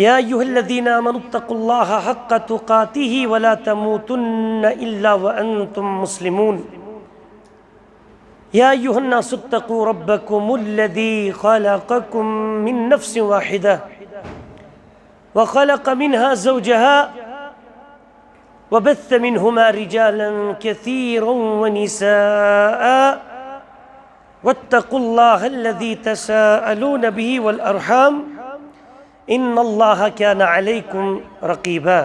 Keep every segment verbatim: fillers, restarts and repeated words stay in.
يا أيها الذين آمنوا اتقوا الله حق تقاته ولا تموتن إلا وأنتم مسلمون. يا أيها الناس اتقوا ربكم الذي خلقكم من نفس واحدة وخلق منها زوجها وبث منهما رجالا كثيرا ونساء واتقوا الله الذي تساءلون به والأرحام إن الله كان عليكم رقيبا.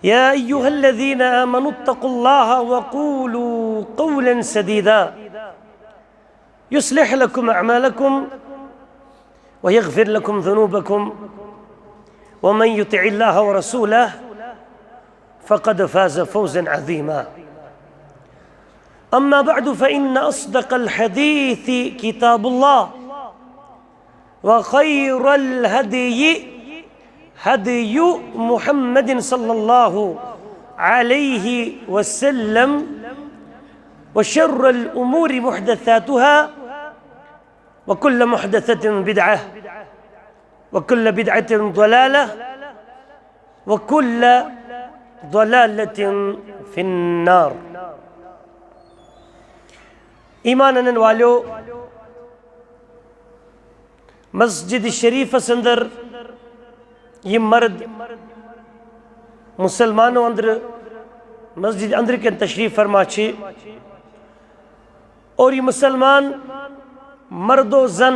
يا أيها الذين آمنوا اتقوا الله وقولوا قولا سديدا يصلح لكم أعمالكم ويغفر لكم ذنوبكم ومن يطع الله ورسوله فقد فاز فوزا عظيما. أما بعد، فإن أصدق الحديث كتاب الله، وخير الهدي هدي محمد صلى الله عليه وسلم، وشر الأمور محدثاتها، وكل محدثة بدعة، وكل بدعة ضلالة، وكل ضلالة في النار. ایمان انن والو، مسجد شریفس اندر یہ مرد مسلمانوں اندر مسجد اندر کن تشریف فرما چھ، اور یہ مسلمان مرد و زن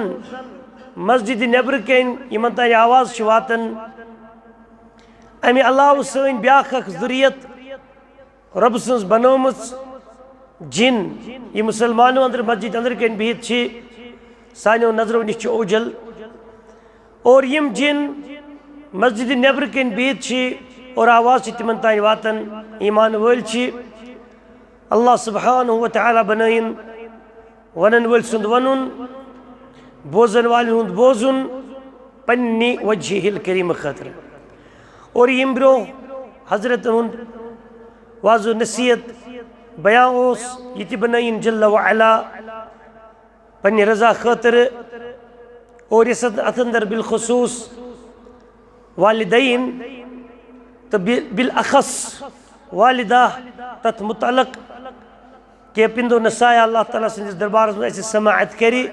مسجد نیبر کن یمن تان آواز چھ واتن، امی علاوہ سن بیاکھ اکھ ذریت رب سٕنٛز بنٲومٕژ جِن، یہِ مسلمانو اندر مسجد اندر کن بِہِتھ چھِ، سانیو نظرو نِش چھِ اوجل۔ اور یِم جِن مسجد نیبر کن بِہِتھ چھِ اور آواز چھِ تِمن تام واتان، ایمان وٲلۍ چھِ۔ اللہ سبحانہ و تعالیٰ بنٲیِن ونن وٲلۍ سُنٛد ونُن، بوزن والٮ۪ن ہُنٛد بوزُن پننہِ وجہہِ الکریم خٲطرٕ۔ اور ییٚمہِ برونٛہہ حضرت ہُنٛد وعظ و نصیحت بیان اوس، یہِ تہِ بنٲیِن جل و علا پننہِ رضا خٲطرٕ۔ اور یُس اتھ، اتھ اندر بالخصوص والدین تہٕ بال-، بالاخص والدہ تتھ متعلق کہ پندو نسایا اللہ تعالیٰ سٕنٛدِس دربارس منٛز اسہِ سماعت کرِ۔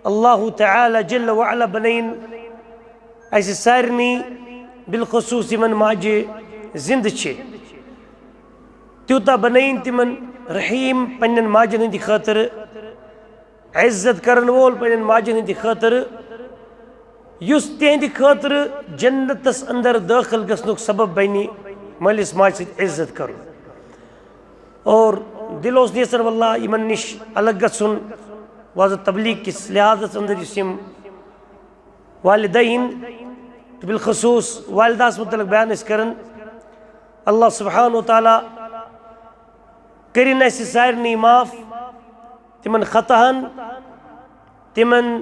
اللہ تعالیٰ جل و علا بنٲیِن اسہِ سارنٕے، بالخصوص یِمن ماجہِ زِندٕ چھِ، تیوٗتاہ بنٲیِن تِمن رحیٖم پننٮ۪ن ماجن ہٕنٛدِ خٲطرٕ، عزت کرن وول پننٮ۪ن ماجن ہٕنٛدِ خٲطرٕ، یُس تِہنٛدِ خٲطرٕ جنتس اندر دٲخل گژھنُک سبب بنہِ مٲلِس ماجہِ سۭتۍ عزت کرُن۔ اور دل اوس نیژھان واللہ یِمن نِش الگ گژھُن، وعظ و تبلیغ کِس لحاظس اندر یُس یِم والدین تہٕ بالخصوص والدہس متعلق بیان ٲسۍ کران۔ اللہ سبحانہ و تعالیٰ کٔرِن اسہِ سارنٕے معاف، تِمن خطاہن، تِمن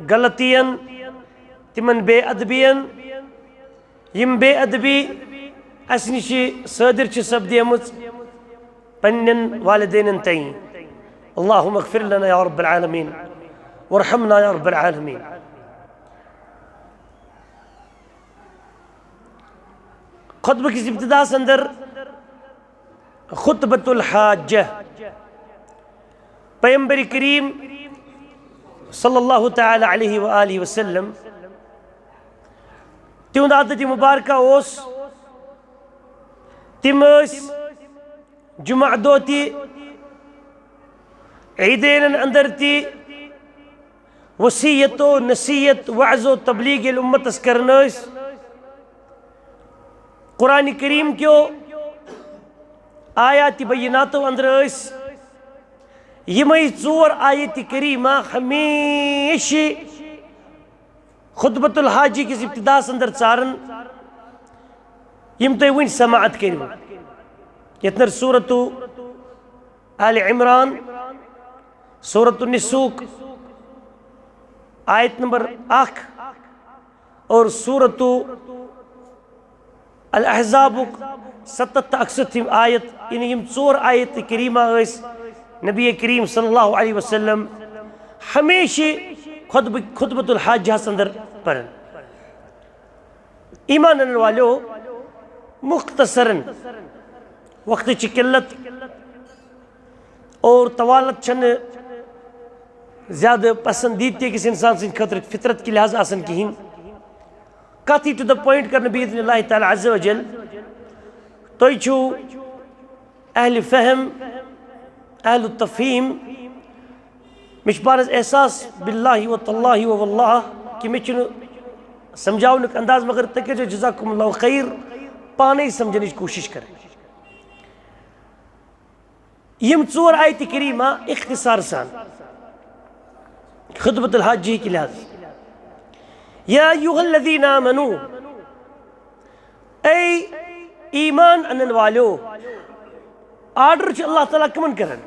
غلطین، تِمن بے ادبین، یِم بے ادبی اسہِ نِش صٲدِر چھِ سپدیمٕژ پننٮ۪ن والدینن تام۔ اللہم اغفر لنا یا رب العالمین، ورحمنا یا رب العالمین۔ خطبہ کِس ابتداس اندر خطبۃ الحاجہ، پیغمبر کریم صلی اللہ تعالیٰ علیہ وآلہ وسلم، تِہُنٛد عادت مبارکہ اوس، تِم ٲسۍ جمعہ دۄہ تہِ، عیدینن اندر تہِ وصیت و نصیحت، وعظ و تبلیغ ییٚلہِ امتس کران ٲسۍ، قرآن کریم کیو آیات بیناتو اندر ٲسۍ یِمے ژور آیت کریمہ ہمیشہِ خطبۃ الحاجی کِس ابتداس اندر ژاران، یِم تُہۍ وٕنۍ سماعت کٔرِو۔ یتھ نر سورت آل عمران، سورت النسوک، آیت نمبر اکھ، اور سورت الاحزابُک ستتھ تہٕ اکسَتتھِم آیت، یعنی یِم ژور آیت کریمہ ٲسۍ نبی کریم صلی اللہ علیہ وسلم ہمیشہِ خطبہ، خطبۃ الحاجہس اندر پران۔ ایمان انن والیو، مختصراً، وقتٕچ قلت اور طوالت چھنہٕ زیادٕ پسندیدٕ تہِ أکِس انسان سٕنٛدِ خٲطرٕ فطرت کہِ لحاظہٕ آسان کِہیٖنۍ۔ کتھ یی to the point کرنہٕ باذن اللہ تعالیٰ عز و جل۔ تُہۍ چھِو اہل فہم، اہل تفہیم۔ مےٚ چھُ پانس احساس باللہ و تاللہ و واللہ کہِ مےٚ چھُنہٕ سمجھاونُک انداز، مگر تُہۍ کٔرۍزیو جزاکم اللہ خیر پانے سمجھنٕچ کوٗشش کرٕنۍ۔ یِم ژور آیتہِ کریمہ اختصار سان خطبۃ الحاجہ کہِ لحاظ، یا ایھا الذین آمنو، اے ایمان انن والیو، آرڈر چھُ اللہ تعالیٰ کمن کران؟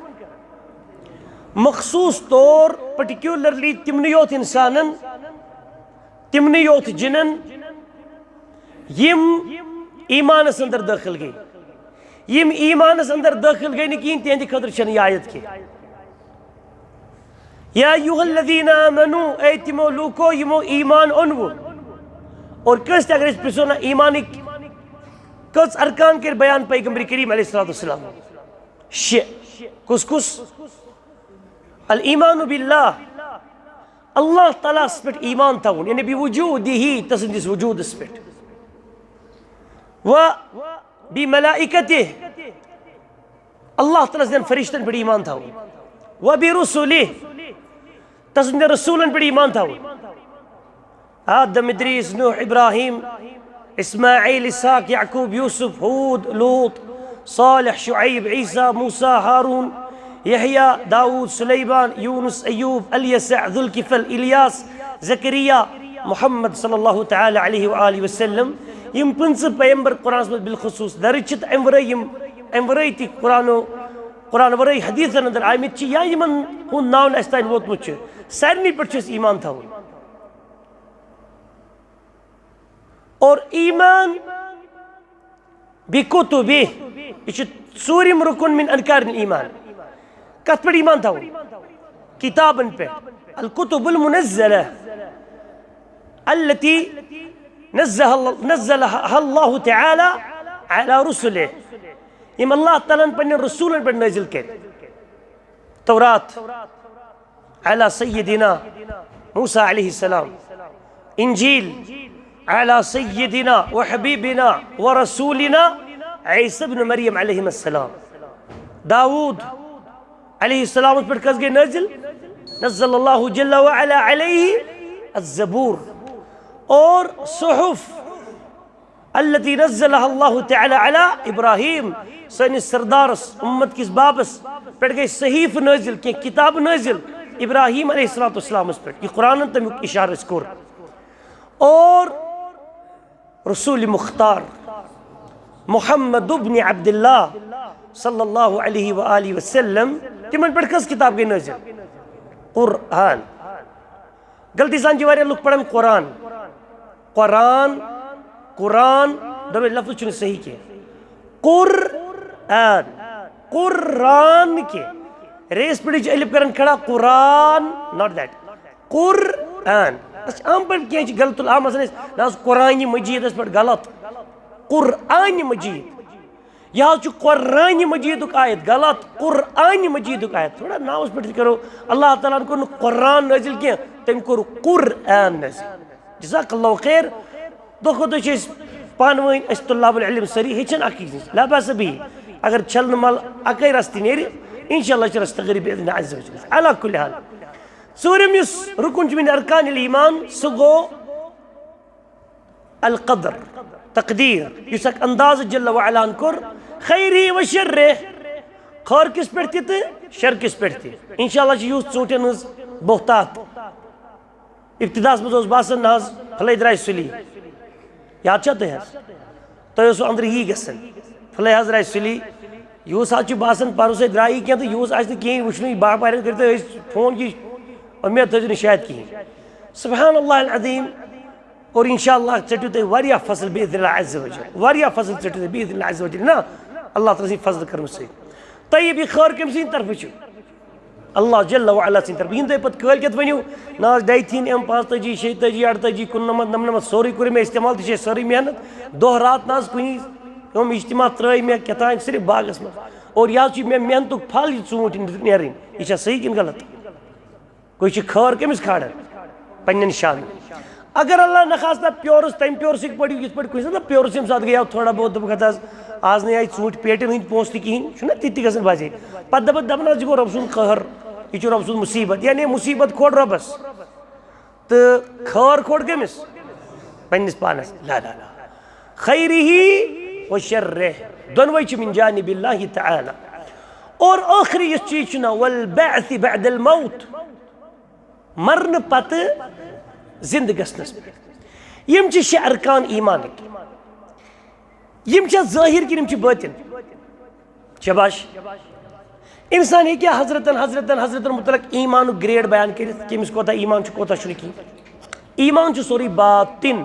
مخصوص طور، پرٹیکولرلی تمنٕے یوت انسانن، تمنٕے یوت جنن، یم ایمانس اندر دٲخل گٔے۔ یم ایمانس اندر دٲخل گٔے نہٕ کِہیٖنۍ، تِہنٛدِ خٲطرٕ چھنہٕ یہِ آیت کینٛہہ۔ یا ایھا الذین آمنو، اے تِمو لوٗکو یِمو ایمان اوٚنوُ۔ اور کٲنٛسہِ تہِ اگر أسۍ پرژھو نہ، ایمانٕکۍ کٔژ ارکان کٔرۍ بیان پیغمبر کریم علیہ الصلوۃ والسلام؟ شےٚ۔ کُس کُس؟ الایمان باللہ، اللہ تعالیٰ ہس پٮ۪ٹھ ایمان تھاوُن، یعنی بوجودہ، تسٕنٛدِس وجودس پٮ۪ٹھ۔ و بملائکتہ، اللہ تعالیٰ سٕنٛدٮ۪ن فرشتن پٮ۪ٹھ ایمان تھاوُن۔ و برسلہ، تسٕنٛدٮ۪ن رسولن پٮ۪ٹھ ایمان تھاوُن۔ آدم، ادریس، نوح، ابراہیم، اسماعیل، اسحاق، یعقوب، یوسف، ہود، لوط، صالح، شعیب، عیسیٰ، موسیٰ، ہارون، یحییٰ، داؤد، سلیمان، یونس، ایوب، الیسع، ذوالکفل، الیاس، زکریا، محمد صلی اللہ تعالیٰ علیہ وآلہ وسلم۔ یم پٕنٛژٕہ پیغمبر قرآنس منٛز بالخصوص درج چھِ، تہٕ امہِ ورٲے یم، امہِ ورٲے تہِ قرآنو، قرآن ورٲے حدیثن اندر آمٕتۍ چھِ، یا یمن ہُنٛد ناو نہٕ اسہِ تام ووتمُت چھُ، سارنٕے پٮ۪ٹھ چھُ اسہِ ایمان تھاوُن۔ اور ایمان بکتبہ، یہِ چھُ ژوٗرِم رُکُن من ارکان الایمان۔ کتھ پٮ۪ٹھ ایمان تھاوُن؟ کتابن پٮ۪ٹھ۔ الکتب المنزلہ التی نزلها، نزلها اللہ تعالیٰ علی رسلہ، یم اللہ تعالیٰ ہن پننٮ۪ن رسولن پٮ۪ٹھ نٲزِل کٔرۍ۔ تورات علی سیدنا موسیٰ علیہ السلام، انجیل علی سیدنا و حبیبنا و رسولنا عیسی ابن مریم علیہ السلام، داؤد علیہ السلام پٮ۪ٹھ کس گٔے نٲزِل؟ نزل اللہ جل وعلا علیہ الزبور۔ اور صحف التی نزلها اللہ تعالیٰ علی ابراہیم، سٲنِس سردارس، امت کِس بابس پٮ۪ٹھ گٔے صحیفہٕ نٲزِل، کینٛہہ کتابہٕ نٲزِل ابراہیم علیہ الصلوۃ والسلامس پٮ۪ٹھ۔ یہِ قرآنن تمیُک اشارٕ اسہِ کوٚر۔ اور رسول مختار محمد ابن عبداللہ صلی اللہ علیہ وآلہ وسلم، تِمن پٮ۪ٹھ کٔژ کتاب گٔے نٲزِل؟ قرآن۔ غلطی سان چھِ واریاہ لُکھ پران قرآن۔ قرآن، قرآن، دۄنوَے لفظ چھُنہٕ صحیح کینٛہہ۔ قرآن، قرآن کینٛہہ۔ ریس پٮ۪ٹھ چھِ الف کران کھڑا، قرآن، not that۔ قرآن۔ اَسہِ چھِ عام پٲٹھۍ کینٛہہ چھِ غلط العام آسان اَسہِ، نہ حظ قرآنِ مجیدس پٮ۪ٹھ غلط۔ قرآنِ مجید۔ یہِ حظ چھُ قرآنِ مجیدُک آیت، غلط، قرآنِ مجیدُک آیت۔ تھوڑا ناوَس پٮ۪ٹھ تہِ کرو، اللہ تعالیٰ ہَن کوٚر نہٕ قرآن نٲزِل کینٛہہ، تٔمۍ کوٚر قرآن نٲزِل۔ جزاک اللہ خیر۔ دۄہ کھۄتہٕ دۄہ چھِ أسۍ پانہٕ ؤنۍ، أسۍ طلاب العلم سٲری ہیٚچھان اَکھ أکِس نِش، لا بأس به۔ اگر چھَلنہٕ مَل اَکٕے رَژھ تہِ نیرِ، انشاءاللہ چھِ رَژھ تقریٖب بإذن اللہ عز و جل۔ علی کل حال، ژوٗرِم یُس رُکُن چھُ من ارکان الایمان، سُہ گوٚو القدر، تقدیر، یُس اکھ انداز جل وعلا ہن کوٚر، خیرہ و شرہ، خٲر کِس پٮ۪ٹھ تہِ تہٕ شر کِس پٮ۪ٹھ تہِ۔ انشاءاللہ چھِ یُس ژوٗنٛٹھٮ۪ن ہٕنٛز بہتات۔ ابتداہس منٛز اوس باسان، نہ حظ، پھلے درٛاے سُلی۔ یاد چھا تۄہہِ حظ؟ تۄہہِ اوسوٕ أنٛدرٕ یی گژھان، پھلے حظ درٛاے سُلی۔ یُس حظ چھُ باسان، پروسے درٛایی کینٛہہ تہٕ یُس آسہِ نہٕ کِہیٖنۍ وٕچھنُے، باقٕے پارٮ۪ن کٔرِو تُہۍ أسۍ فون کہِ اُمید تھٲیزیو نہٕ شاید کِہیٖنۍ۔ سبحان اللہ العظیم۔ اور انشاءاللہ ژٔٹِو تُہۍ واریاہ فصل باذن اللہ عز و جل، واریاہ فصل ژٔٹِو تُہۍ باذن اللہ عز و جل۔ نہ، اللہ تعالیٰ سٕنٛدِ فضلہٕ کرمہٕ سۭتۍ۔ طیب، یہِ خٲر کٔمۍ سٕنٛدِ طرفہٕ چھُ؟ اللہ جل وعلا سٕنٛدِ طرفہٕ۔ یِم تُہۍ پتہٕ کٲلۍ کٮ۪تھ ؤنِو، نہ حظ، ڈیتھیٖن ایم پانٛژتٲجی، شیٚیہِ تٲجی، اَرتٲجی، کُننَمَتھ، نَمنَمَتھ، سورُے کوٚر مےٚ استعمال، تہِ چھِ أسۍ سٲرٕے محنت، دۄہ راتھ نہ حظ کُنی کٲم، اجتماع ترٛٲے مےٚ کیٛاہ تام صرف باغس منٛز۔ اور یہِ حظ چھُ مےٚ محنتُک پھل، یہِ ژوٗنٛٹھۍ نیرٕنۍ۔ یہِ چھا صحیح کِنہٕ غلط؟ گوٚو یہِ چھِ خٲر کٔمِس کھالان؟ پنٛنٮ۪ن شانن۔ اگر اللہ نخواستہ پیورُس، تَمہِ پیورُس یِتھ پٲٹھۍ، یِتھ پٲٹھۍ کُنہِ ساتہٕ پیورُس ییٚمہِ ساتہٕ گٔیو تھوڑا بہت، دوٚپُکھ، "ہتہٕ حظ، آز نَے آیہِ ژوٗنٛٹھۍ پیٹٮ۪ن ہٕنٛدۍ پونٛسہٕ تہِ کِہیٖنۍ"، چھُنہ تِتہِ گژھان باسے۔ پتہٕ دَپان، دَپان، "حظ، یہِ گوٚو رۄب سُنٛد قہر، یہِ چھُ رۄب سُنٛد مُصیٖبت"، یعنی مُصیٖبت کھول رۄبس۔ تہٕ خٲر کھول کٔمِس؟ پنٛنِس پانس۔ لا، لا، لا۔ خیرہ و شرہ، دۄنوَے چھِ من جانب اللہ تعالی۔ اور ٲخری یُس چیٖز چھُنہ، والبعث بعد الموت، مرنہٕ پتہٕ زِندٕ گژھنس پٮ۪ٹھ۔ یِم چھِ شےٚ ارکان ایمانٕکۍ۔ یِم چھا ظٲہِر کِنہٕ یِم چھِ بٲطِن؟ شاباش۔ انسان ہیٚکہِ حضرتن، حضرتن، حضرتن متعلق ایمانُک گریڈ بیان کٔرِتھ، کٔمِس کوتاہ ایمان چھُ، کوتاہ چھُنہٕ کِہیٖنۍ۔ ایمان چھُ سورُے باطِن،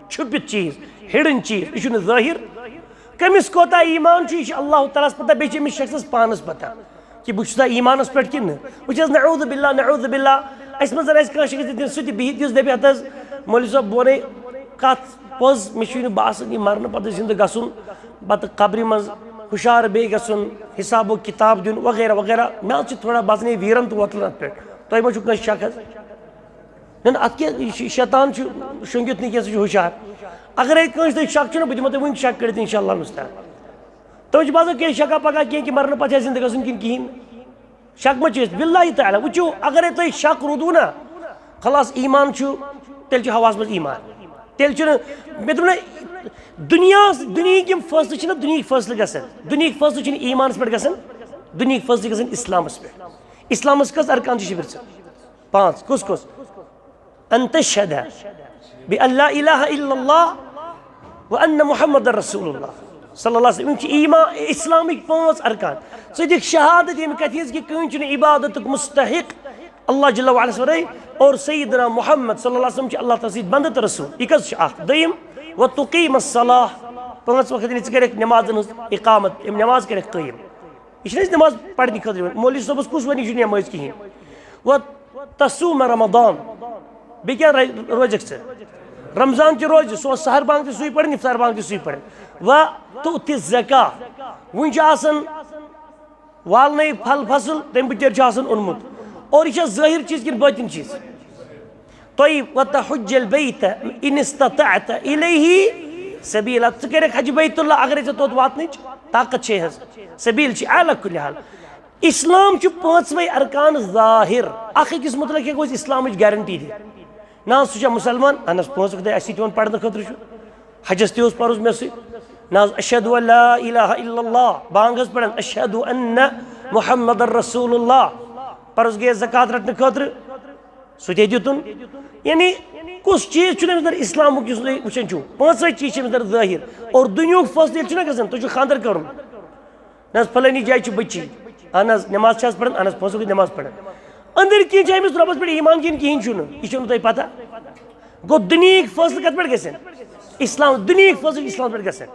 چھُپِتھ چیٖز، ہِڈٕن چیٖز، یہِ چھُنہٕ ظٲہِر۔ کٔمِس کوتاہ ایمان چھُ، یہِ چھُ اللہ تعالیٰ ہَس پتہ، بیٚیہِ چھِ أمِس شخصس پانس پتہ کہِ بہٕ چھُسا ایمانس پٮ۪ٹھ کِنہٕ نہٕ۔ وٕچھ حظ، نعوذ باللہ، نعوذ باللہ، اَسہِ منٛز آسہِ کانٛہہ شخص ییٚتٮ۪ن سُہ تہِ بِہِتھ، یُس دَپہِ، "ہَتہٕ حظ، مولوی صٲب، بہٕ وَنَے کَتھ پوٚز، مےٚ چھُے نہٕ باسان یہِ مرنہٕ پتہٕ زِندٕ گژھُن، پتہٕ قبرِ منٛز ہُشار بیٚیہِ گژھُن، حساب و کِتاب دیُن وغیرہ وغیرہ، مےٚ حظ چھِ تھوڑا باسان یہِ ویٖرَن تہٕ وۄتلُن اَتھ پٮ۪ٹھ۔ تۄہہِ ما چھُو کٲنٛسہِ شک حظ؟" نہ، نہ، اَتھ کیٛاہ، یہِ چھُ، شیطان چھُ شۄنٛگِتھ نہٕ کینٛہہ، سُہ چھُ ہُشار۔ اگرے کٲنٛسہِ تۄہہِ شک چھُنہ، بہٕ دِمو تۄہہِ وٕنۍ شک کٔڑِتھ، انشاءاللہ مستعان۔ تۄہہِ چھُ باسان کینٛہہ شکا پکا کینٛہہ کہِ مرنہٕ پتہٕ چھا زِندٕ گژھُن کِنہٕ کِہیٖنۍ؟ شک ما چھِ أسۍ؟ باللہ تعالیٰ، وٕچھِو، اگرے تۄہہِ شک روٗدوُ نا، خلاص، ایمان چھُ، تیٚلہِ چھُ ہواہَس منٛز ایمان۔ تیٚلہِ چھُنہٕ، مےٚ دوٚپ نہ، دُنیاہَس، دُنیہٕکۍ یِم فٲصلہٕ چھِنہ، دُنیہٕکۍ فٲصلہٕ گژھن، دُنیہٕکۍ فٲصلہٕ چھِنہٕ ایمانَس پٮ۪ٹھ گژھن، دُنیہٕکۍ فٲصلہٕ گژھن اِسلامَس پٮ۪ٹھ۔ اِسلامَس کٔژ ارکان چھِ؟ شِبِر ژٕ پانٛژھ۔ کُس کُس؟ ان تشہد بأن لا الہ الا اللہ وان محمد رسول اللہ صلی اللہ علیہ وسلم۔ یِم چھِ ایمان، اسلامٕکۍ پانٛژھ ارکان۔ ژٕ دِکھ شہادت ییٚمہِ کتھِ ہٕنٛز کہِ کٕہٕنۍ چھُنہٕ عبادتُک مستحق اللہ جل وعلا سٕے، اور سیدنا محمد صلی اللہ علیہ وسلم چھِ اللہ تعالیٰ سٕنٛدۍ بندٕ تہٕ رسول۔ یہِ کٔژ چھِ؟ اکھ۔ دوٚیِم، وتقیم الصلاۃ، پانٛژھ وقت یعنی ژٕ کَرٮ۪کھ نٮ۪مازن ہٕنٛز اقامت، یِم نٮ۪ماز کَرٮ۪کھ قٲیِم۔ یہِ چھِنہٕ أسۍ نٮ۪ماز پرنہٕ خٲطرٕ یِوان۔ مولوی صٲبَس کُس وَنہِ یہِ چھُنہٕ نٮ۪مٲزۍ کِہیٖنۍ؟ وتصوم رمضان، بیٚیہِ کیٛاہ رو-، روزَکھ ژٕ؟ رمضان تہِ روزِ، سُہ اوس سحر بانگ تہِ سُے پَرٕنۍ، افطار بانگ تہِ سُے پَرٕنۍ۔ وتؤتی الزکاۃ، وٕنہِ چھُ آسان والنَے پھل فصل، تَمہِ بُتھِ چھُ آسان اوٚنمُت۔ اور یہِ چھا ظٲہِر چیٖز کِنہٕ بٲطِن چیٖز؟ طیب، وتحج البیت ان استطعت الیہ سبیلا، ژٕ کٔرِکھ حج بیت اللہ اگرے ژےٚ توٚت واتنٕچ طاقت چھے حظ، سبیل چھِ علی کل حال۔ اسلام چھُ پانٛژوے ارکان ظٲہِر، اکھ أکِس متعلق ہیٚکو أسۍ اسلامٕچ گارنٹی دِتھ۔ نہ حظ، سُہ چھا مُسلمان؟ اہن حظ، پانٛژھ وقت اَسہِ سۭتۍ یِوان پرنہٕ خٲطرٕ چھُ، حجس تہِ اوس پَرُس مےٚ سۭتۍ۔ نہ حظ، اشہد ان لا الہ الا اللہ، بانٛگ حظ پران، اشہد ان محمد رسول اللہ، پَرُس گٔیَس زکوٰۃ رٹنہٕ خٲطرٕ، سُہ تہِ دیُتُن۔ یعنی کُس چیٖز چھُنہٕ أمِس اندر اسلامُک یُس تُہۍ وٕچھان چھِو؟ پانٛژے چیٖز چھِ أمِس اندر ظٲہِر۔ اور دُنیہُک فٲصلہٕ ییٚلہِ چھُنہ گژھان، تُہۍ چھُو خانٛدر کرُن، نہ حظ، فلٲنی جایہِ چھُ بٔچی، اہن حظ، نٮ۪ماز چھِ حظ پران، اہن حظ، پانٛژھ وقت نٮ۪ماز پران۔ أنٛدٕرۍ کِنۍ چھِ أمِس رۄبَس پٮ۪ٹھ ایمان کِنہٕ کِہیٖنۍ چھُنہٕ، یہِ چھُو نہٕ تۄہہِ پتہ۔ گوٚو، دُنیہٕکۍ فٲصلہٕ کَتھ پٮ۪ٹھ گژھن؟ اسلام، دُنیہٕکۍ فٲصلہٕ چھِ اسلامَس پٮ۪ٹھ گژھن،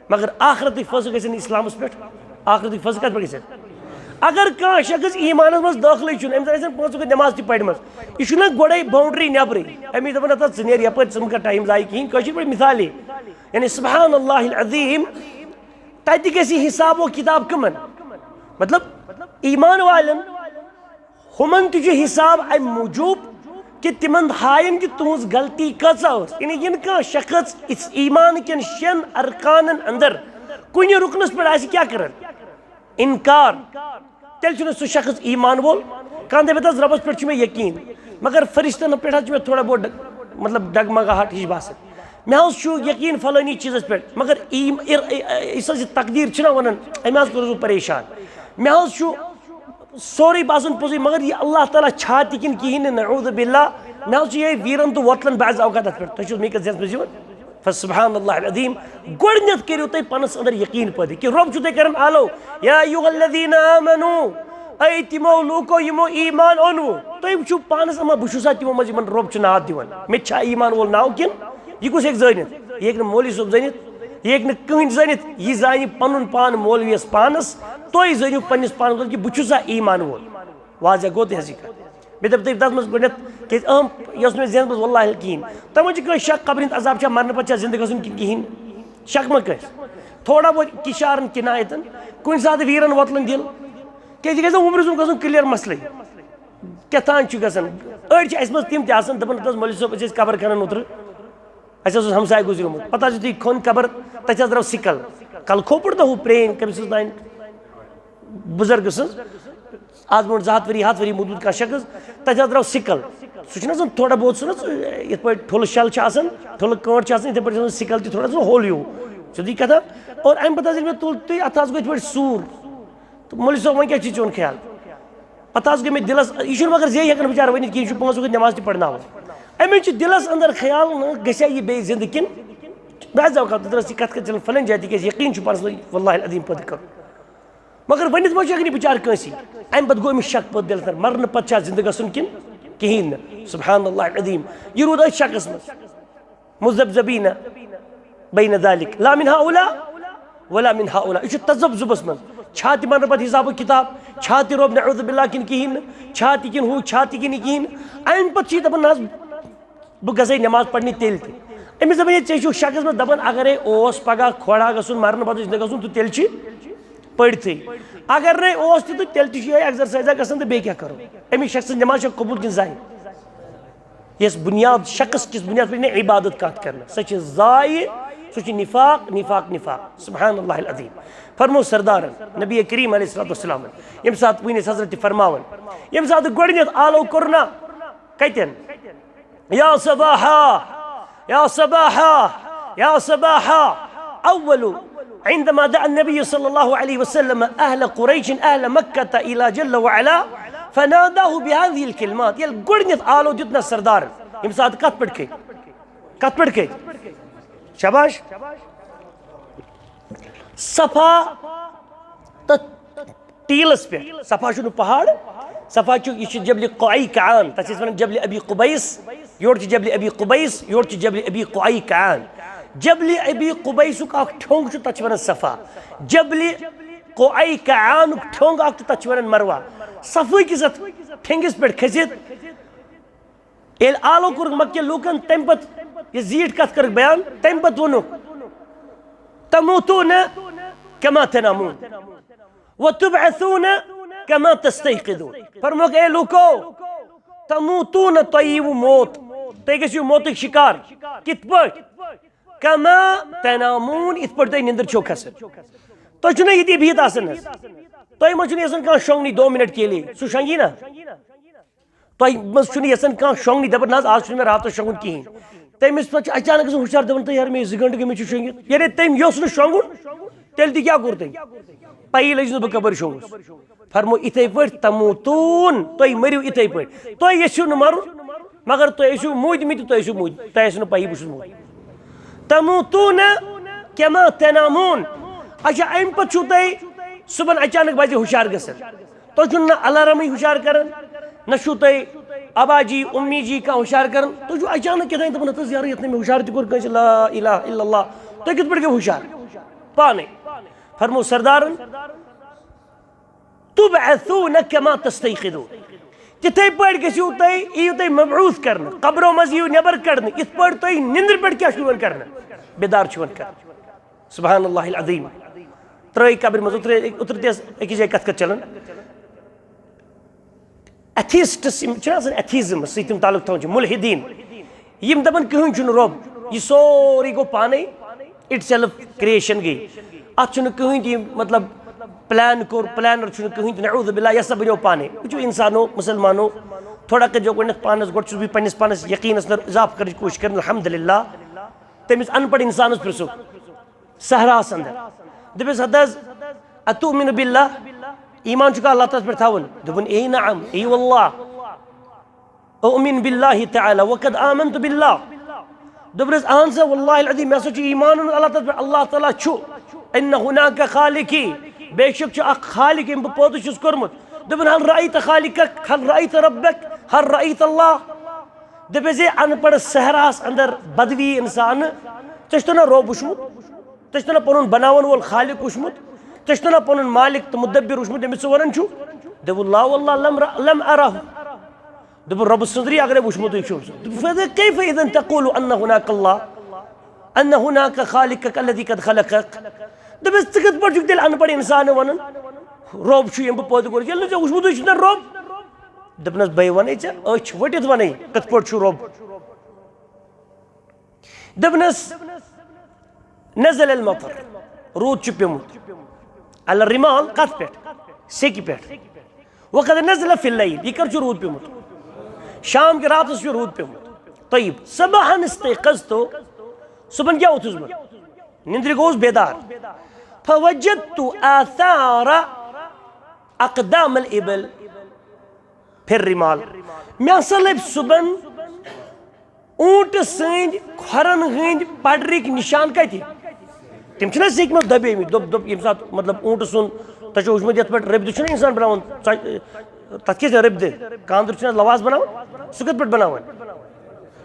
مگر آخرتٕکۍ فٲصلہٕ گژھن اسلامَس پٮ۪ٹھ۔ آخرتٕکۍ فٲصلہٕ کَتھ پٮ۪ٹھ گژھن؟ اگر کانٛہہ شخص ایمانَس منٛز دٲخلٕے چھُنہٕ، أمِس آسن پانٛژھ وقت نٮ۪ماز تہِ پَرِمَژ، یہِ چھُنہ گۄڈَے باؤنڈری نٮ۪برٕے۔ أمی دَپان، "نہ تہٕ ژٕ نیر یَپٲرۍ، ژٕ مہٕ کَر ٹایم ضایع کِہیٖنۍ"، کٲشِر پٲٹھۍ مثالے، یعنی سبحان اللہ العظیم، تَتہِ گژھِ حساب و کِتاب کٕمَن؟ مطلب، ایمان والٮ۪ن۔ ہُمن تہِ چھُ حساب امہِ موٗجوٗب کہِ تِمن ہاین کہِ تُہنٛز غلطی کۭژاہ ٲس۔ یعنی یِنہٕ کانٛہہ شخص اس ایمان کٮ۪ن شٮ۪ن ارکانن اندر کُنہِ رُکنس پٮ۪ٹھ آسہِ کیٛاہ کران؟ انکار۔ تیٚلہِ چھُنہٕ سُہ شخص ایمان وول۔ کانٛہہ دپہِ، "حظ، رۄبس پٮ۪ٹھ چھُ مےٚ یقین، مگر فرشتن پٮ۪ٹھ حظ چھُ مےٚ تھوڑا بہت ڈ-، مطلب، ڈگمگاہٹ ہِش باسان۔ مےٚ حظ چھُ یقین فلٲنی چیٖزس پٮ۪ٹھ، مگر ایم-، اِر-، اِ-، یُس حظ یہِ تقدیٖر چھُنہ ونان، أمۍ حظ کوٚرُس بہٕ پریشان۔ مےٚ حظ چھُ سورُے باسان پوٚزُے، مگر یہِ اللہ تعالیٰ چھا تہِ کِنہٕ کِہیٖنۍ نہٕ، نعوذ باللہ، مےٚ حظ چھُ یِہوٚے ویٖرن تہٕ وۄتلن بعض اوقات اَتھ پٮ۪ٹھ۔" تُہۍ چھِو مےٚ کَتھ ذہنَس منٛز یِوان؟ فسبحان اللہ العظیم۔ گۄڈٕنٮ۪تھ کٔرِو تُہۍ پانَس اندر یقیٖن پٲدٕ کہِ رۄب چھُ تۄہہِ کران آلو، یا ایھا الذین آمنو، اے تِمو لوٗکو یِمو ایمان اوٚنوُ۔ تُہۍ وٕچھِو پانَس، اما بہٕ چھُسا تِمو منٛز یِمن رۄب چھُ ناد دِوان؟ مےٚ تہِ چھا ایمان وول ناو کِنہٕ؟ یہِ کُس ہیٚکہِ زٲنِتھ؟ یہِ ہیٚکہِ نہٕ مولوی صٲب زٲنِتھ، یہِ ہیٚکہِ نہٕ کٕہٕنۍ زٲنِتھ۔ یہِ زانہِ پنُن پان مولویس پانس۔ تُہۍ زٲنِو پننِس پانس منٛز کہِ بہٕ چھُسا ایمان وول۔ واضح گوٚو تہِ حظ یہِ کَتھ؟ مےٚ دوٚپ تٔمۍ تَتھ منٛز گۄڈٕنٮ۪تھ، کیٛازِ اہم یہِ اوس نہٕ مےٚ ذہنَس منٛز واللہ کِہیٖنۍ۔ تَمہِ منٛز چھِ کٲنٛسہِ شک قبرِ ہُنٛد عذاب چھا، مَرنہٕ پَتہٕ چھا زِندٕ گژھُن کِنہٕ کِہیٖنۍ؟ شک ما کٲنٛسہِ؟ تھوڑا بہت کِشارَن کِنایَتَن، کُنہِ ساتہٕ ویٖرَن وۄتلَن دِل، کیٛازِ یہِ گژھِ نہ وُمرِ سُنٛد گژھُن clear مسلٕے۔ کیٛاہ تام چھُ گژھان۔ أڑۍ چھِ اَسہِ منٛز تِم تہِ آسان، دَپان، "ہَتہٕ حظ مولوی صٲب، أسۍ ٲسۍ قبر کھنان اوترٕ، اَسہِ حظ اوس ہمساے گُزریومُت، پَتہٕ حظ یُتھُے کھوٚن قبر، تَتہِ حظ درٛاو سِکَل، کَلہٕ کھوپُر نہ ہُہ پرٛٲنۍ کٔمِس حظ تانۍ بُزرگہٕ سٕنٛز، آز برونٛٹھ زٕ ہَتھ ؤری، ہَتھ ؤری موٗدمُت کانٛہہ شخص، تَتہِ حظ درٛاو سِکَل۔" سُہ چھُنہٕ آسان تھوڑا بہت، سُہ نہ سُہ، یِتھ پٲٹھۍ ٹھُلہٕ شَل چھِ آسان، ٹھُلہٕ کٲنٛٹھ چھِ آسان، یِتھَے پٲٹھۍ چھِ آسان سِکَل تہِ تھوڑا سُہ ہوٚل ہیوٗ، سیوٚدُے کَتھا۔ اور اَمہِ پَتہٕ حظ ییٚلہِ مےٚ تُل تُہۍ، اَتھ حظ گوٚو یِتھ پٲٹھۍ سوٗر۔ تہٕ مولوی صٲب، وۄنۍ کیٛاہ چھُے چون خیال؟ پَتہٕ حظ گٔے مےٚ دِلَس، یہِ چھُنہٕ مگر زے ہٮ۪کان بِچارٕ ؤنِتھ کِہیٖنۍ، یہِ چھُ پانٛژھ وقت نٮ۪ماز تہِ پَرناوان۔ أمِس چھُ دِلَس اندر خیال، نہ گژھِ ہا یہِ بیٚیہِ زِندٕ کِنہٕ؟ بعض اوقات دَپان، "یہِ کَتھ کَتھ چھَنہٕ فَلٲنۍ جایہِ، تِکیٛازِ یقیٖن چھُ پانَس منٛز، واللہ العظیٖم پٲدٕ کَرُن۔" مگر ؤنِتھ ما چھُ ہٮ۪کان یہِ بِچارٕ کٲنٛسی۔ اَمہِ پَتہٕ گوٚو أمِس شک پٲدٕ دِلَس اندر، مَرنہٕ پَتہٕ چھا زِندٕ گژھُن کِنہٕ کِہیٖنۍ نہٕ؟ سبحان اللہ العظیٖم، یہِ روٗد أتھۍ شکَس منٛز۔ مذبذبین بین ذلک، لا من هؤلاء ولا من هؤلاء۔ یہِ چھُ تذبذبس منٛز۔ چھا تہِ مَرنہٕ پَتہٕ حساب و کِتاب؟ چھا تہِ رۄب نعوذ باللہ کِنہٕ کِہیٖنۍ نہٕ؟ چھا تہِ کِنہٕ ہُہ؟ چھا تہِ کِنہٕ کِہیٖنۍ نہٕ؟ اَمہِ پَتہٕ چھِ یہِ دَپان، "نہ حظ، بہٕ گژھٕ ہے نٮ۪ماز پَرنہِ تیٚلہِ تہِ۔" أمِس دَپان، "ہے، ژےٚ چھُکھ شکَس منٛز دَپان، اگرے اوس پَگاہ کھۄڑا گژھُن، مَرنہٕ پَتہٕ زِندٕ گژھُن، تہٕ تیٚلہِ چھِ پٔرۍتھٕے۔ اگر نَے اوس تہِ، تہٕ تیٚلہِ تہِ چھُ یِہوٚے exercise گژھان، تہٕ بیٚیہِ کیٛاہ کَرو؟" أمِس شخص سٕنٛز نٮ۪ماز چھےٚ قبوٗل کِنہٕ ضایع؟ یۄس بُنیاد، شخص کِس بُنیادس پٮ۪ٹھ نہٕ عبادت کانٛہہ کرنہٕ، سۄ چھِ ضایع، سُہ چھُ نفاق، نفاق، نفاق۔ سبحان اللہ العظیم۔ فرمو سردارن، نبی کریم علیہ الصلوۃ والسلام، ییٚمہِ ساتہٕ وٕنۍ أسۍ حضرت فرماوان، ییٚمہِ ساتہٕ گۄڈٕنیتھ آلو کوٚر نا کتٮ۪ن؟ یا صباحا، یا صباحا، یا صباحا۔ اول عندما دعا النبي صلى الله عليه وسلم أهل قريش أهل مكة إلى جل وعلا فناداه بهذه الكلمات۔ ییٚلہِ گۄڈٕنیتھ آلو دیُت نہ سردارن، ییٚمہِ ساتہٕ کتھ پٮ۪ٹھ کھٔتۍ؟ کتھ پٮ۪ٹھ کھٔتۍ؟ شاباش۔ صفا تہٕ ٹیٖلس پٮ۪ٹھ۔ صفا چھُنہٕ پہاڑ، صفا چھُ، یہِ چھُ جبلِ قعیقعان، تَتھ چھِ أسۍ وَنان جبلِ ابی قبیس۔ یورٕ چھُ جبلِ ابی قبیس، یورٕ چھُ جبلِ ابی قعیقعان۔ جبلِ ابی قبیسُک اکھ ٹھوٚنٛگ چھُ، تَتھ چھِ وَنان صفا۔ جبلِ قعیقعانُک ٹھوٚنٛگ اکھ چھُ، تَتھ چھِ وَنان مروہ۔ صفٲیی کِس اَتھ ٹھیٚنٛگِس پٮ۪ٹھ کھٔسِتھ، ییٚلہِ آلو کوٚرُکھ مکہ کٮ۪ن لوٗکن، تَمہِ پتہٕ یہِ زیٖٹھ کَتھ کٔرٕکھ بیان، تَمہِ پتہٕ ووٚنُکھ، "تموتون کما تنامون وتبعثون کما تستيقظون۔" فرمووُکھ، "اے لوٗکو، تموتون، تۄہہِ یِیِو موت، تُہۍ گٔژھِو موتُک شِکار۔" کِتھ پٲٹھۍ؟ "کما تنامون"، یِتھ پٲٹھۍ تُہۍ نِندٕر چھِو کھسان۔ تُہۍ چھِو نہ ییٚتی بِہِتھ آسان حظ؟ تۄہہِ ما چھُنہٕ یَژھان کانٛہہ شۄنٛگنٕے دو منٹ کے لیے؟ سُہ شۄنٛگی نا؟ تۄہہِ منٛز چھُنہٕ یَژھان کانٛہہ شۄنٛگنٕے، دَپان، "نہ حظ، آز چھُنہٕ مےٚ راتَس شۄنٛگُن کِہیٖنۍ۔" تٔمِس پَتہٕ چھُ اچانک گژھان ہُشار، دَپان، "تہٕ یارٕ، مےٚ زٕ گھنٹہٕ گٔمٕتۍ چھِ شۄنٛگِتھ۔" یعنی تٔمۍ یوٚژھ نہٕ شۄنٛگُن، تیٚلہِ تہِ کیٛاہ کوٚر تٔمۍ؟ پَیی لٔج نہٕ بہٕ کَپٲرۍ شۄنٛگُس۔ فرمو، یِتھَے پٲٹھۍ تموتون، تُہۍ مٔرِو یِتھَے پٲٹھۍ۔ تُہۍ یٔژھِو نہٕ مَرُن، مگر تُہۍ ٲسِو موٗدمٕتۍ تہٕ تُہۍ ٲسِو موٗدمٕتۍ۔ تۄہہِ آسِوٕ نہٕ پَیی بہٕ چھُس موٗدمُت۔ تموتون کما تنامون۔ اچھا، اَمہِ پتہٕ چھُو تۄہہِ صُبحن اچانک بجہِ ہُشار گژھان۔ تۄہہِ چھُنہٕ نہ الارمٕے ہُشار کران، نہ چھُو تۄہہِ ابا جی، امی جی کانٛہہ ہُشار کران۔ تُہۍ چھُو اچانک کیٛاہ تام دَپان، "ہَتہٕ حظ یارٕ، یَتھ نہٕ مےٚ ہُشار تہِ کوٚر کٲنٛسہِ، لا الہ الا اللہ۔" تُہۍ کِتھ پٲٹھۍ گٔیوٕ ہُشار؟ پانے۔ فرمو سردارن، تبعثون کما تستيقظون۔ تِتھے پٲٹھۍ گٔژھِو تُہۍ، یِیِو تُہۍ مبعوث کرنہٕ، قبرو منٛز یِیِو نٮ۪بر کڑنہٕ، یِتھ پٲٹھۍ تُہۍ نِندرِ پٮ۪ٹھ کیٛاہ چھِو یِوان کرنہٕ؟ بیدار چھِو یِوان کرنہٕ۔ سبحان اللہ العظیم۔ ترٛٲے قبرِ منٛز، اوترٕ اوترٕ تہِ ٲس أکِس جایہِ کتھ کتھ چلان۔ ایتھیسٹس، یِم چھِنہ آسان ایتھیزم سۭتۍ تِم تعلق تھاوان چھِ، مُلحدیٖن، یِم دَپان کٕہٕنۍ چھُنہٕ رۄب، یہِ سورُے گوٚو پانَے، اِٹ سیلف کریشن گٔے۔ اَتھ چھُنہٕ کٕہٕنۍ تہِ، مطلب، پلان کوٚر، پلانر چھُنہٕ کٕہٕنۍ تہِ، نعوذ باللہ، یہِ ہسا بنیو پانَے۔ وٕچھِو اِنسانو، مُسلمانو، تھوڑا کٔرۍزیو گۄڈٕنٮ۪تھ پانَس، گۄڈٕ چھُس بہٕ پنٛنِس پانَس یقیٖنَس اندر اضافہٕ کَرنٕچ کوٗشِش کَرٕنۍ، الحمدللہ۔ تٔمِس اَن پَڑھ اِنسانَس پرٛژھو صحراہَس اندر، دٔپِس، "ہَتہٕ حظ، اتؤمن باللہ، ایمان چھُکھا اللہ تعالیٰ ہَس پٮ۪ٹھ تھاوُن؟" دوٚپُن، "اے نعم، اے واللہ، اؤمن باللہ تعالیٰ وقد آمنت باللہ۔" دوٚپنَس، "اہن سا، واللہ العظیم، مےٚ ہسا چھُ ایمان اوٚنمُت اللہ تعالیٰ ہَس پٮ۪ٹھ، اللہ تعالیٰ چھُ، ان ہناک خالقی، بے شک چھُ اکھ خالق، ییٚمۍ بہٕ پٲدٕ چھُس کوٚرمُت۔" دوٚپُن، "هل رأیت خالقک، هل رأیت ربک، هل رأیت اللہ؟" دٔپِس، ہے، اَن پَڑھ صحراہَس اندر بدوی اِنسان، ژےٚ چھُتھ نہ رۄب وٕچھمُت؟ ژےٚ چھُتھ نہ پَنُن بناوَن وول خالق وٕچھمُت؟ ژےٚ چھُتھ نہ پَنُن مالک تہٕ مُدبِر وٕچھمُت، ییٚمِس ژٕ وَنان چھُکھ؟ دوٚپُن، "لا واللہ لم ر-، لم ارہ۔" دوٚپُن، "رۄبہٕ سٕنٛدرٕے اگرے وٕچھمُتُے چھُم سُہ۔" دوٚپُن، "فَكَيْفَ إِذًا تَقُولُ أَنَّ هُنَاكَ اللَّهَ، أَنَّ هُنَاكَ خَالِقَكَ الَّذِي قَدْ خَلَقَكَ؟" دوٚپمَس، "ژٕ کِتھ پٲٹھۍ چھُکھ تیٚلہِ اَن پَڑھ اِنسانہٕ وَنان، رۄب چھُ ییٚمۍ بہٕ پٲدٕ کوٚرُس، ییٚلہِ نہٕ ژےٚ وٕچھمُتُے چھُکھ نہ رۄب؟" دوٚپنَس، "بَے وَنَے ژےٚ، أچھ ؤٹِتھ وَنَے، کِتھ پٲٹھۍ چھُ رۄب؟" دوٚپنَس، "نزل المطر"، روٗد چھُ پیوٚمُت۔ الرمال کَتھ پٮ۪ٹھ؟ سیٚکہِ پٮ۪ٹھ۔ وقد نزل فی اللیل، یہِ کر چھُ روٗد پیوٚمُت؟ شام کہِ راتَس چھُ روٗد پیوٚمُت۔ طیب، صبحن استیقظت، صُبحن کیٛاہ ووٚتھُس بہٕ؟ نِندرِ گوٚوُس بیدار۔ فوجدت آثار اقدام الابل فی الرمال، مےٚ ہسا لٔبۍ صُبحن اوٗنٹہٕ سٕنٛدۍ کھۄرن ہٕنٛدۍ پڈرٕکۍ نِشان کتہِ؟ تِم چھِنہ سیٚکہِ منٛز دبیمٕتۍ، دوٚپ، دوٚپ، ییٚمہِ ساتہٕ، مطلب، اوٗنٹہٕ سُنٛد، تۄہہِ چھُو وٕچھمُت یتھ پٮ۪ٹھ رٔبدٕ چھُنہ انسان بناوان، ژۄ-، تتھ کیٛاہ چھِ رٔبدٕ؟ کانٛدُر چھُنہ لواس بناوان، سُہ کِتھ پٲٹھۍ بناوان؟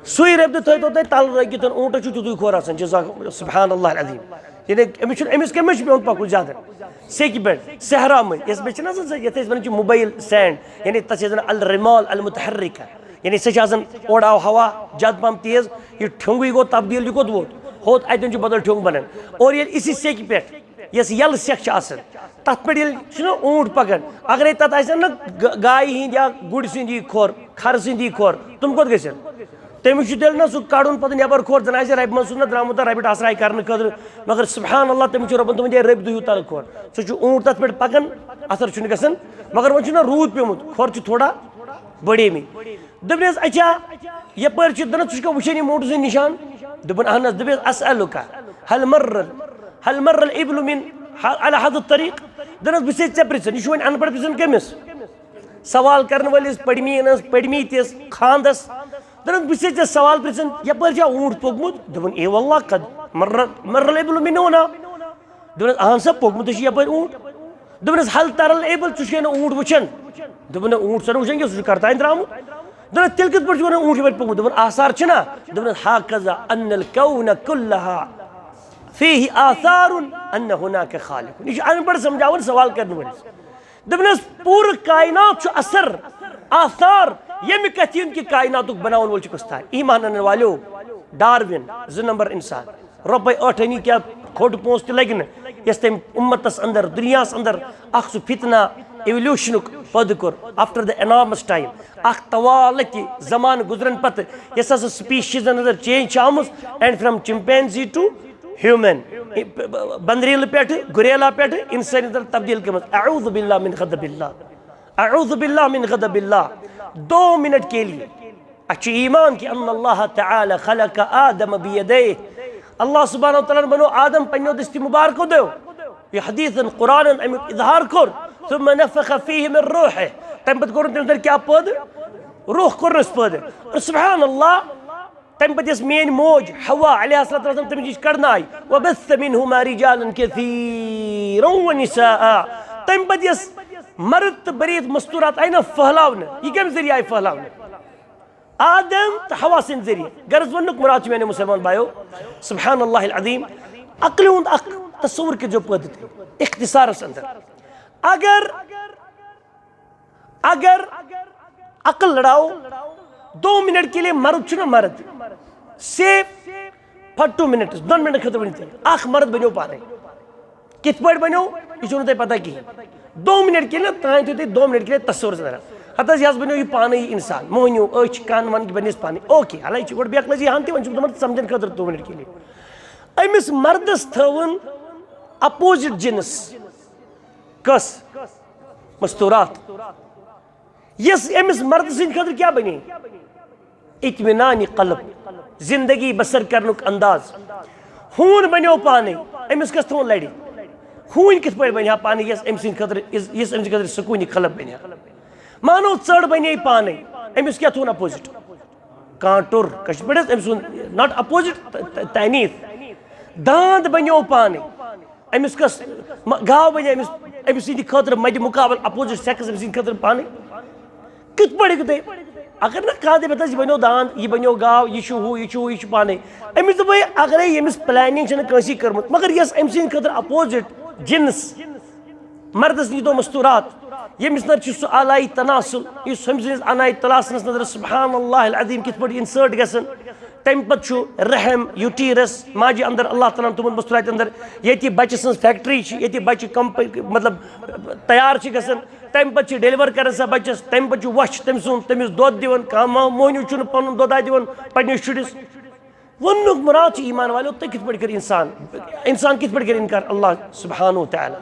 سُے رٔبدٕ تھٲیتو تۄہہِ تلہٕ رٔکھِتھ، اوٗنٹس چھُ تیُتُے کھۄر آسان، جزاک، سبحان اللہ العظیم۔ یعنی أمِس چھُنہٕ، أمِس کَمہِ منٛز چھُ پیوٚن پَکُن زیادٕ؟ سیٚکہِ پٮ۪ٹھ، صحرا مٔنٛزۍ، یَتھ منٛز چھِنہٕ آسان سۄ، یَتھ أسۍ وَنان چھِ موبایل سینڈ، یعنی تَتھ چھِ أسۍ وَنان المال المتحرکہ، یعنی سۄ چھِ آسان اورٕ آو ہوا زیادٕ پَہَم تیز، یہِ ٹھیوٚنٛگُے گوٚو تبدیٖل، یہِ کوٚت ووت؟ ہوٚت، اَتٮ۪ن چھُ بدل ٹھیوٚنٛگ بَنان۔ اور ییٚلہِ اِسی سیٚکہِ پٮ۪ٹھ یۄس یَلہٕ سیٚکھ چھِ آسان، تَتھ پٮ۪ٹھ ییٚلہِ چھُنہ اوٗنٹ پَکان، اگرے تَتھ آسہِ ہا نہ گا-، گایہِ ہِنٛدۍ یا گُرۍ سٕنٛدی کھۄر، کھرٕ سٕنٛدی کھۄر، تِم کوٚت گٔژھن؟ تٔمِس چھُ تیٚلہِ نہ سُہ کَڑُن پَتہٕ نٮ۪بر کھۄر، زَن آسہِ رَبہِ منٛز سُہ نہ درٛامُت رَبہِ ٹھاسراے کَرنہٕ خٲطرٕ۔ مگر سبحان اللہ، تٔمِس چھُ رۄبَن تھوٚمُت یہِ رٔبۍ دُہِیوٗ تَلہٕ کھۄر۔ سُہ چھُ اوٗنٹ تَتھ پٮ۪ٹھ پَکان، اَثر چھُنہٕ گژھان۔ مگر وۄنۍ چھُنہ روٗد پیوٚمُت، کھۄر چھِ تھوڑا بڑیمٕتۍ۔ دوٚپنَس، "اچھا، یَپٲرۍ چھِ دَنٛدَس، ژٕ چھُکھا وٕچھان یِم موٹر سۭتۍ نِشان؟" دوٚپُن، "اہن حظ۔" دوٚپنَس، "اسألک، هل مر، هل مر الابل من على هذا الطريق؟" دوٚپنَس، "بہٕ چھُسے ژےٚ پرٛژھان، یہِ چھُ وۄنۍ اَن پَڑھ پرٛژھان کٔمِس؟ سوال کَرَن وٲلِس پٔڑمِیَنَس، پٔڑمِتِس، خاندَس۔ دوٚپنَس، بہٕ چھُسے ژےٚ سوال پرٛژھان، یَپٲرۍ چھا اوٗنٹ پوٚکمُت؟" دوٚپُن، "اے واللہ، قد مر، مر الابل من هنا؟" دوٚپنَس، "اہن سا، پوٚکمُت چھُ یَپٲرۍ اوٗنٹ۔" دوٚپنَس، "هل ترى الابل، ژٕ چھُکھے نہٕ اوٗنٹ وٕچھان؟" دوٚپُن، "نہ، اوٗنٹ چھُنہٕ وٕچھان کینٛہہ، سُہ چھُ کرتانۍ درٛامُت۔" دوٚپنَس، "تیٚلہِ کِتھ پٲٹھۍ چھُ وَنان اوٗنٹ یَپٲرۍ پوٚکمُت؟" دوٚپُن، "آثار چھِنہ؟" دوٚپنَس، "هكذا أن الكون كلها فيه آثار أن هناك خالق۔" یہِ چھُ اَن پَڑھ سَمجھاوان سوال کَرَن وٲلِس۔ دوٚپنَس، پوٗرٕ کائنات چھُ اثر، آثار، ییٚمہِ کَتھِ ہُنٛد کہِ کائناتُک بناون وول چھُ کُس تام۔ ایمان اَنَن والیو، ڈارون، زٕ نمبر انسان۔ رۄپے ٲٹھ آنی کیٛاہ کھوٚٹ پونٛسہٕ تہِ لگہِ نہٕ، یۄس تٔمۍ اُمتس اندر، دُنیاہس اندر اکھ سُہ فتنہ ایولیوشنُک پٲدٕ کوٚر۔ After the enormous time، اکھ طوالہ کہِ زمانہٕ گُزرن پتہٕ، یۄس ہسا species اندر change چھِ آمٕژ، and from chimpanzee to human، بندریلہٕ پٮ۪ٹھٕ، گوریلا پٮ۪ٹھٕ انسٲنی اندر تبدیل گٔمٕژ۔ اعوذ باللہ من غضب اللہ، اعوذ باللہ من غضب اللہ۔ دو منٹ کے لیے اَسہِ چھُ ایمان کہِ ان اللہ تعالی خلق آدم بیدیہ، اللہ سبحانہ و تعالیٰ ہن بنوو آدم پننیو دستی مبارکو دیو۔ یہِ حدیثن قرآنن امیُک اظہار کوٚر، ثم نفخ فیہ من روحہ، تمہِ پتہٕ کوٚرُن تٔمِس اندر کیٛاہ پٲدٕ؟ روح کوٚرنس پٲدٕ۔ اور سبحان اللہ، تمہِ پتہٕ یۄس میٲنۍ موج حوا علیہ الصلوۃ والسلام تٔمِس نِش کڑنہٕ آیہِ، وبث منہما رجالا کثیرا ونساء، تمہِ پتہٕ یۄس مرد تہٕ بریت مستورات آیہِ نہ پھٔہلاونہٕ، یہِ کمہِ ذٔریعہٕ آیہِ پھٔہلاونہٕ؟ آدم تہٕ حوا سٕنٛدِ ذٔریعہٕ۔ غرض وننُک مراد چھُ میانیو مُسلمان بایو، سبحان اللہ العظیم، عقلہِ ہُنٛد اکھ تصور کٔرۍزیو پٲدٕ تُہۍ اختصارس اندر۔ اگر، اگر عقل لڑاو، دو منٹ کے لیے مرد چھُنہ مرد، صرف for two minutes، دۄن منٹن خٲطرٕ ؤنِو تُہۍ، اکھ مرد بنیو پانے۔ کِتھ پٲٹھۍ بنیو، یہِ چھُو نہٕ تۄہہِ پتہ کِہیٖنۍ۔ دو منٹ کے لیے، تام تھٲیِو تُہۍ دو منٹ کے لیے تصورس اندر۔ ہتہٕ حظ، یہِ حظ بنیو یہِ پانے یہِ انسان، مۄہنیو، أچھ، کن، ون، یہِ بنیس پانے۔ اوکے، حالانکہ یہِ چھُ گۄڈٕ بے عقلٲزی ہن تہِ، وۄنۍ چھُس بہٕ تِمن سمجھن خٲطرٕ دو منٹ کے لیے۔ أمِس مردس تھٲوٕن opposite جنس، کس؟ مستورات۔ یۄس أمِس مردٕ سٕنٛدِ خٲطرٕ کیٛاہ بنے؟ اطمینان قلب، زندگی بسر کرنُک انداز۔ ہوٗن بنیو پانے، أمِس کس تھوٚو لڑِ؟ ہوٗنۍ کِتھ پٲٹھۍ بنہِ ہا پانے، یۄس أمۍ سٕنٛدِ خٲطرٕ، یۄس أمۍ سٕنٛدِ خٲطرٕ سکوٗنہِ قلب بنہِ ہا؟ مانو ژٔر بنے پانے، أمِس کیٛاہ تھوٚون opposite؟ کانٛٹُر، کٲشِر پٲٹھۍ حظ، أمۍ سُنٛد not opposite، ت-، ت-، تعنیٖف۔ داند بنیو پانے۔ أمِس کس م-، گاو بنے أمِس، أمِس سٕنٛدِ خٲطرٕ مدِ مقابل opposite sex أمِس سٕنٛدِ خٲطرٕ پانے؟ کِتھ پٲٹھۍ ہیٚکِو تُہۍ؟ اگر نہٕ کانٛہہ دَپہِ، "ہتہٕ حظ، یہِ بنیو داند، یہِ بنیو گاو، یہِ چھُ ہُہ، یہِ چھُ ہُہ، یہِ چھُ پانے۔" أمِس دَپہٕ بہٕ، اگرے ییٚمِس planning چھَنہٕ کٲنٛسی کٔرمٕژ، مگر یۄس أمۍ سٕنٛدِ خٲطرٕ opposite جنس، مردس نِش دو مستورات، ییٚمِس نظر چھُ سُہ آلایہِ تناسل، یُس ہُمۍ سٕنٛدِس آلایہِ تناسلس نظر سبحان اللہ العظیم کِتھ پٲٹھۍ insert گژھن۔ تَمہِ پتہٕ چھُ رحم، uterus، ماجہِ اندر، اللہ تعالیٰ ہن تُمن بستراتہِ اندر، ییٚتہِ بچہِ سٕنٛز factory چھِ، ییٚتہِ بچہِ کمپ-، مطلب تیار چھِ گژھان۔ تَمہِ پتہٕ چھِ deliver کران سۄ بچس، تَمہِ پتہٕ چھُ وۄچھ تٔمۍ سُنٛد، تٔمِس دۄد دِوان۔ کانٛہہ ما-، موہنیو چھُنہٕ پنُن دۄدا دِوان پننِس شُرِس۔ وَننُک مُراد چھُ ایمان والٮ۪و، تُہۍ کِتھ پٲٹھۍ کٔرِو انسان، انسان کِتھ پٲٹھۍ کٔرِو انکار اللہ سبحانہ و تعالیٰ؟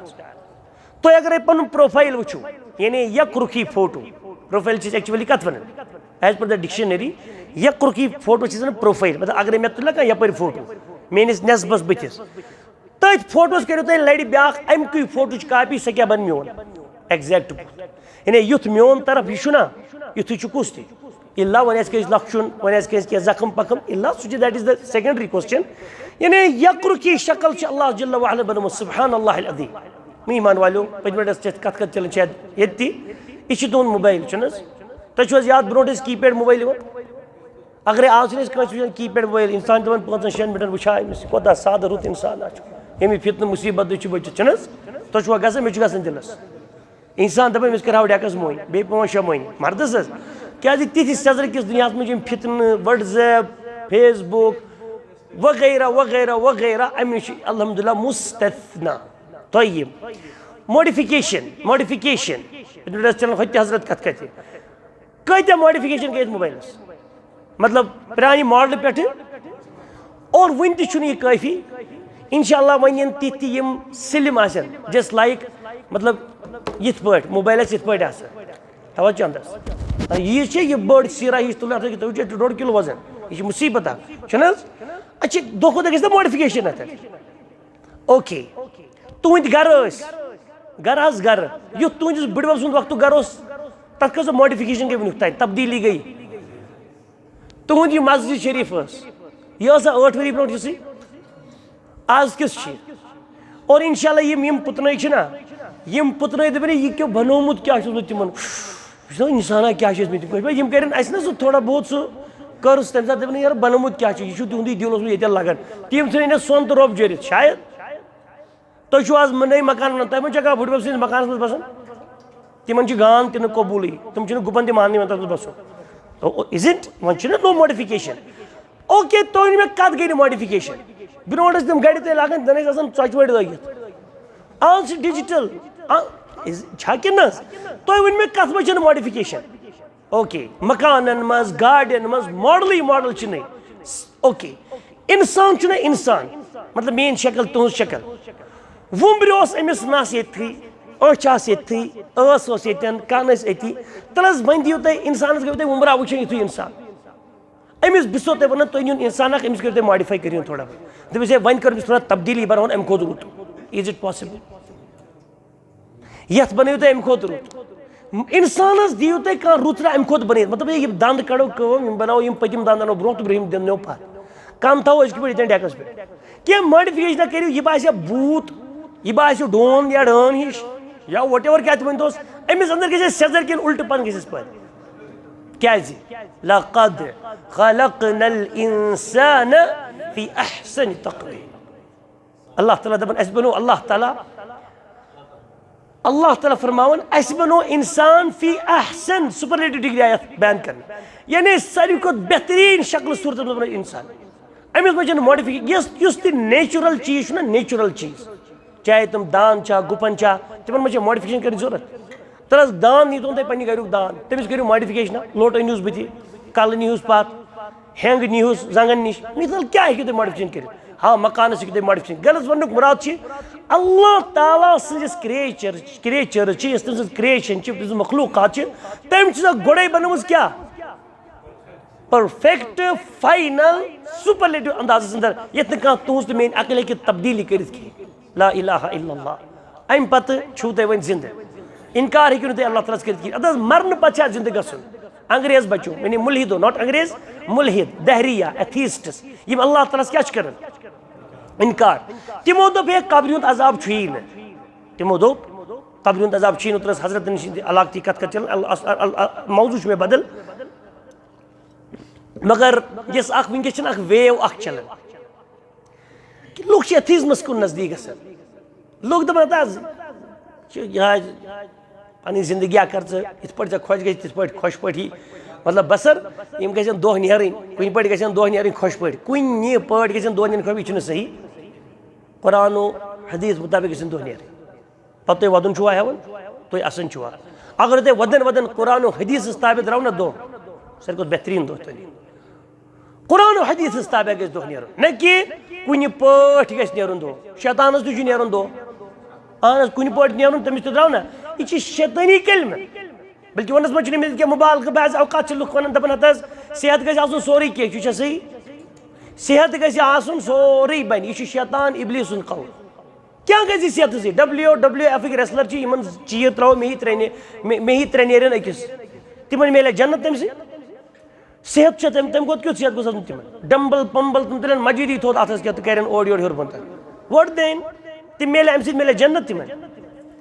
تُہۍ اگرے پنُن profile وٕچھِو، یعنی یک رُخی فوٹو، profile چھِ أسۍ actually کتھ ونان؟ As per the dictionary، یک رُخی فوٹو چھِ زن profile، مطلب اگرے مےٚ تُلہِ نہ کانٛہہ یپٲرۍ فوٹو میٲنِس نٮ۪صبس بٕتھِس، تٔتھۍ فوٹوس کٔرِو تُہۍ لڑِ بیٛاکھ امہِ کُے فوٹوچ copy، سُہ کیٛاہ بنہِ میون exact بُتھ؟ یعنی یُتھ میون طرف یہِ چھُ نا، یُتھُے چھُ کُس تہِ۔ الا وۄنۍ آسہِ کٲنٛسہِ لۄکچُن، وۄنۍ آسہِ کٲنٛسہِ کینٛہہ زخم پخم، الا سُہ چھُ، that is the secondary question۔ یعنی یقرُک یہِ شکل چھِ اللہ جل وعلا بنٲومٕژ، سبحان اللہ العظیم۔ مہمان والٮ۪و، پٔتمہِ لٹہِ ٲس کتھ کتھ چلان شاید ییٚتہِ تہِ، یہِ چھُ تُہُنٛد موبایل، چھُنہٕ حظ؟ تۄہہِ چھُو حظ یاد برونٛٹھ ٲسۍ keypad موبایل یِوان؟ اگرے آز چھِنہٕ أسۍ کٲنٛسہِ وٕچھان keypad موبایل، انسان چھِ دپان پانٛژن شٮ۪ن منٹن وٕچھا أمِس، یہِ کوٗتاہ سادٕ رُت انسان آسہِ، ییٚمہِ فتنہٕ مصیبت نِش چھُ بٔچِتھ، چھُنہٕ حظ؟ تۄہہِ چھُوا گژھان؟ مےٚ چھُ گژھان دِلس۔ انسان دپان، أمِس کَرہاو ڈیکس موٚنۍ، بیٚیہِ پانٛژھ شےٚ موٚنۍ، مردس حظ۔ کیازِ تِتھِس سیٚزرٕ کِس دُنیاہس منٛز چھِ یِم فتنہٕ، WhatsApp، Facebook وغیرہ وغیرہ وغیرہ، اَمہِ نِش چھِ الحمدللہ مستثنا۔ طیب۔ Modification، modification۔ چلو، ہُتہِ تہِ حضرت کتھ کتھِ۔ کۭتیاہ modification گٔے یتھ موبایلس؟ مطلب، پرانہِ ماڈلہٕ پٮ۪ٹھٕ۔ اور وُنہِ تہِ چھُنہٕ یہِ کٲفی۔ انشاءاللہ وۄنۍ یِن تِتھۍ تہِ یِم slim آسن، just like، مطلب، یِتھ پٲٹھۍ موبایل آسہِ یِتھ پٲٹھۍ آسان۔ توجہ اندس۔ یہِ چھِ یہِ بٔڑ سیٖرا ہِش تُلٕنۍ، اَتھ ہیٚکہِ تُہۍ وٕچھِتھ، ڈۄڈ کِلوٗ وزن۔ یہِ چھِ مُصیبت اکھ، چھُنہٕ حظ؟ اَسہِ چھِ دۄہ کھۄتہٕ دۄہ گژھِ نا modification اَتھ۔ اوکے، تُہٕنٛدۍ گرٕ ٲسۍ، گرٕ حظ گرٕ، یُتھ تُہٕنٛدِس بٕڈبب سُنٛد وقتُک گرٕ اوس، تَتھ کۭژاہ modification گٔے وٕنیُک تام، تبدیٖلی گٔے۔ تُہُنٛد یہِ مسجد شریف ٲس، یہِ ٲسا ٲٹھ ؤری برونٛٹھ یِژھٕے؟ آز کِژھ چھِ؟ اور انشاءاللہ یِم، یِم پُتنٲے چھِ نا، یِم پُتنٲے دَپن، یہِ کیٛاہ بنومُت کیٛاہ چھُ اوسمُت تِمن؟ وٕچھ سا، انسانا کیٛاہ چھِ ٲسمٕتۍ تِم کٲشِر پٲٹھۍ؟ یِم کَرن اَسہِ نا سُہ تھوڑا بہت سُہ قرض، تَمہِ ساتہٕ دَپن، یارٕ بنومُت کیٛاہ چھُ؟ یہِ چھُ تِہُنٛدُے دِل اوسمُت ییٚتٮ۪ن لگان۔ تِم ژھٕنۍ أسۍ سۄن تہٕ رۄب جٲرِتھ شاید۔ تُہۍ چھِو آز نٔے مکان بناوان، تۄہہِ ما چھُ ہٮ۪کان بٕڈبب سٕنٛدِس مکانس منٛز بسُن؟ تِمن چھُ گان تہِ نہٕ قبوٗلٕے، تِم چھِنہٕ گُپن تہِ ماننہٕ یِوان تتھ منٛز بسُن۔ او، او، isn't؟ وۄنۍ چھُنہٕ نوٚو modification۔ اوکے، تُہۍ ؤنِو مےٚ کتھ گٔے نہٕ modification؟ برونٛٹھ ٲسۍ تِم گرِ تۄہہِ لاگان، زن ٲسۍ آسان ژۄچہِ وٲڑۍ لٲگِتھ۔ آز چھِ digital۔ آ، is-، چھا کِنہٕ نہ حظ؟ تُہۍ ؤنِو مےٚ کتھ منٛز چھَنہٕ modification؟ اوکے، مکانن منٛز، گاڑٮ۪ن منٛز، ماڈلٕے ماڈل چھِ نٔے۔ اوکے، انسان چھُنہ انسان، مطلب میٲنۍ شکل، تُہنٛز شکل۔ وُمبرِ اوس أمِس نس ییٚتھی، أچھ آسہٕ ییٚتھی، ٲس اوس ییٚتٮ۪ن، کن ٲسۍ أتی۔ تَلہٕ حظ وۄنۍ دِیِو تُہۍ انسانس، گٔیوٕ تُہۍ وُمبرا وٕچھان یِتھُے انسان۔ أمِس بہٕ چھُسو تۄہہِ ونان، تُہۍ نِیِن انسان اکھ، أمِس کٔرِو تُہۍ modify، کٔرِو تھوڑا۔ دٔپِو ہے، وۄنۍ کٔر أمِس تھوڑا تبدیٖلی، بناوُن امہِ کھۄتہٕ رُت۔ Is it possible؟ یتھ بنٲیِو تُہۍ امہِ کھۄتہٕ رُت۔ انسانس دِیِو تُہۍ کانٛہہ رُت تہٕ امہِ کھۄتہٕ بنٲیِتھ۔ مطلب، یہِ دند کڑو کٲم، یِم بناوو یِم پٔتِم دند انو برونٛہہ تہٕ برٛونٛہِم دند نِمو پتھ۔ کن تھاوو أزکہِ پٲٹھۍ ییٚتٮ۪ن ڈیکس پٮ۪ٹھ۔ کینٛہہ modification کٔرِو، یہِ باسہِ بوٗت، یہِ باسہِ ڈون یا ڈٲن ہِش، یا whatever کیٛاہ تہِ ؤنۍ توس، أمِس اندر گژھِ سیٚزر کِنہٕ الٹہٕ پن گژھٮ۪س پٲدٕ۔ کیٛازِ؟ لقد خلقنا الانسان فی احسن تقویم۔ اللہ تعالیٰ دپان، اسہِ بنوو اللہ تعالیٰ، اللہ تعالیٰ فرماوان، اسہِ بنوو انسان فی احسن، superlative degree آیہِ اتھ بیان کرنہٕ، یعنی ساروی کھۄتہٕ بہتریٖن شکلہٕ صورتس منٛز بنوو انسان۔ أمِس منٛز چھنہٕ modification، یۄس، یُس تہِ natural چیٖز چھُنہ، natural چیٖز، چاہے تِم داند چھا، گُپن چھا، تِمن منٛز چھےٚ modification کرنٕچ ضروٗرت؟ تَلہٕ حظ، داند نیٖتون تۄہہِ پننہِ گریُک داند، تٔمِس کٔرِو modification، لوٹہٕ أنِوس بٕتھِ، کلہٕ نیٖہوس پتھ، ہینگ نیٖہوس، زنگن نِش، مثال کیٛاہ ہیٚکِو تُہۍ modification کٔرِتھ؟ ہاں، مکانس ہیٚکِو تُہۍ modification۔ غرض وننُک مُراد چھُ، اللہ تعالیٰ سٕنٛدِس creature، creature چھِ، یۄس تٔمۍ سٕنٛز creation چھِ، تٔمۍ سٕنٛز مخلوقات چھِ، تٔمۍ چھِ سۄ گۄڈے بنٲومٕژ کیٛاہ؟ Perfect، final، superlative اندازس اندر، یتھ نہٕ کانٛہہ تُہنٛز تہٕ میٲنۍ عقل ہیٚکہِ تبدیٖلی کٔرِتھ کینٛہہ۔ لا الہ الا اللہ۔ امہِ پتہٕ چھِو تُہۍ وۄنۍ زندٕ۔ انکار ہیٚکِو نہٕ تُہۍ اللہ تعالیٰ ہس کٔرِتھ کینٛہہ۔ ادٕ حظ، مرنہٕ پتہٕ چھا زندٕ گژھُن؟ انگریز بچو، یعنی ملحدو، not انگریز، ملحد، دہریہ، atheists، یِم اللہ تعالیٰ ہس کیٛاہ چھِ کران؟ انکار۔ تِمو دوٚپ، ہے، قبرِ ہُنٛد عذاب چھُیی نہٕ۔ تِمو دوٚپ، قبرِ ہُنٛد عذاب چھُیی نہٕ، تُلہٕ حظ حضرتن نِش علاقہٕ تہِ کتھ کتھ چلان، ال-، ال-، ال-، ال-، موضوع چھُ مےٚ بدل۔ مگر یۄس اکھ وٕنکیٚس چھِنہٕ اکھ wave اکھ چلان کہِ لُکھ چھِ atheismس کُن نزدیٖک گژھان۔ لُکھ دَپان، "ہتا حظ، چھُ یہِ حظ پنٕنۍ زندگی کر ژٕ یِتھ پٲٹھۍ ژےٚ خۄش گژھِ، تِتھ پٲٹھۍ خۄش پٲٹھی، مطلب، بسر۔ یِم گژھن دۄہ نیرٕنۍ، کُنہِ پٲٹھۍ گژھن دۄہ نیرٕنۍ خۄش پٲٹھۍ، کُنہِ پٲٹھۍ گژھن دۄہ نیرٕنۍ خۄش پٲٹھۍ۔ یہِ چھُنہٕ صحیح۔ قرآن و حدیث مطابق گژھن دۄہ نیرٕنۍ۔ پتہٕ تُہۍ ودُن چھُوا ہٮ۪وان، تُہۍ اسان چھُوا؟ اگر تُہۍ ودن ودن قرآن و حدیثس تابع درٛاو نہ دۄہ، ساروی کھۄتہٕ بہتریٖن دۄہ تیٚلہِ۔ قرآن و حدیثس تابع گژھِ دۄہ نیرُن، نہ کہِ کُنہِ پٲٹھۍ گژھِ نیرُن دۄہ۔ شیطانس تہِ چھُ نیرُن دۄہ۔ اہن حظ، کُنہِ پٲٹھۍ نیرُن، تٔمِس تہِ درٛاو نہ۔ یہِ چھِ شیطٲنی کلمہٕ۔ بلکہِ ونس منٛز چھُنہٕ أمِس کینٛہہ مُبالغہٕ۔ بعض اوقات چھِ لُکھ ونان، دپان، ہتہٕ حظ، صحت گژھِ آسُن سورُے کینٛہہ، چھُ چھا صحیح؟ صحت گژھِ آسُن سورُے بنہِ، یہِ چھُ شیطان ابلیٖس سُنٛد قول۔ کیٛاہ گژھِ صحتس سۭتۍ؟ ڈبلیو ڈبلیو ایفٕکۍ ریسلر چھِ، یِمن چیٖر ترٛاوو، مےٚ ہی ترٛےٚ نے-، مےٚ مےٚ ہی ترٛےٚ نیرن أکِس۔ تِمن میلہِ جنت تٔمۍ سٕے؟ صحت چھےٚ تٔمۍ، تٔمۍ کھۄتہٕ کیُتھ صحت گوٚژھ آسُن تِمن؟ ڈمبل پمبل تِم تُلن مجیٖدی تھوٚد اتھس کیتھ تہٕ کرن اورٕ یورٕ ہیوٚر بۄن تام۔ وٹ دین؟ تِم میلہِ، امہِ سۭتۍ میلہِ جنت تِمن؟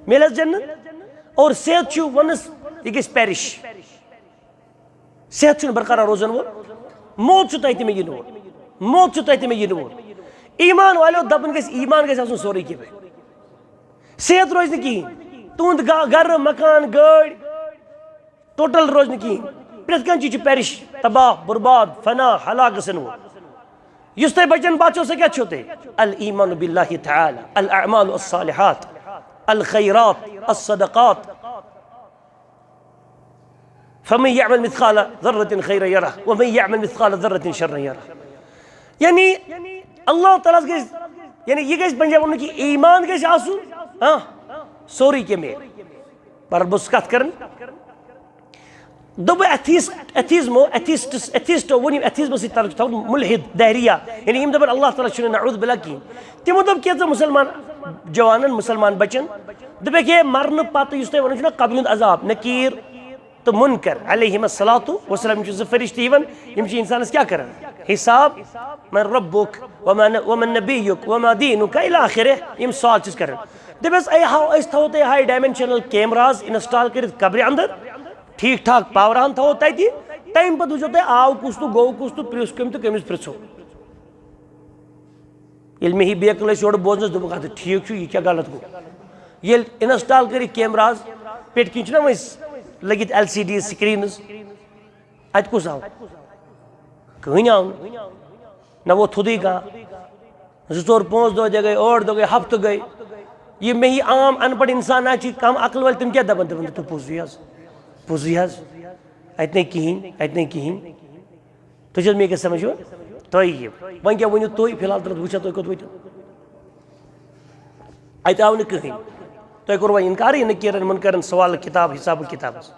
میلہِ حظ جنت؟ اور صحت چھُ ونس، یہِ گژھِ پیرش۔ صحت چھُنہٕ برقرار روزن وول۔ موت چھُ تۄہہِ تہِ مےٚ یِنہٕ وول۔ موت چھُ تۄہہِ تہِ مےٚ یِنہٕ وول۔ ایمان والٮ۪و دپُن گژھِ، ایمان گژھِ آسُن سورُے کینٛہہ۔ صحت روزِ نہٕ کِہیٖنۍ۔ تُہُنٛد گا-، گرٕ، مکان، گٲڑۍ، ٹوٹل روزِ نہٕ کِہیٖنۍ۔ پرٛٮ۪تھ کانٛہہ چیٖز چھُ پیرش، تباہ، برباد، فنا، ہلاک گژھن وول۔ یُس تۄہہِ بچن پتھ چھو، سُہ کیٛاہ چھو تۄہہِ؟ الایمان باللہ تعالی، الاعمال الصالحات، الخیرات، الصدقات۔ فمن يعمل مثقال ذرة خيرا يره ومن يعمل مثقال ذرة شرا يره۔ یعنی اللہ تعالیٰ ہس گژھِ، یعنی یہِ گژھِ پنجاب ونُن کہِ ایمان گژھِ آسُن، ہاں، سورُے کینٛہہ میلہِ۔ پر بہٕ چھُس کتھ کران، دوٚپُن ایتھیسٹ، ایتھیزمو، ایتھیسٹس، ایتھیسٹو ووٚن، یِم ایتھیزمس سۭتۍ تعلق چھُ تھاوان، ملحد، دہریہ، یعنی یِم دپان اللہ تعالیٰ چھُنہٕ، نعوذ باللہ، کِہیٖنۍ۔ تِمو دوٚپ کینٛژن مسلمان جوانن، مسلمان بچن، دوٚپکھ، ہے، مرنہٕ پتہٕ یُس تۄہہِ ونان چھُو نا قبرِ ہُنٛد عذاب، نکیر تہٕ منکر علیہم الصلوۃ والسلام، یِم چھِ زٕ فرشتہٕ یِوان، یِم چھِ انسانس کیٛاہ کران؟ حساب، من ربک وما ن-، ومن نبیک وما دینک الی آخرہ، یِم سوال چھِس کران۔ دٔپِس، اے ہاو، أسۍ تھاوو تۄہہِ ہاے ڈائمینشنل کیمراز انسٹال کٔرِتھ قبرِ اندر، ٹھیٖک ٹھاک پاور ہن تھاوو تتہِ، تمہِ پتہٕ وٕچھو تۄہہِ آو کُس تہٕ گوٚو کُس تہٕ پرٛژھ کٔمۍ تہٕ کٔمِس پرٛژھو۔ ییٚلہِ مےٚ یہِ بیکل ٲسۍ یورٕ بوزنَس، دوٚپُکھ، اَدٕ ٹھیٖک چھُ، یہِ کیٛاہ غلط گوٚو؟ ییٚلہِ انسٹال کٔرِکھ کیمراز، پٮ۪ٹھۍ کِنۍ چھِنہ وۄنۍ لٔگِتھ ایل سی ڈی سکریٖنٕز، اَتہِ کُس آو؟ کٕہٕنۍ آو نہٕ۔ نہ ووت تھوٚدُے کانٛہہ۔ زٕ ژور پانٛژھ دۄہ تہِ گٔے، ٲٹھ دۄہ گٔے، ہفتہٕ گٔے۔ یہِ مےٚ یہِ عام ان پڑھ انسان نہ چھِ، کم عقل وٲلۍ، تِم کیٛاہ دَپَن؟ دَپَن، "تُہۍ پوٚزُے حظ، پوٚزُے حظ، اَتہِ نَے کِہیٖنۍ، اَتہِ نَے کِہیٖنۍ۔" تُہۍ چھِو حظ مےٚ کیٛاہ سمجھ یِوان؟ طیب۔ وۄنۍ کیٛاہ ؤنِو تُہۍ؟ فی الحال ترٛٲوِتھ وٕچھو تُہۍ کوٚت وٲتِو۔ اَتہِ آو نہٕ کٕہٕنۍ۔ تۄہہِ کوٚروٕ اِنکارٕے نکیٖرن منکرن سوال کِتاب، حساب و کِتابس۔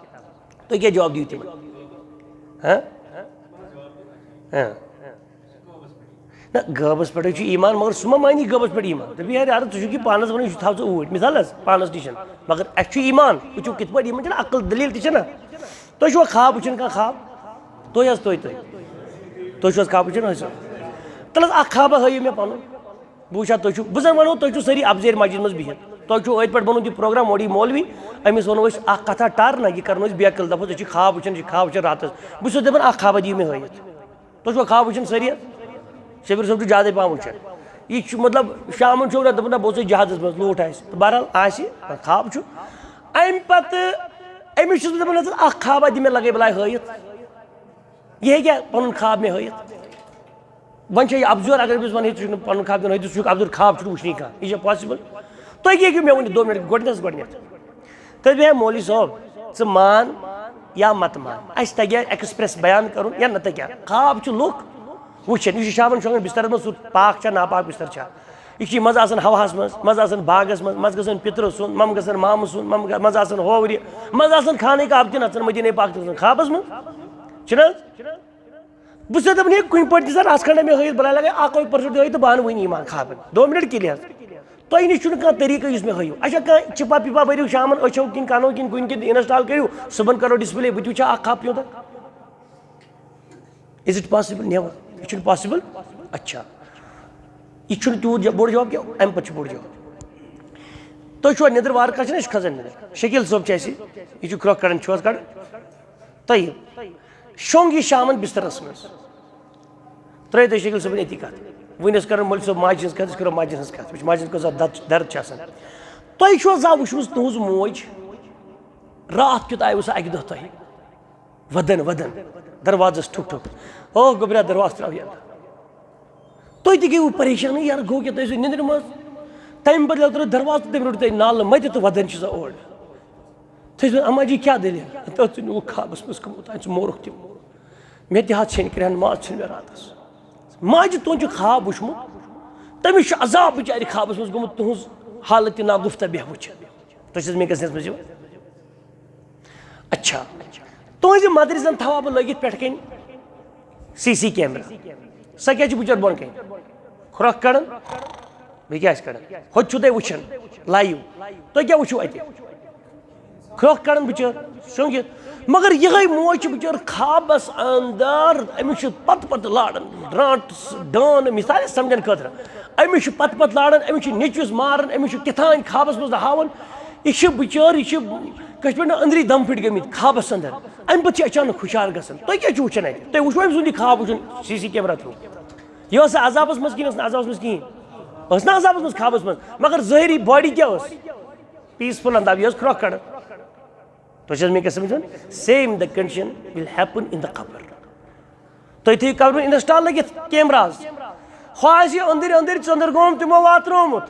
تُہۍ کیٛاہ جواب دِیِو تِمن؟ ہاں؟ ہاں۔ نہ، غٲبس پٮ۪ٹھٕے چھُ ایمان، مگر سُہ ما مانی غٲبس پٮ۪ٹھ ایمان؟ دَپہِ، "یارٕ، یارٕ، ژٕ چھُکھ یہِ پانس ونان، یہِ چھُ، تھاو ژٕ اوٗرۍ۔" مثال حظ، پانس نِش۔ مگر اَسہِ چھُ ایمان، وٕچھِو کِتھ پٲٹھۍ ایمان چھُنہ عقل دٔلیٖل تہِ چھَنہ۔ تُہۍ چھُوا خواب وٕچھان کانٛہہ خواب؟ تُہۍ حظ، تُہۍ، تُہۍ۔ تُہۍ چھِو حظ خواب وٕچھان؟ حظ۔ تَلہٕ حظ، اَکھ خوابہ ہٲیِو مےٚ پَنُن۔ بہٕ وٕچھِ ہا، تُہۍ چھِو، بہٕ زَن وَنو، تُہۍ چھِو سٲری اَپزٲرۍ مسجد منٛز بِہِتھ۔ تۄہہِ چھُو أتھۍ پٮ۪ٹھ بَنومُت یہِ پروگرام، اورٕ یی مولوی، أمِس وَنو أسۍ اَکھ کَتھا ٹَر نہ، یہِ کَرنو أسۍ بیکٕل، دَپوس، أسۍ چھِ خواب وٕچھان، أسۍ چھِ خواب وٕچھان راتَس۔ بہٕ چھُس دَپان، اَکھ خوابہ دِیِو مےٚ ہٲیِتھ۔ تُہۍ چھِوا خواب وٕچھان سٲری؟ شبیر صٲب چھُ زیادَے پَہَم وٕچھان۔ یہِ چھُ، مطلب، شامَن چھُ وَنان، دَپان، نہ، بہٕ اوسُس جہازَس منٛز، لوٗٹھ آسہِ۔ تہٕ بہرحال آسہِ، خواب چھُ۔ اَمہِ پَتہٕ أمِس چھُس بہٕ دَپان، حظ، اَکھ خوابہ دِ مےٚ لَگَے بَلاے ہٲیِتھ۔ یہِ ہیٚکیٛاہ پَنُن خواب مےٚ ہٲیِتھ؟ وۄنۍ چھےٚ یہِ اَپزور، اگر أمِس وَنہٕ ہے، ژٕ چھُکھ نہٕ پَنُن خواب دیُن، ہے، ژٕ چھُکھ اَپزور، خواب چھُنہٕ وٕچھنٕے کانٛہہ۔ یہِ چھا possible؟ تُہۍ کیٛاہ ہیٚکِو مےٚ ؤنِتھ دۄن مِنٹَن گۄڈٕنٮ۪تھٕے گۄڈٕنٮ۪تھ؟ تُہۍ بیٚہہ مولوی صٲب، ژٕ مان یا مت مان، اَسہِ تَگیٛاہ express بیان کَرُن یا نہ تَگیٛاہ؟ خواب چھُ لُکھ وٕچھان، یہِ چھُ شامَن شۄنٛگان بِستَرَس منٛز، سُہ پاک چھا ناپاک بِستَر چھا؟ یہِ چھِ منٛزٕ آسان ہَوہَس منٛز، منٛزٕ آسان باغَس منٛز، منٛزٕ گژھان پِترٕ سُنٛد، منٛزٕ گژھان مامہٕ سُنٛد، منٛزٕ گژھان ہاورِ، منٛزٕ آسان خانہ کعبہٕ تہِ نَژان، مدیٖنہ پاک تہِ نَژان، خوابَس منٛز چھِنہٕ حظ؟ بہٕ چھُسے دَپان، ہے، کُنہِ پٲٹھۍ دِ سا رَژھ کھنٛڈا مےٚ ہٲیِتھ، بَلاے لَگے اَکوے percent ہٲیِتھ تہٕ بہٕ اَنہٕ وٕنی ایمان خوابَن۔ دۄن مِنَٹ کِلیَر۔ تۄہہِ نِش چھُنہٕ کانٛہہ طریٖقہٕ یُس مےٚ ہٲیِو۔ اچھا، کانٛہہ چِپا پِپا بٔرِو شامَن أچھو کِنۍ کَنو کِنۍ کُنہِ کِنۍ تہٕ install کٔرِو، صُبحَن کَرو display، بہٕ تہِ وٕچھِ ہا اَکھ خواب پیوٗنٛتاہ۔ Is it possible? Never. یہِ چھُنہٕ possible۔ اچھا، یہِ چھُنہٕ تیوٗت جا-، بوٚڑ جواب کینٛہہ، اَمہِ پَتہٕ چھُ بوٚڑ جواب۔ تُہۍ چھُوا نیٚدٕر وارٕ کَران چھِنہٕ أسۍ کھَسان نیٚدٕر؟ شکیٖل صٲب چھِ اَسہِ، یہِ چھُ کرٛۄکھ کَڑان، چھُو حظ کَڑان؟ طیب، شۄنٛگ یہِ شامَن بِستَرَس منٛز۔ ترٛٲیِو تُہۍ شکیٖل صٲبٕنۍ أتی کَتھ۔ وٕنۍ ٲس کَران مولوی صٲب ماجہِ ہِنٛز کَتھ، أسۍ کَرو ماجہِ ہِنٛز کَتھ۔ وٕچھ، ماجہِ ہِنٛز کۭژاہ دَرد، دَرد چھِ آسان۔ تۄہہِ چھُوا زانٛہہ وٕچھمٕژ تُہٕنٛز موج؟ راتھ کیُتھ آیوٕ سُہ اَکہِ دۄہ تۄہہِ؟ ودن ودن، دروازس ٹھُک ٹھُک۔ او گوٚبریا، دروازٕ ترٛاو یَلہٕ۔ تُہۍ تہِ گٔیوٕ پریشانٕے، یارٕ گوٚو کیٛاہ؟ تُہۍ ٲسِو نِندرِ منٛز، تَمہِ بدلہٕ ترٛٲو دروازٕ تہٕ تٔمۍ روٚٹ تۄہہِ نالہٕ مَتہِ تہٕ ودن چھِ سۄ اورٕ۔ تُہۍ ٲسِو، اما جی، کیٛاہ دٔلیٖل؟ تۄہہِ ژٕ نیوٗوُکھ خابس منٛز گوٚمُت، اَتہِ سُہ مورُکھ تہِ۔ مےٚ تہِ حظ چھِنہٕ کرٛہن، ماز چھِنہٕ مےٚ راتس۔ ماجہِ تُہُنٛد چھُ خاب وُچھمُت، تٔمِس چھُ عذاب بِچارِ خابس منٛز گوٚمُت تُہٕنٛز حالت ناگفتہ بیٚہوٕچھِتھ۔ تُہۍ چھِو حظ میٛٲنۍ کتھِ سمجھان؟ اچھا، تُہٕنٛزِ مدرِ زن تھاوہا بہٕ لٲگِتھ پٮ۪ٹھٕ کَنۍ سی سی کیمرہ، سۄ کیٛاہ چھِ بِچٲر بۄن کَنۍ؟ کھرٛۄکھ کڑان، بیٚیہِ کیٛاہ آسہِ کڑان؟ ہُتہِ چھُو تُہۍ وٕچھان لایِو، تُہۍ کیٛاہ وٕچھِو اَتہِ؟ کھرٛۄکھ کڑان بِچٲر شۄنٛگِتھ۔ مگر یِہوٚے موج چھِ بِچٲر خابس اندر، أمِس چھُ پتہٕ پتہٕ لاران ڈرٛانٛٹ، ڈان، أمِس تہِ آسہِ سمجھن خٲطرٕ۔ أمِس چھُ پتہٕ پتہٕ لاران، أمِس چھُ نیٚچوِس ماران، أمِس چھُ کِتھانۍ خابس منٛز ہاوان۔ یہِ چھِ بِچٲر، یہِ چھِ کٲشِر پٲٹھۍ أنٛدری دم پھٕٹۍ گٔمٕتۍ خابس اندر۔ امہِ پتہٕ چھِ اچانک ہُشار گژھان۔ تُہۍ کیٛاہ چھِو وٕچھان اتہِ؟ تُہۍ وٕچھو أمۍ سُنٛد یہِ خاب وٕچھُن سی سی کیمرہ تھرٛوٗ۔ یہِ ٲس عذابس منٛز کِنہٕ ٲس نہٕ عذابس منٛز کِہیٖنۍ؟ ٲس نہٕ عذابس منٛز، خابس منٛز، مگر ظٲہری باڈی کیٛاہ ٲس؟ پیسفل انداز، یہِ ٲس کھرٛۄکھ کڑان۔ تُہۍ چھِو حظ مےٚ کیٛاہ سمجھان؟ Same the condition will happen in the قبر۔ تُہۍ تھٲیِو قبرِ انسٹال لٲگِتھ کیمراز۔ خواہ آسہِ یہِ أنٛدٕرۍ أنٛدٕرۍ ژٔنٛدٕر گوم تِمو واتنومُت۔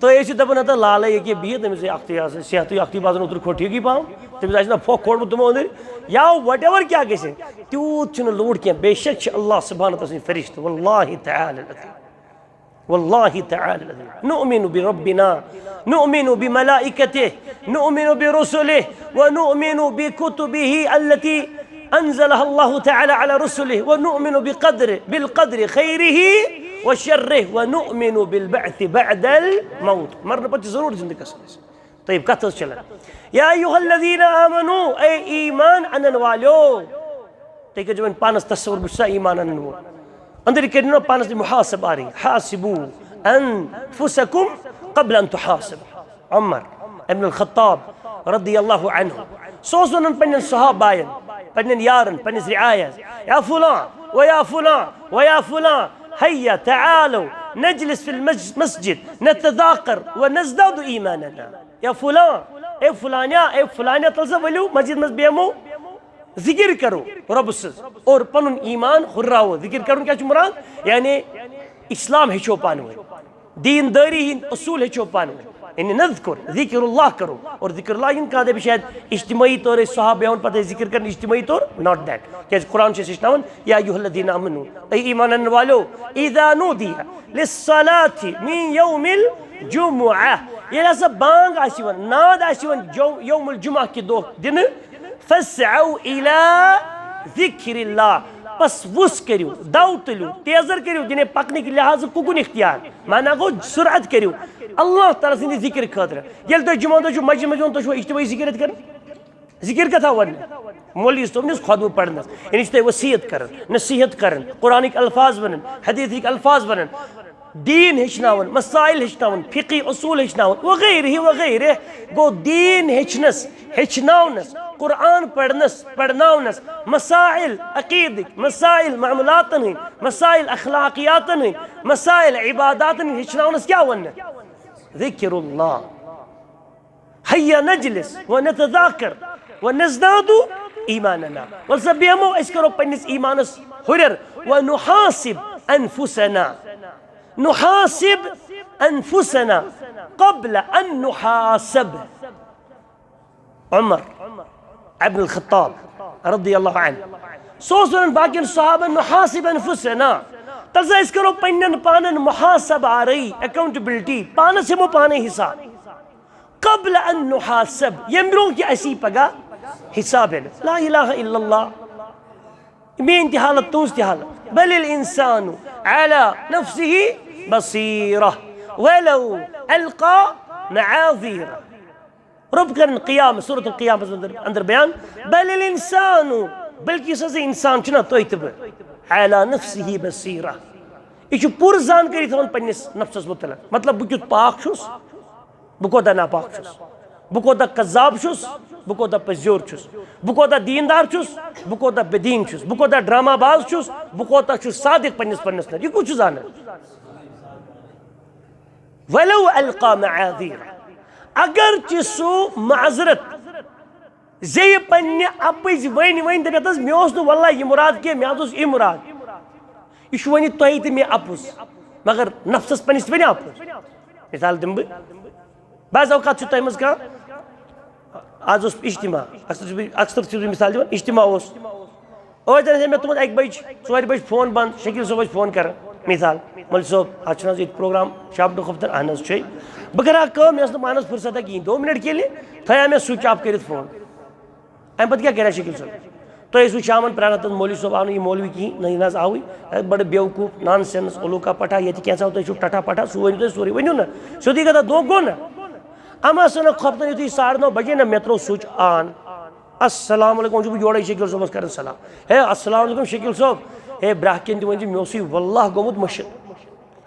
تُہۍ ٲسِو دَپان، ہتا لالے ییٚکیٛاہ بِہِتھ، أمِس ہے اکھتُے آسان صحتٕے اکھتُے باسان اوترٕ کھوٚت ٹھیٖکٕے پہم، تٔمِس آسہِ نہ پھۄکھ کھوڑمُت تِمو أنٛدٕرۍ، یا whatever کیٛاہ گژھِ، تیوٗت چھُنہٕ لوڈ کینٛہہ۔ بے شک چھِ اللہ سبحانہ تسٕنٛدۍ فرشتہٕ، واللہ تعالی العظیم، واللہ تعالی العظیم، نؤمن بربنا، نؤمن بملائکته، نؤمن برسله، ونؤمن بكتبه التي أنزلها الله تعالى على رسله، ونؤمن بقدر، بالقدر خيره وشره، ونؤمن بالبعث بعد الموت۔ مرنہٕ پتہٕ چھِ ضروٗر زِندٕ گژھان أسۍ۔ طیب، کتھ ٲس چلان؟ یا ایھا الذین آمنو، اے ایمان انن والیو۔ تُہۍ کٔرِو وۄنۍ پانس تصور، بہٕ چھُسا ایمان انن وول؟ أنٛدٕرۍ کٔرِو نا پانس تہِ محاسبہ آرٕے۔ حاسبو انفسکم قبل ان تحاسبوا۔ عمر ابن الخطاب رضی اللہ عنہ، سُہ اوس ونان پننٮ۪ن صحاباین، پننٮ۪ن یارن، پننِس رعایس، یا فلان و یا فلان و یا فلان، هيا تعالوا نجلس في المسجد نتذاكر ونزداد إيمانا۔ یا فلان، اے فلانیا، اے فلانیا، تل سا ؤلِو مسجد منٛز بیٚہمو، ذکر کرو رۄبہٕ سٕنٛز اور پنُن ایمان ہُرراوو۔ ذکر کرُن کیٛاہ چھُ مراد؟ یعنی اسلام ہیٚچھو پانہٕ ؤنۍ، دیندٲری ہٕنٛدۍ اصوٗل ہیٚچھو پانہٕ ؤنۍ۔ یعنی نذکر، ذکر اللہ کرو۔ اور ذکر اللہ یِم کانٛہہ دَپہِ شاید اجتمٲعی طور ٲسۍ صحابہٕ بیٚہوان پتہٕ ٲسۍ ذکر کران اجتمٲعی طور، not that۔ کیٛازِ قرآن چھُ اَسہِ ہیٚچھناوان، یا ایھا الذین آمنو، اے ایمان انن والیو، اذا نودی للصلاة من یوم الجمعہ، ییٚلہِ ہسا بانگ آسہِ یِوان، ناد آسہِ یِوان جو-، یوم الجمعہ کہِ دۄہ دِنہٕ، فاسعوا الی ذکر اللہ، پس وُس کٔرِو، دو تُلِو، تیزر کٔرِو، دِنہٕ پکنٕکۍ لحاظہٕ کُکُن اختیار، معنی گوٚو سرعت کٔرِو اللہ تعالیٰ سٕنٛدِ ذکر خٲطرٕ۔ ییٚلہِ تُہۍ جمعہ دۄہ چھِو مسجد منٛز یِوان، تُہۍ چھِوا اجتماعی ذکر اَتہِ کران؟ ذکر کتھا وننہِ؟ مولوی صٲبنِس خطبہٕ پرنس، یعنی چھِ تۄہہِ وصیت کران، نصیحت کران، قرآنٕکۍ الفاظ ونان، حدیثٕکۍ الفاظ ونان، دین ہیٚچھناوان، مسائل ہیٚچھناوان، فقہی اصوٗل ہیٚچھناوان، وغیرہ وغیرہ۔ گوٚو دین ہیٚچھنس، ہیٚچھناونس، قرآن پرنس، پرناونس، مسائل عقیدٕکۍ، مسائل معاملاتن ہٕنٛدۍ، مسائل اخلاقیاتن ہٕنٛدۍ، مسائل عباداتن ہٕنٛدۍ ہیٚچھناونس کیٛاہ وننہٕ؟ ذکر اللہ۔ ہیا نجلس و نتذاکر و نزداد ایماننا۔ ول سا بیہمو، أسۍ کرو پننِس ایمانس ہُرٮ۪ر۔ و نحاسب انفسنا، نحاسب انفسنا قبل ان نحاسب۔ عمر ابن الخطاب رضی اللہ عنہ، سُہ اوس ونان باقین صحابن، نحاسب انفسنا، تل سا أسۍ کرو پننٮ۪ن پانن محاسبہ آرٲیی، اکاؤنٹیبلٹی، پانس ہٮ۪مو پانے حساب۔ قبل ان نحاسب، ییٚمہِ برونٛہہ کہِ اَسہِ یی پگاہ حساب ہٮ۪نہٕ۔ لا الہ الا اللہ۔ میٲنۍ تہِ حالت، تُہنٛز تہِ حالت۔ بل الانسان علی نفسہ بصیرہ ولو القی معاذیرہ۔ رب کرن قیام، سورۃ القیامس اندر، اندر بیان، بل الانسان، بلکہ یُس ہسا انسان چھُنہ، تُہۍ تہٕ بہٕ، علی نفسہ بصیرہ، یہِ چھُ پوٗرٕ زانکٲری تھاوان پننِس نفسس متعلق۔ مطلب، بہٕ کیُتھ پاک چھُس، بہٕ کوتاہ ناپاک چھُس، بہٕ کوتاہ کذاب چھُس، بہٕ کوتاہ پٔزیور چھُس، بہٕ کوتاہ دیٖندار چھُس، بہٕ کوتاہ بے دیٖن چھُس، بہٕ کوتاہ ڈرامہ باز چھُس، بہٕ کوتاہ چھُس صادق پننِس پننِس نفسس۔ یہِ کُس چھُ زانان؟ ولو القی معاذیرہ، اگرچہ سُہ معذرت زیٚیہِ پننہِ اپٕزۍ ؤنۍ ؤنۍ دٔپِتھ حظ، مےٚ اوس نہٕ واللہ یہِ مُراد کینٛہہ، مےٚ حظ اوس یہِ مُراد۔ یہِ چھُ وۄنۍ تۄہہِ تہٕ مےٚ اپُز، مگر نفسس پننِس تہِ ؤنِو اپُز۔ مثال دِمہٕ بہٕ، بعض اوقات چھُ تۄہہِ منٛز کانٛہہ، آز اوس اجتماع، اکثر چھُس بہٕ، اکثر چھُس بہٕ مثال دِوان، اجتماع اوس، ٲدۍ زن ٲسۍ مےٚ تِمن اکہِ بجہِ، ژورِ بجہِ فون بنٛد، شکیل صٲب ٲسۍ فون کران، مثال، مولوی صٲب، از چھُنہٕ حظ ییٚتہِ پروگرام شاپ ڈُکھفتن؟ اہن حظ چھُے۔ بہٕ کرٕ ہا کٲم، مےٚ ٲس نہٕ پانس فرصت کینٛہہ، دو منٹ کے لیے تھایو مےٚ سُچ آف کٔرِتھ فون۔ امہِ پتہٕ کیٛاہ کرِ ہا شکیل صٲب؟ تُہۍ ٲسِو شامن پرٛاران، تَتھ مولوی صٲب آو نہٕ، یہِ مولوی کِہیٖنۍ، نہ یہِ نہ حظ آوٕے۔ ہے، بڑٕ بیوقوٗف، نان سینس، اولوٗکا پٹھا، ییٚتہِ کینٛہہ ژھاو تۄہہِ چھُو ٹٹھا پٹھا، سُہ ؤنِو تُہۍ سورُے، ؤنِو نہ۔ سیوٚدُے کتھا، دھوکہٕ گوٚو نہ؟ اما سنہ کھۄفتن یُتھُے ساڑٕ نو بجے نہ، مےٚ ترٛوو سُچ آن۔ السلام علیکم، وۄنۍ چھُس بہٕ یورے شکیل صٲبس کران سلام۔ ہے، السلام علیکم شکیل صٲب۔ ہے، برٛکھ کِنۍ تہِ ؤنۍ زِ، مےٚ اوسُے واللہ گوٚمُت مٔشِتھ۔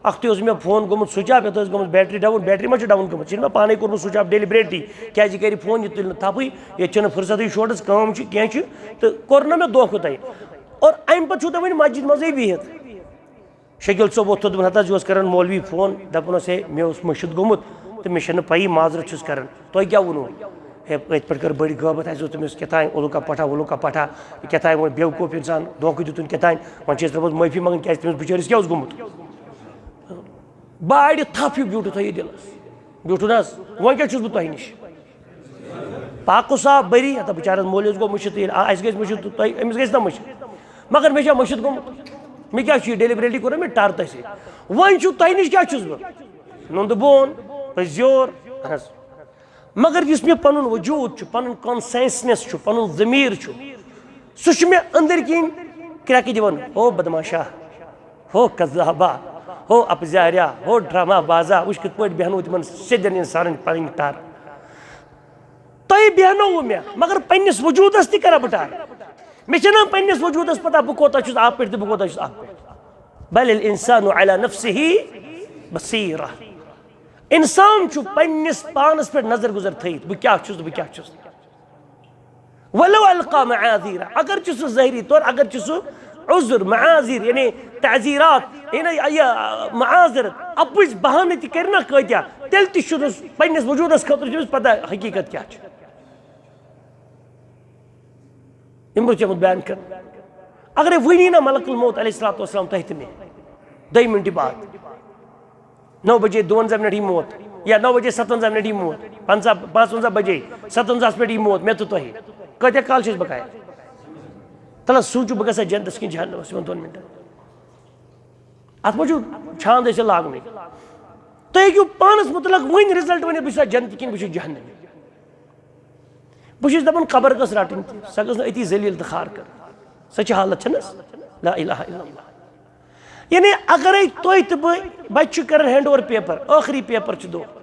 اکھتُے اوس مےٚ فون گوٚمُت سُچ آف، یتھ ٲس گٔمٕژ بیٹری ڈاوُن، بیٹری ما چھِ ڈاوُن گٔمٕژ؟ یہِ چھُنہٕ مےٚ پانے کوٚرمُت سُچ آف ڈیلیبریٹلی، کیازِ یہِ کرِ فون، یہِ تُلہِ نہٕ تھپٕے، ییٚتہِ چھَنہٕ فرصتٕے شورس، کٲم چھِ، کینٛہہ چھِ، تہٕ کوٚر نہ مےٚ دھوکہٕ تۄہہِ۔ اور امہِ پتہٕ چھُو تُہۍ وۄنۍ مسجد منٛزٕے بِہِتھ۔ شکیل صٲب ووٚتھ تھوٚد، دوٚپُن، ہتہٕ حظ، یہِ اوس کران مولوی فون، دپان اوس، ہے، مےٚ اوس مٔشِتھ گوٚمُت تہٕ مےٚ چھَنہٕ پَیی، معذرت چھُس کران۔ تۄہہِ کیٛاہ ووٚنوُ؟ ہے، أتھۍ پٮ۪ٹھ کٔر بٔڑ غٲبت، اَسہِ دوٚپ تٔمِس کیٛاہ تام، اولوٗکا پٹھا، وولوٗکا پٹھا، کیٛاہ تام ووٚن، بیوقوٗف اِنسان، دھوکہٕ دیُتُن کیٛاہ تام، وۄنۍ چھِ أسۍ ترٛٲومٕژ معٲفی منٛگٕنۍ، کیٛازِ تٔمِس بِچٲرِس کیٛاہ اوس گوٚمُت؟ باڑِ تھپھ ہیوٗ بیوٗٹھوُ تۄہہِ یہِ دِلس، بیوٗٹھوُ نہ حظ؟ وۄنۍ کیٛاہ چھُس بہٕ تۄہہِ نِش؟ پاک و صاف بٔری، ہتا بِچارس مولوِس گوٚو مٔشِتھ، ییٚلہِ آ-، اَسہِ گژھِ مٔشِتھ، تہٕ تۄہہِ، أمِس گژھِ نہ مٔشِتھ۔ مگر مےٚ چھا مٔشِتھ گوٚمُت؟ مےٚ کیٛاہ چھُ یہِ ڈیلیبریٹلی کوٚر مےٚ ٹر تۄہہِ سۭتۍ۔ وۄنۍ چھُ تۄہہِ نِش کیٛاہ چھُس بہٕ؟ نُندٕ بون، أزیور، اہن حظ۔ مگر یُس مےٚ پنُن وجوٗد چھُ، پنُن کانسینسنس چھُ، پنُن ضمیٖر چھُ، سُہ چھُ مےٚ أنٛدٕرۍ کِنۍ کرٛٮ۪کہٕ دِوان، ہو بدماشا، ہو کذابا، ہو اپزاریا، ہو ڈرامہ بازا، وٕچھ کِتھ پٲٹھۍ بیٚہنو تِمن سیٚدٮ۪ن انسانن پنٕنۍ ٹر۔ تۄہہِ بیٚہنووُ مےٚ، مگر پننِس وجوٗدس تہِ کرا بہٕ ٹر۔ مےٚ چھَنہ پننِس وجوٗدس پتہ بہٕ کوٗتاہ چھُس اَتھ پٮ۪ٹھ تہٕ بہٕ کوٗتاہ چھُس اَتھ پٮ۪ٹھ۔ بل الانسان علی نفسه بصیرہ۔ انسان چھُ پننِس پانس پٮ۪ٹھ نظر گُزر تھٲیِتھ، بہٕ کیٛاہ چھُس تہٕ بہٕ کیٛاہ چھُس نہٕ۔ ولو القى معاذیرہ، اگر چھُ سُہ ظٲہری طور، اگر چھُ سُہ عذر، معاذیر، یعنی تعزیرات، یعنی یہِ معاذرت، اپُز بہانہٕ تہِ کرِ نہ کۭتیاہ، تیٚلہِ تہِ چھُنہٕ پننِس وجوٗدس خٲطرٕ چھُ أمِس پتہ حقیٖقت کیٛاہ چھِ۔ یِم برونٛہہ چھِ آمُت بیان کرنہٕ۔ اگرے وٕنی نہ ملک الموت علیہ الصلوۃ والسلام تۄہہِ تہٕ مےٚ، دۄیہِ مِنٹہِ بعد، نو بجے دُوَنزاہ منٹ یی موت، یا نو بجے ستونزاہ منٹ یی موت، پنژاہ، پانٛژونزاہ بجے ستونزاہس پٮ۪ٹھ یی موت مےٚ تہٕ تۄہہِ، کۭتیاہ کال چھِ أسۍ بقایا؟ تَلہ سوٗنٛچِو، بہٕ گژھا جنتس کِنہٕ جہنمس یِمن دۄن مِنٹن؟ اتھ منٛز چھُ چھاند ٲسِتھ لاگنٕے۔ تُہۍ ہیٚکِو پانس مُتعلق وٕنۍ رِزلٹ ؤنِتھ، بہٕ چھُسا جنتہٕ کِنہٕ بہٕ چھُس جہنمی۔ بہٕ چھُس دپان قبر گٔژھ رٹٕنۍ تہِ، سۄ گٔژھ نہٕ أتی ذلیل تہٕ خوار کَرٕنۍ۔ سۄ چھِ حالت چھَنہٕ حظ؟ لا الہ الا اللہ۔ یعنی اگرے تُہۍ تہٕ بہٕ، بچہِ چھُ کران ہینڈ اوور پیپر، ٲخری پیپر چھُ دۄہ،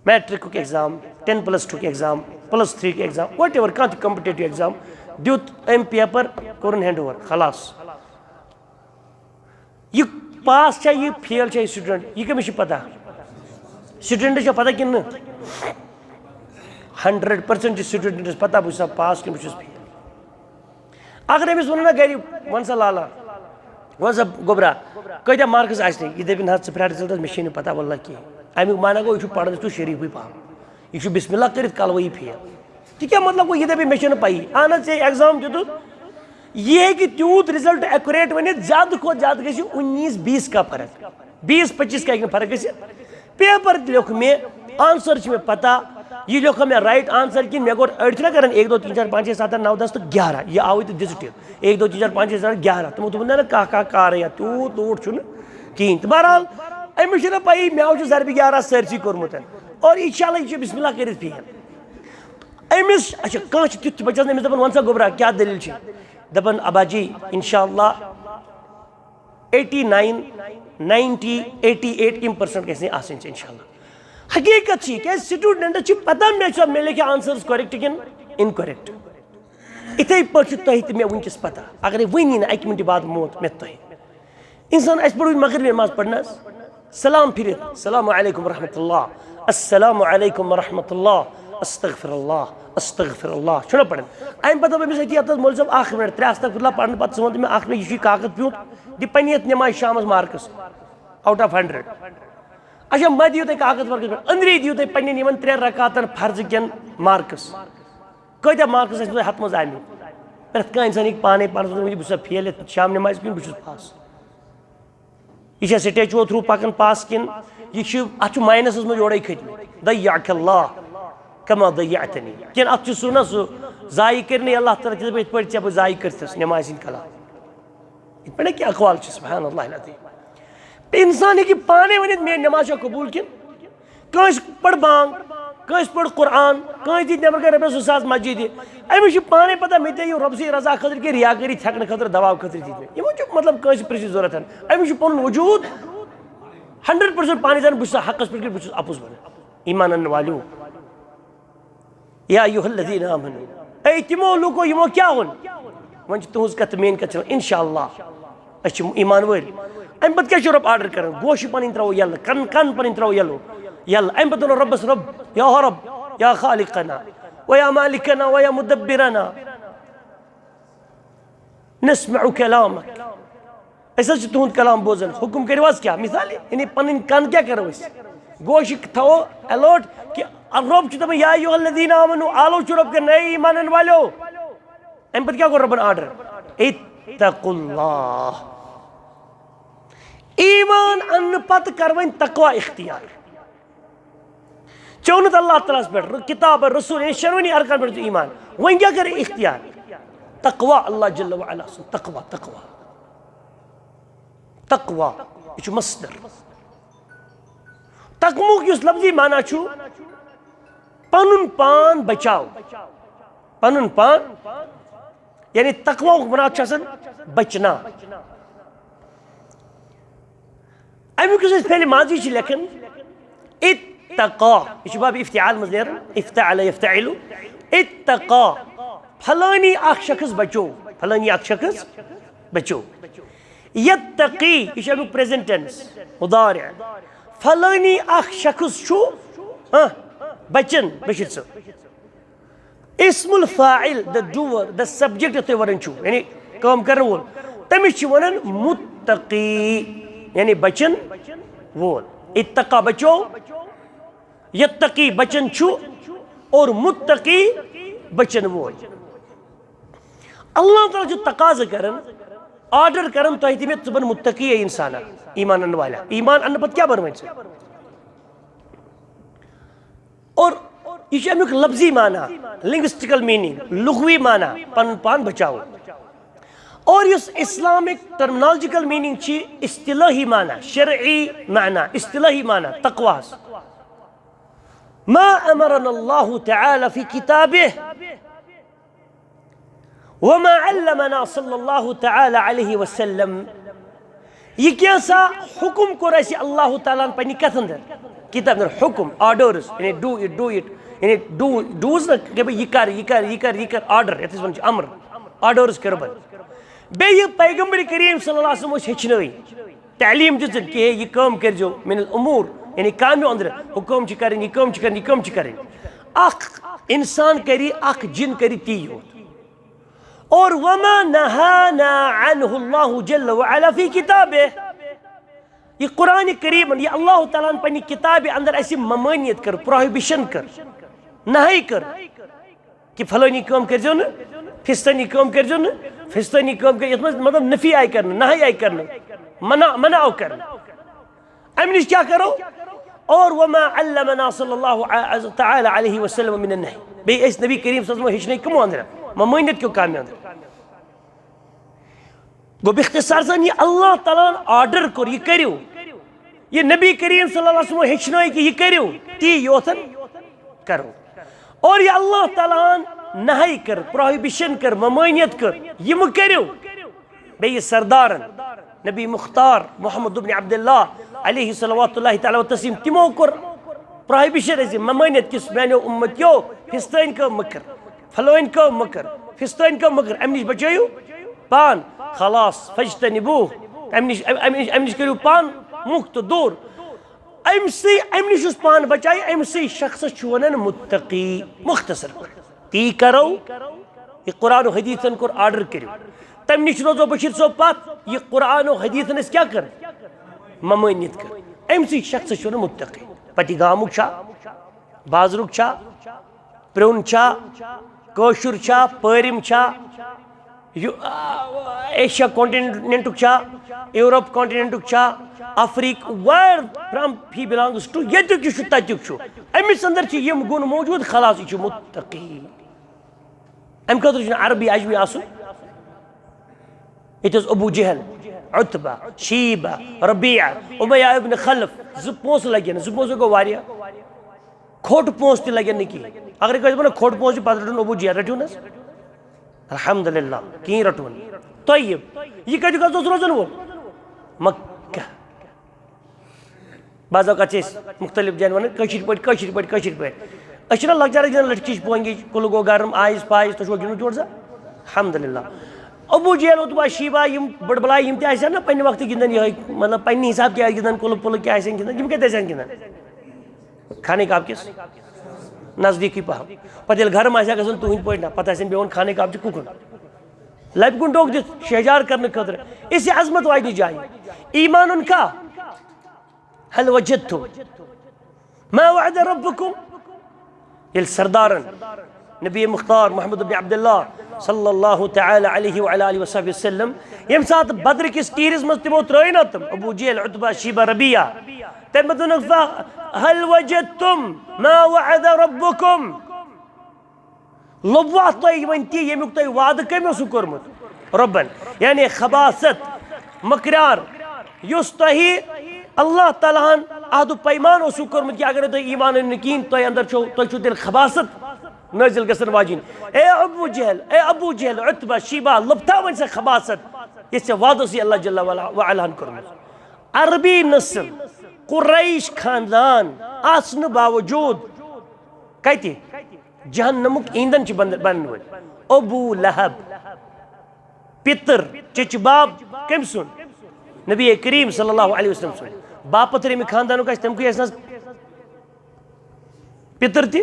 میٹرکُک ایگزام، ٹین پلس ٹوُک ایگزام، پلس تھری یُک ایگزام، وٹ ایور، کانٛہہ تہِ کمپٹیٹو ایگزام دیُت أمۍ پیپر، کوٚرُن ہینڈ اوور، خلاص۔ یہِ پاس چھا، یہِ فیل چھا، یہِ سٹوڈنٹ، یہِ کٔمِس چھِ پتہ؟ سٹوڈنٹس چھا پتہ کِنہٕ نہٕ؟ ہنڈریڈ پرسنٹ چھِ سٹوڈنٹس پتہ بہٕ چھُسا پاس کِنہٕ بہٕ چھُس فیل۔ اگر أمِس ووٚن نہ گرِ، وَن سا لالا، وَن سا گوٚبرا، کۭتیاہ مارکس آسہِ نہٕ؟ یہِ دَپہِ نہ حظ، ژٕ پرٛار رِزلٹس، مےٚ چھے نہٕ پتہ واللہ کِہیٖنۍ۔ اَمیُک معنی گوٚو، یہِ چھُ پرنس کیُتھ شریٖفٕے پہم، یہِ چھُ بسم اللہ کٔرِتھ کلوٕے فیل۔ تہِ کیٛاہ مطلب گوٚو، یہِ دَپہِ مےٚ چھے نہٕ پَیی؟ اہن حظ، ژےٚ ایگزام دیُتُتھ، یہِ ہیٚکہِ تیوٗت رِزلٹ ایکوریٹ ؤنِتھ، زیادٕ کھۄتہٕ زیادٕ گژھِ انیس بیس کا فرق، بیس پچیس کا ہیٚکہِ نہٕ فرق گٔژھِتھ۔ پیپر لیوٚکھ مےٚ، آنسر چھِ مےٚ پتہ، یہِ لیوٚکھا مےٚ رائٹ آنسر کِنہٕ مےٚ گوٚو أڑۍ چھِنہ کران ایک دو تین چار پانچ چھ سات آٹھ نو دس تہٕ گیارہ، یہِ آوٕے تہٕ دِژٕٹھِ ایک دو تین چار پانچ چھ سات آٹھ گیارہ، تِمو دوٚپُن نہ نہ کانٛہہ کانٛہہ کارٕے یا تیوٗت لوٗٹھ چھُنہٕ کِہیٖنۍ۔ تہٕ بہرحال أمِس چھِنہ پَیی مےٚ چھُ ضربِ گیارہ سٲرسٕے کوٚرمُت اور انشاءاللہ یہِ چھُ بسم اللہ کٔرِتھ فیل۔ أمِس، اچھا، کانٛہہ چھُ تیُتھ تہِ بَچَس، أمِس دَپان، "وَن سا گوٚبرا، کیٛاہ دٔلیٖل چھِ؟" دَپان، "ابا جی، انشاءاللہ eighty nine, ninety, eighty eight یِم پٔرسنٹ گژھِ نہٕ آسٕنۍ ژےٚ، انشاءاللہ۔" حقیٖقت چھِ یہِ، کیٛازِ سٹوڈنٹَس چھِ پَتہ مےٚ چھا، مےٚ لیکھِ آنسٲرٕز کریکٹ کِنہٕ انکریکٹ۔ یِتھَے پٲٹھۍ چھُ تۄہہِ تہِ مےٚ وٕنکیٚس پَتہ، اگرَے وٕنی نہٕ اَکہِ مِنٹہِ بعد موت مےٚ تۄہہِ۔ انسان اَسہِ پوٚر وۄنۍ مغربی نماز پرنس، سلام پھرِتھ، السلام علیکم ورحمۃ اللہ، السلام علیکم ورحمۃ اللہ، استغفر اللہ، استغفر اللہ، چھُنہ پران؟ اَمہِ پتہٕ دوٚپ أمِس أتی، یَتھ حظ مولوی صٲب، اکھ منٹ، ترٛےٚ استغفر اللہ پرنہٕ پتہٕ ژٕ وَن تہٕ مےٚ اکھ منٹ، یہِ چھُے کاکد پیوٗنت، دِ پننہِ یَتھ نمازِ شامس مارکس، آوٹ آف ہنڈریڈ۔ اچھا، مہ دِیِو تُہۍ کاکد ورکس پٮ۪ٹھ، أنٛدری دِیِو تُہۍ پننٮ۪ن یِمن ترٛٮ۪ن رکعتن فرضہٕ کٮ۪ن مارکس۔ کۭتیٛاہ مارکس ٲسۍ مٕتۍ ہتھ منٛز آمٕتۍ؟ پرٛٮ۪تھ کانٛہہ انسان ہیٚکہِ پانے پانس منٛز ؤنِتھ، بہٕ چھُسا فیل یتھ شام نمازِ کُن، بہٕ چھُس پاس۔ یہِ چھا سٹیچو تھرو پکان پاس کِنہٕ یہِ چھُ، اتھ چھُ ماینسس منٛز یورے کھٔتمٕتۍ؟ ضیعک اللہ کما ضیعتنی۔ کِنہٕ اتھ چھُ سُہ نہ سُہ ضایع کٔرۍ نہٕ اللہ تعالیٰ تِتھ پٲٹھۍ، یِتھ پٲٹھۍ ژےٚ بہٕ ضایع کٔرتھس نمازِ ہٕنٛدۍ خلاف؟ یِتھ پٲٹھۍ کینٛہہ اقوال چھِ، سبحان اللہ العظیم۔ انسان ہیٚکہِ پانے ؤنِتھ، میٲنۍ نماز چھا قبول کِنہٕ؟ کٲنٛسہِ پٔر بانگ، کٲنٛسہِ پٔر قرآن، کٲنٛسہِ دِتۍ نٮ۪بر کَنہِ رۄپیَس زٕ ساس مسجدِ۔ أمِس چھُ پانے پتہ، مےٚ دِتۍ یِم رۄبہٕ سٕنٛدِ رضا خٲطرٕ کِنہٕ ریاکٲری تھٮ۪کنہٕ خٲطرٕ، دباو خٲطرٕ دِتۍ مےٚ۔ یِمن چھُ مطلب کٲنٛسہِ پرٛژھنٕچ ضروٗرت۔ أمِس چھُ پنُن وجوٗد ہنڈریڈ پٔرسنٹ پانے زانان، بہٕ چھُس حقس پٮ۪ٹھ کِنہٕ بہٕ چھُس اپُز ونان۔ ایمان انن والیو، یا ایھا الذین آمنو، اے تِمو لوٗکو یِمو کیٛاہ ووٚن؟ وۄنۍ چھِ تُہٕنٛز کتھ تہٕ میٛٲنۍ کتھ چھِ، انشاءاللہ أسۍ چھِ ایمان وٲلۍ۔ امہِ پتہٕ کیٛاہ چھُ رۄب آرڈر کران؟ گوشہِ پنٕنۍ ترٛاوو یَلہٕ، کن، کن پنٕنۍ ترٛاوو یَلہٕ، یَلہٕ۔ امہِ پتہٕ ووٚن رۄبس، رۄب، یا رۄب، یا خالقنا، و یا مالکنا، و یا مدبرنا، نسمع کلامک۔ أسۍ حظ چھِ تُہُنٛد کلام بوزان، حُکُم کٔرِو حظ کیٛاہ؟ مثال، یعنی پنٕنۍ کن کیٛاہ کرو أسۍ؟ گوشہِ تھاوو الرٹ کہِ رۄب چھُ دپان، یا ایھا الذین آمنو، آلو چھُ رۄب کران، اے ایمان انن والیو۔ امہِ پتہٕ کیٛاہ کوٚر رۄبن آرڈر؟ اتقوا اللہ۔ ایمان اننہٕ پتہٕ کر وۄنۍ تقوا اختیار۔ ژےٚ اوٚنُتھ اللہ تعالیٰ ہس پٮ۪ٹھ، کتاب، رسول، یعنی شیٚنوٕنی ارکان پٮ۪ٹھ ژےٚ ایمان۔ وۄنۍ کیٛاہ کر اختیار؟ تقوا اللہ جل وعلا سُنٛد، تقوا، تقوا، تقوا۔ یہِ چھُ مصدر۔ تقوہُک یُس لفظی معنی چھُ، پنُن پان بچاو، پنُن پان، یعنی تقواہُک مراد چھُ آسان بچنا۔ امیُک یُس أسۍ فعل ماضی چھِ لیکھان، اتقا، یہِ چھُ باب افتعال منٛز نیران، افتعل یفتعل، اتقا، فلٲنی اکھ شخص بچو، فلٲنی اکھ شخص بچو۔ یتقی، یہِ چھُ امیُک present tense، مضارع۔ فلٲنی اکھ شخص چھُ، ہاں، بچن، بچھِ ژٕ۔ اسم الفاعل، the doer، the subject یتھ تُہۍ ونان چھِو، یعنی کٲم کرن وول، تٔمِس چھِ ونان متقی، یعنی بچن وول۔ اتقا بچو، یتقی بچن چھُ، اور متقی بچن وول۔ اللہ تعالیٰ چھُ تقاضہٕ کران، آرڈر کران تۄہہِ تہِ مےٚ، ژٕ بن متقی اے انسانا، ایمان انہٕ والا۔ ایمان انہٕ پتہٕ کیٛاہ بنوٕنۍ ژٕ؟ اور یہِ چھُ امیُک لفظی معنی، linguistical meaning، لغوی معنی، پنُن پان بچاوُن۔ اور یُس اسلامک terminological meaning چھِ، اصطلاحی معنی، شرعی معنی، اصطلاحی معنی تقواہس۔ ما امرنا اللہ تعالی فی کتابہ وما علمنا صلی اللہ تعالی علیہ وسلم۔ یہِ کیٛاہ سا حُکُم کوٚر اَسہِ اللہ تعالیٰ ہن پننہِ کتھ اندر؟ کتاب اندر حُکُم، orders، یعنی do it، do it، یعنی do، do's نہ، کہ بھئی یہِ کر، یہِ کر، یہِ کر، یہِ کر، order، یتھ أسۍ ونان چھِ امر، orders کٔرۍ بن۔ بیٚیہِ پیغمبر کریم صلی اللہ علیہ وسلم اوس ہیٚچھنٲوِتھ۔ تعلیٖم دِژٕن کہِ ہے، یہِ کٲم کٔرۍزیو، من الامور، یعنی کامیو أنٛدرٕ، ہُہ کٲم چھِ کَرٕنۍ، یہِ کٲم چھِ کَرٕنۍ، یہِ کٲم چھِ کَرٕنۍ۔ اکھ اِنسان کَرِ، اکھ جِن کَرِ تی یوت۔ اور وما نهانا عنه الله جل وعلا في كتابه۔ یہِ قرآن کریٖمن، یہِ اللہ تعالیٰ ہن پننہِ کِتابہِ اندر اَسہِ ممٲنیت کٔر، prohibition کٔر، نہی کٔر۔ کہ فلٲنی کٲم کٔرۍزیو نہٕ، فستٲنی کٲم کٔرۍزیو نہٕ، فستٲنی کٲم کٔرۍ، یَتھ منٛز مطلب نفی آیہِ کرنہٕ، نہی آیہِ کرنہٕ، منع، منع آو کرنہٕ۔ اَمہِ نِش کیٛاہ کرو؟ اور وما علمنا صلی اللہ ع-، تعالی علیہ وسلم من النہی۔ بیٚیہِ ٲسۍ نبی کریم صلی اللہ علیہ وسلم ہیٚچھنٲے کٕمو اندرٕ؟ ممٲنیت کیو کامیو اندرٕ۔ گوٚو باختصار سان، یہِ اللہ تعالیٰ ہن آرڈر کوٚر، یہِ کٔرِو۔ یہِ نبی کریم صلی اللہ علیہ وسلم ہیٚچھنٲے کہِ یہِ کٔرِو، تی یوتن کرو۔ اور یہِ اللہ تعالیٰ ہن نہی کٔر، prohibition کٔر، ممٲنیت کٔر، یہِ مہٕ کٔرِو۔ بیٚیہِ سردارن، نبی مختار محمد ابن عبداللہ علیہ صلوات اللہ تعالیٰ و تسلیم، تِمو کوٚر prohibition، اَسہِ ممٲنیت کِس میانیو اُمتیو، فستٲنۍ کٲم مہٕ کٔر، فلٲنۍ کٲم مہٕ کٔر، فستٲنۍ کٲم مہٕ کٔر، اَمہِ نِش بچٲیِو پان، خلاص، فاجتنبوہ، اَمہِ نِش، اَمہِ، اَمہِ نِش، اَمہِ نِش کٔرِو پان مُکت، دوٗر۔ اَمہِ سۭتۍ، اَمہِ نِش یُس پان بچایہِ، اَمہِ سۭتۍ شخصس چھُ وَنان مُتقی۔ مُختصر پٲٹھۍ، تی کرو، یہِ قرآن و حدیثن کوٚر آرڈر کٔرِو۔ تَمہِ نِش روزو بشیٖر صٲب پتھ، یہِ قرآن و حدیثن أسۍ کیٛاہ کٔر؟ ممٲنیت کٔر۔ اَمہِ سۭتۍ شخصس چھُ وَنان مُتقی۔ پتہٕ یہِ گامُک چھا، بازرُک چھا، پرٛون چھا، کٲشُر چھا، پٲرِم چھا، یہِ، آ، ایشیا کانٹیننٹُک چھا، یورپ کانٹیننٹُک چھا، افریقہ، where from he belongs to، ییٚتیُک یہِ چھُ، تَتیُک چھُ۔ أمِس اندر چھِ یِم گُن موجود، خلاص، یہِ چھُ متقی۔ اَمہِ خٲطرٕ چھُنہٕ عربی عجمی آسُن۔ ییٚتہِ اوس ابو جہل، عتبہ، شیبہ، ربیعہ، امیہ ابن خلف، زٕ پونٛسہٕ لگن، زٕ پونٛسہٕ گوٚو واریاہ۔ کھوٚٹ پونٛسہٕ تہِ لگن نہٕ کِہیٖنۍ۔ اگر کٲنٛسہِ وَنو کھوٚٹ پونٛسہٕ چھُ، پتہٕ رَٹُن ابو جہل، رٔٹِو نہٕ حظ؟ الحمدللہ، کِہیٖنۍ رَٹُن۔ طیب، یہِ کَتیُک حظ اوس روزان وول؟ مکہ۔ بعض اوقات چھِ أسۍ مُختٔلِف جایَن وَنان کٲشِر پٲٹھۍ، کٲشِر پٲٹھۍ، کٲشِر پٲٹھۍ۔ أسۍ چھِنہ لۄکچارَس گِنٛدان لٔٹھۍ کِچ پونٛگِج، کُلہٕ گوٚو گرم، آیِس پایِس، تُہۍ چھُوا گِنٛدمُت یورٕ زانٛہہ؟ الحمدللہ۔ ابو جہل، عتبہ، شیبہ، یِم بٔڑ بَلاے، یِم تہِ آسہِ ہن نہ پنٛنہِ وقتہٕ گِنٛدان یِہوٚے، مطلب، پنٛنہِ حساب کیٛاہ آسہِ گِنٛدان، کُلہٕ پُلہٕ کیٛاہ آسہِ ہن گِنٛدان، یِم کَتہِ آسہِ ہن گِنٛدان؟ خانہ کعبہ کِس نزدیٖکٕے پَہَم۔ پَتہٕ ییٚلہِ گرم آسہِ ہا گژھان تُہٕنٛدۍ پٲٹھۍ نہ، پَتہٕ آسن بیٚہوان خانہ کعبہ چہِ کُکُن، لَبہِ کُن ڈوٚکھ دِتھ شیٚہجار کرنہٕ خٲطرٕ۔ اِس عظمت واجنہِ جایہِ۔ ایمانن کا؟ هل وجدتم ما وعد ربكم؟ ییٚلہِ سردارن نبی مختار محمد بن عبداللہ صلی اللہ تعالی علیہ وعلی آلہ وصحبہ وسلم ییٚمہِ ساتہٕ بدر کِس تیٖرِس منٛز تِمو ترٛٲے نا تِم، ابو جہل، عتبہ، شیبہ، ربیعہ، تَمہِ پتہٕ ووٚنُکھ، فا، هل وجدتم ما وعد ربكم؟ لوٚبوٕ اَتھ تۄہہِ وۄنۍ تی ییٚمیُک تۄہہِ وعدٕ کٔمۍ اوسوٕ کوٚرمُت؟ رۄبن۔ یعنی خباثت، مۄکریار، یُس تۄہہِ اللہ تعالیٰ ہن عہد و پیمان اوسوٕ کوٚرمُت کہِ اگر تُہۍ ایمان أنِو نہٕ کِہیٖنۍ، تۄہہِ اندر چھو، تۄہہِ چھو تیٚلہِ خباثت نٲزِل گژھن واجِنۍ۔ اے ابو جہل، اے ابو جہل، عتبہ، شیبہ، لۄبتھا وۄنۍ سۄ خباثت، یۄس ژےٚ وعدٕ اوسُے اللہ جل وعلا، وعلا ہن کوٚرمُت۔ عربی نسل، قریش خاندان آسنہٕ باوجود کتہِ؟ جہنمُک ایندھن چھِ بن-، بنن وٲلۍ۔ ابو لہب، پِتٕر، چچہِ باب، کٔمۍ سُنٛد؟ نبی کریم صلی اللہ علیہ وسلم سُنٛد۔ باپتھ ییٚمہِ خاندانُک آسہِ، تَمہِ کُے آسہِ نہ حظ پِتٕر تہِ؟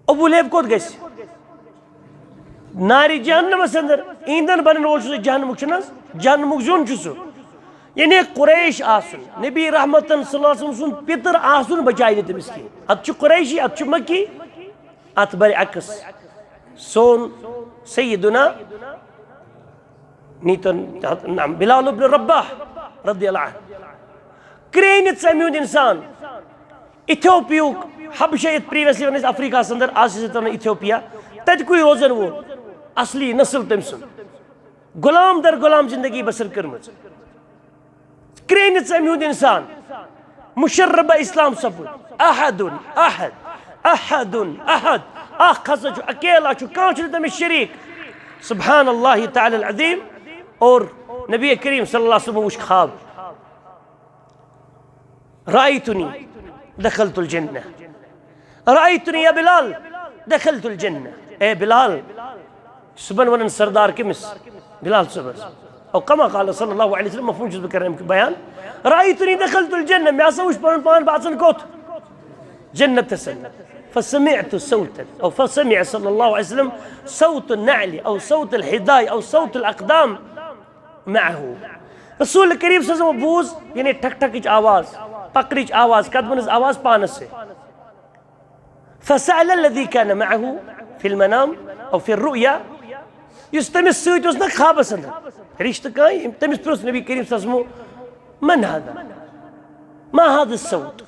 ابو لہب کوٚت گژھِ؟ نارِ جہنمس اندر ایندھن بنن وول چھُ سُہ، جہنمُک چھُنہٕ حظ؟ جہنمُک زیُن چھُ سُہ۔ یعنی قریش آسُن، نبی رحمتن صلی اللہ علیہ وسلم سُنٛد پِتٕر آسُن بچایہِ نہٕ تٔمِس کینٛہہ۔ اتھ چھُ قریشی، اتھ چھُ مکی، اتھ برعکس۔ سون سیدنا نیتن، نعم، بلال ابن رباح رضی اللہ عنہ۔ کرٛیٚہنہِ ژَمہِ ہُنٛد انسان، ایتھوپیُک، حبشہ یتھ پریویسلی ونان ٲسۍ افریقہ ہس اندر، آز چھِ أسۍ ونان ایتھوپیا، تتہِ کُے روزن وول اصلی نسل تٔمۍ سُنٛد۔ غلام در غلام زندگی بسر کٔرمٕژ۔ کرٛیٚہنہِ ژَمہِ ہُنٛد انسان، مشربہ اسلام سپُد۔ احد، احد، احد، احد۔ اکھ ہسا چھُ، اکیلا چھُ، کانٛہہ چھُنہٕ تٔمِس شریٖک۔ سبحان اللہ تعالی العظیم۔ اور نبی کریم صلی اللہ علیہ وسلم وُچھ خواب۔ رأیتنی دخلت الجنہ۔ رأیتنی یا بلال دخلت الجنہ۔ اے بلال، صبحن ونان سردار کٔمِس؟ بلال صٲبس۔ او کما قال صلی اللہ علیہ وسلم، مفہوم چھُس بہٕ کران اَمیُک بیان۔ رأیتنی دخلت الجنہ، مےٚ ہسا وُچھ پنُن پان بہٕ اژان کوٚت؟ جنتس اندر۔ فسمعت صوتا، او فسمع صلی اللہ علیہ وسلم صوت النعل او صوت الحذاء او صوت الاقدام معه۔ رسول کریم صلی اللہ علیہ وسلم بوٗز یعنی ٹھک ٹھکٕچ آواز، پکرٕچ آواز، قدمن ہٕنٛز آواز پانس سۭتۍ۔ فسأل الذي كان معه في المنام أو في الرؤيا، یُس تٔمِس سۭتۍ اوس نہ خوابس اندر، رشتہٕ کانٛہہ، تٔمِس پرٛژھ نبی کریم صلی اللہ علیہ وسلم، من هذا؟ ما هذا الصوت؟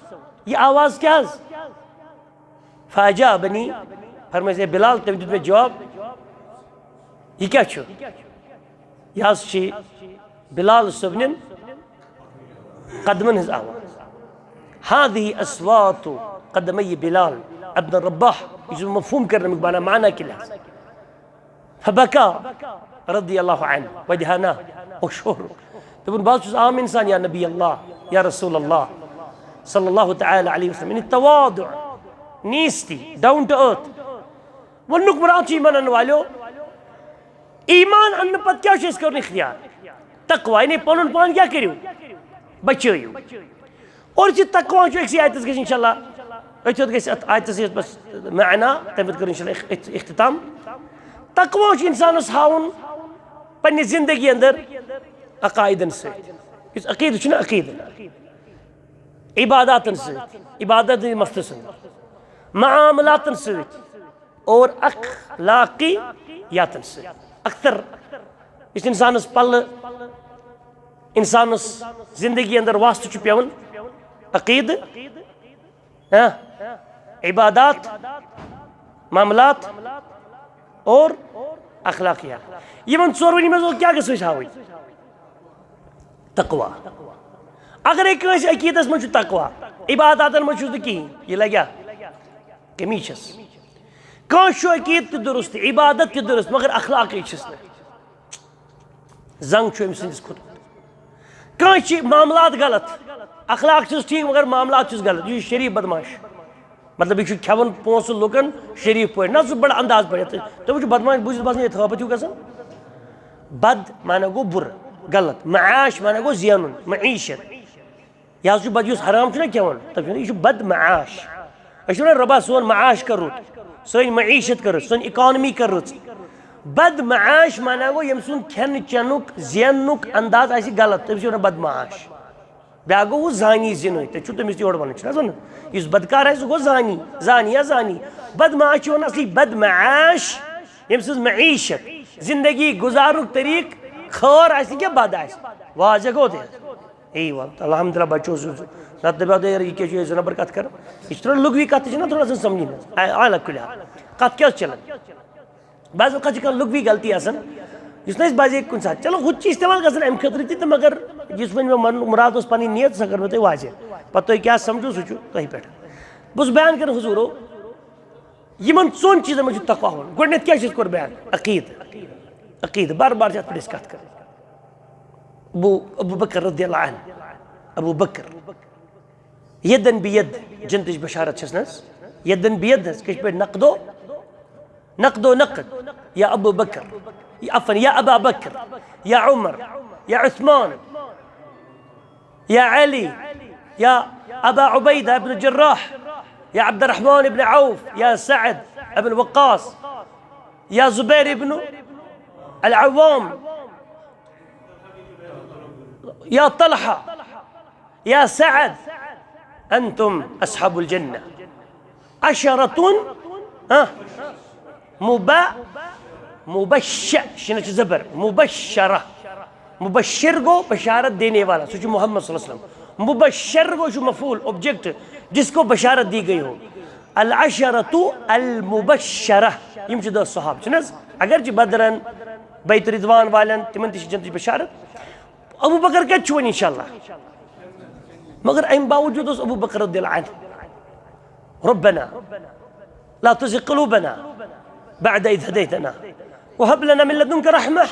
یہِ آواز کیٛاہ حظ؟ فأجابني، فرمٲے زِ بلال، تٔمۍ دیُت مےٚ جواب، یہِ کیٛاہ چھُ؟ یہِ حظ چھِ بلال صٲبنٮ۪ن قدمن ہٕنٛز آواز۔ هذه أصوات قدمي بلال ابن رباح، یہِ چھُ مفہوم کرنہٕ آمُت، بنا معنی کے لحاظ۔ فبكى رضي الله عنه ودهناه، او شور۔ دوٚپُن، بہٕ حظ چھُس عام انسان، یا نبی اللہ، یا رسول اللہ صلی اللہ تعالی علیہ وسلم۔ یعنی تواضع، نیستی، down to earth۔ ووٚنُکھ، مراد چھُ یِمن انہٕ والیو، ایمان اننہٕ پتہٕ کیٛاہ چھُ اَسہِ کرُن اختیار؟ تقوی، یعنی پنُن پان کیٛاہ کٔرِو؟ بچٲیِو۔ اور یہِ تقوی چھُ أکسٕے آیتس گژھِ انشاءاللہ، أتھۍ یوت گژھِ اتھ آیتس یتھ بس معنی، تمہِ پتہٕ کرو انشاءاللہ اخ-، اخ-، اختتام۔ تقوی چھُ انسانس ہاوُن پننہِ زندگی اندر عقائدن سۭتۍ۔ یُس عقیدٕ چھُنہ عقیدٕ، عباداتن سۭتۍ، عبادت مستس اندر، معاملاتن سۭتۍ۔ اور اخلاقیاتن سۭتۍ۔ اکثر یُس انسانس پلہٕ، انسانس زندگی اندر واسطہٕ چھُ پٮ۪وان، عقیدٕ، ہاں، عبادات، معاملات اور اخلاقیات۔ یِمن ژورؤنی منٛز کیٛاہ گژھِ أسۍ ہاوٕنۍ؟ تقوا۔ اگرے کٲنٛسہِ عقیدس منٛز چھُ تقوا، عباداتن منٛز چھُس نہٕ کِہیٖنۍ، یہِ لگیا؟ کٔمی چھَس۔ کٲنٛسہِ چھُ عقیدٕ تہِ درست، عبادت تہِ درست، مگر اخلاقٕے چھِس نہٕ۔ زنگ چھُ أمۍ سٕنٛدِس کھوٚتمُت۔ کٲنٛسہِ چھِ معاملات غلط، اخلاق چھِس ٹھیٖک، مگر معاملات چھِس غلط۔ یہِ چھُ شریٖف بدمعاش۔ مطلب، یہِ چھُ کھٮ۪وان پونٛسہٕ لُکن شریٖف پٲٹھۍ۔ نہ، سُہ چھُ بڑٕ انداز پٲٹھۍ۔ تُہۍ وٕچھِو، بدمعاش بوٗزِتھ باسان یہِ تھٲپتھ ہیوٗ گژھان۔ بد معنی گوٚو بُرٕ، غلط۔ معاش معنی گوٚو زینُن، معیشت۔ یہِ حظ چھُ بد، یُس حرام چھُنہ کھٮ۪وان، تٔمِس چھُ وَنان، یہِ چھُ بد معاش۔ أسۍ چھِ وَنان، "رۄبا، سون معاش کر رُت، سٲنۍ معیشت کر رٕژ، سٲنۍ اکانمی کر رٕژ۔" بد معاش معنی گوٚو، ییٚمۍ سُنٛد کھٮ۪نہٕ چٮ۪نُک، زیننُک انداز آسہِ غلط، تٔمِس چھِ وَنان بد معاش۔ بیٛاکھ گوٚو، ہُہ زانی زِنٕے، تٔمِس چھُ تٔمِس تہِ یورٕ وَنان، چھُنہ حظ وَنان؟ یُس بدکار آسہِ، سُہ گوٚو زانی، زانی یا زانی۔ بد معاش چھِ وَنان اَصلی بد معاش، ییٚمۍ سٕنٛز معیشت، زندگی گُزارنُک طریٖقہٕ، خٲر آسہِ کینٛہہ بد آسہِ۔ واضح گوٚو تیٚلہِ؟ اے وَل، الحمدللہ بچو زُ-، زُ-، نَتہٕ دَپیٛاو تۄہہِ، یارٕ، یہِ کیٛاہ چھُ، یہِ زٕ نمبر کَتھ کَران؟ یہِ چھِ تھوڑا لُغوی کَتھ تہِ چھِنہ تھوڑا سا سَمجھِنۍ حظ۔ آ-، آ، لَکُلہِ ہا۔ کَتھ کیٛاہ ٲس چَلان؟ بعض اوقات چھِ کانٛہہ لُغوی غلطی آسان، یُس نہٕ اَسہِ بعضے کُنہِ ساتہٕ، چلو، ہُہ تہِ چھِ استعمال گژھان اَمہِ خٲطرٕ تہِ، تہٕ مگر یُس وۄنۍ مےٚ وَنُن مُراد اوس پَنٕنۍ نیت، سۄ کٔر مےٚ تۄہہِ واضح۔ پَتہٕ تُہۍ کیٛاہ سَمجھو، سُہ چھُ تۄہہِ پٮ۪ٹھ۔ بہٕ اوسُس بیان کَران حضوٗرو، یِمَن ژۄن چیٖزَن منٛز چھُ تقوا ہُن۔ گۄڈٕنٮ۪تھ کیٛاہ چھِ أسۍ کوٚر بیان؟ عقیٖدٕ۔ عقیٖدٕ، بار بار چھِ اَتھ پٮ۪ٹھ أسۍ کَتھ کَران۔ ابو، ابو بکر رضی اللہ عنہ، ابو بکر، یدن بید، جنتٕچ بشارت چھَس نہ حظ؟ یدن بید حظ، کِتھ پٲٹھۍ؟ نقدو، نقدو نقد، یا ابو بکر، یا عفواً، یا ابا بکر، یا عمر، یا عثمان، یا علی، یا ابا عبیدہ ابن جراح، یا عبد الرحمن ابن عوف، یا سعد ابن وقاص، یا زبیر ابن العوام، یا طلحہ، یا سعد، انتم اصحاب الجنہ۔ عشرة، ہاں، مب-، مبش-، شِنَس چھِ زبر، مبشرہ۔ مبشر گوٚو بشارت دینے والا، سُہ چھُ محمد صلی اللہ علیہ وسلم۔ مبشر گوٚو، چھُ مفعول، object، جس کو بشارت دی گئی ہو۔ العشرة المبشرہ، یِم چھِ دَہ صحابہٕ، چھِنہٕ حظ؟ اگرچہِ بدرن، بیت رضوان والٮ۪ن، تِمن تہِ چھِ جنتٕچ بشارت۔ ابو بکر کتہِ چھُ وۄنۍ انشاءاللہ؟ مگر امہِ باوجود اوس ابو بکر رضی اللہ عنہ، ربنا لا تزغ قلوبنا بعد اذ هديتنا وهب لنا من لدنك رحمة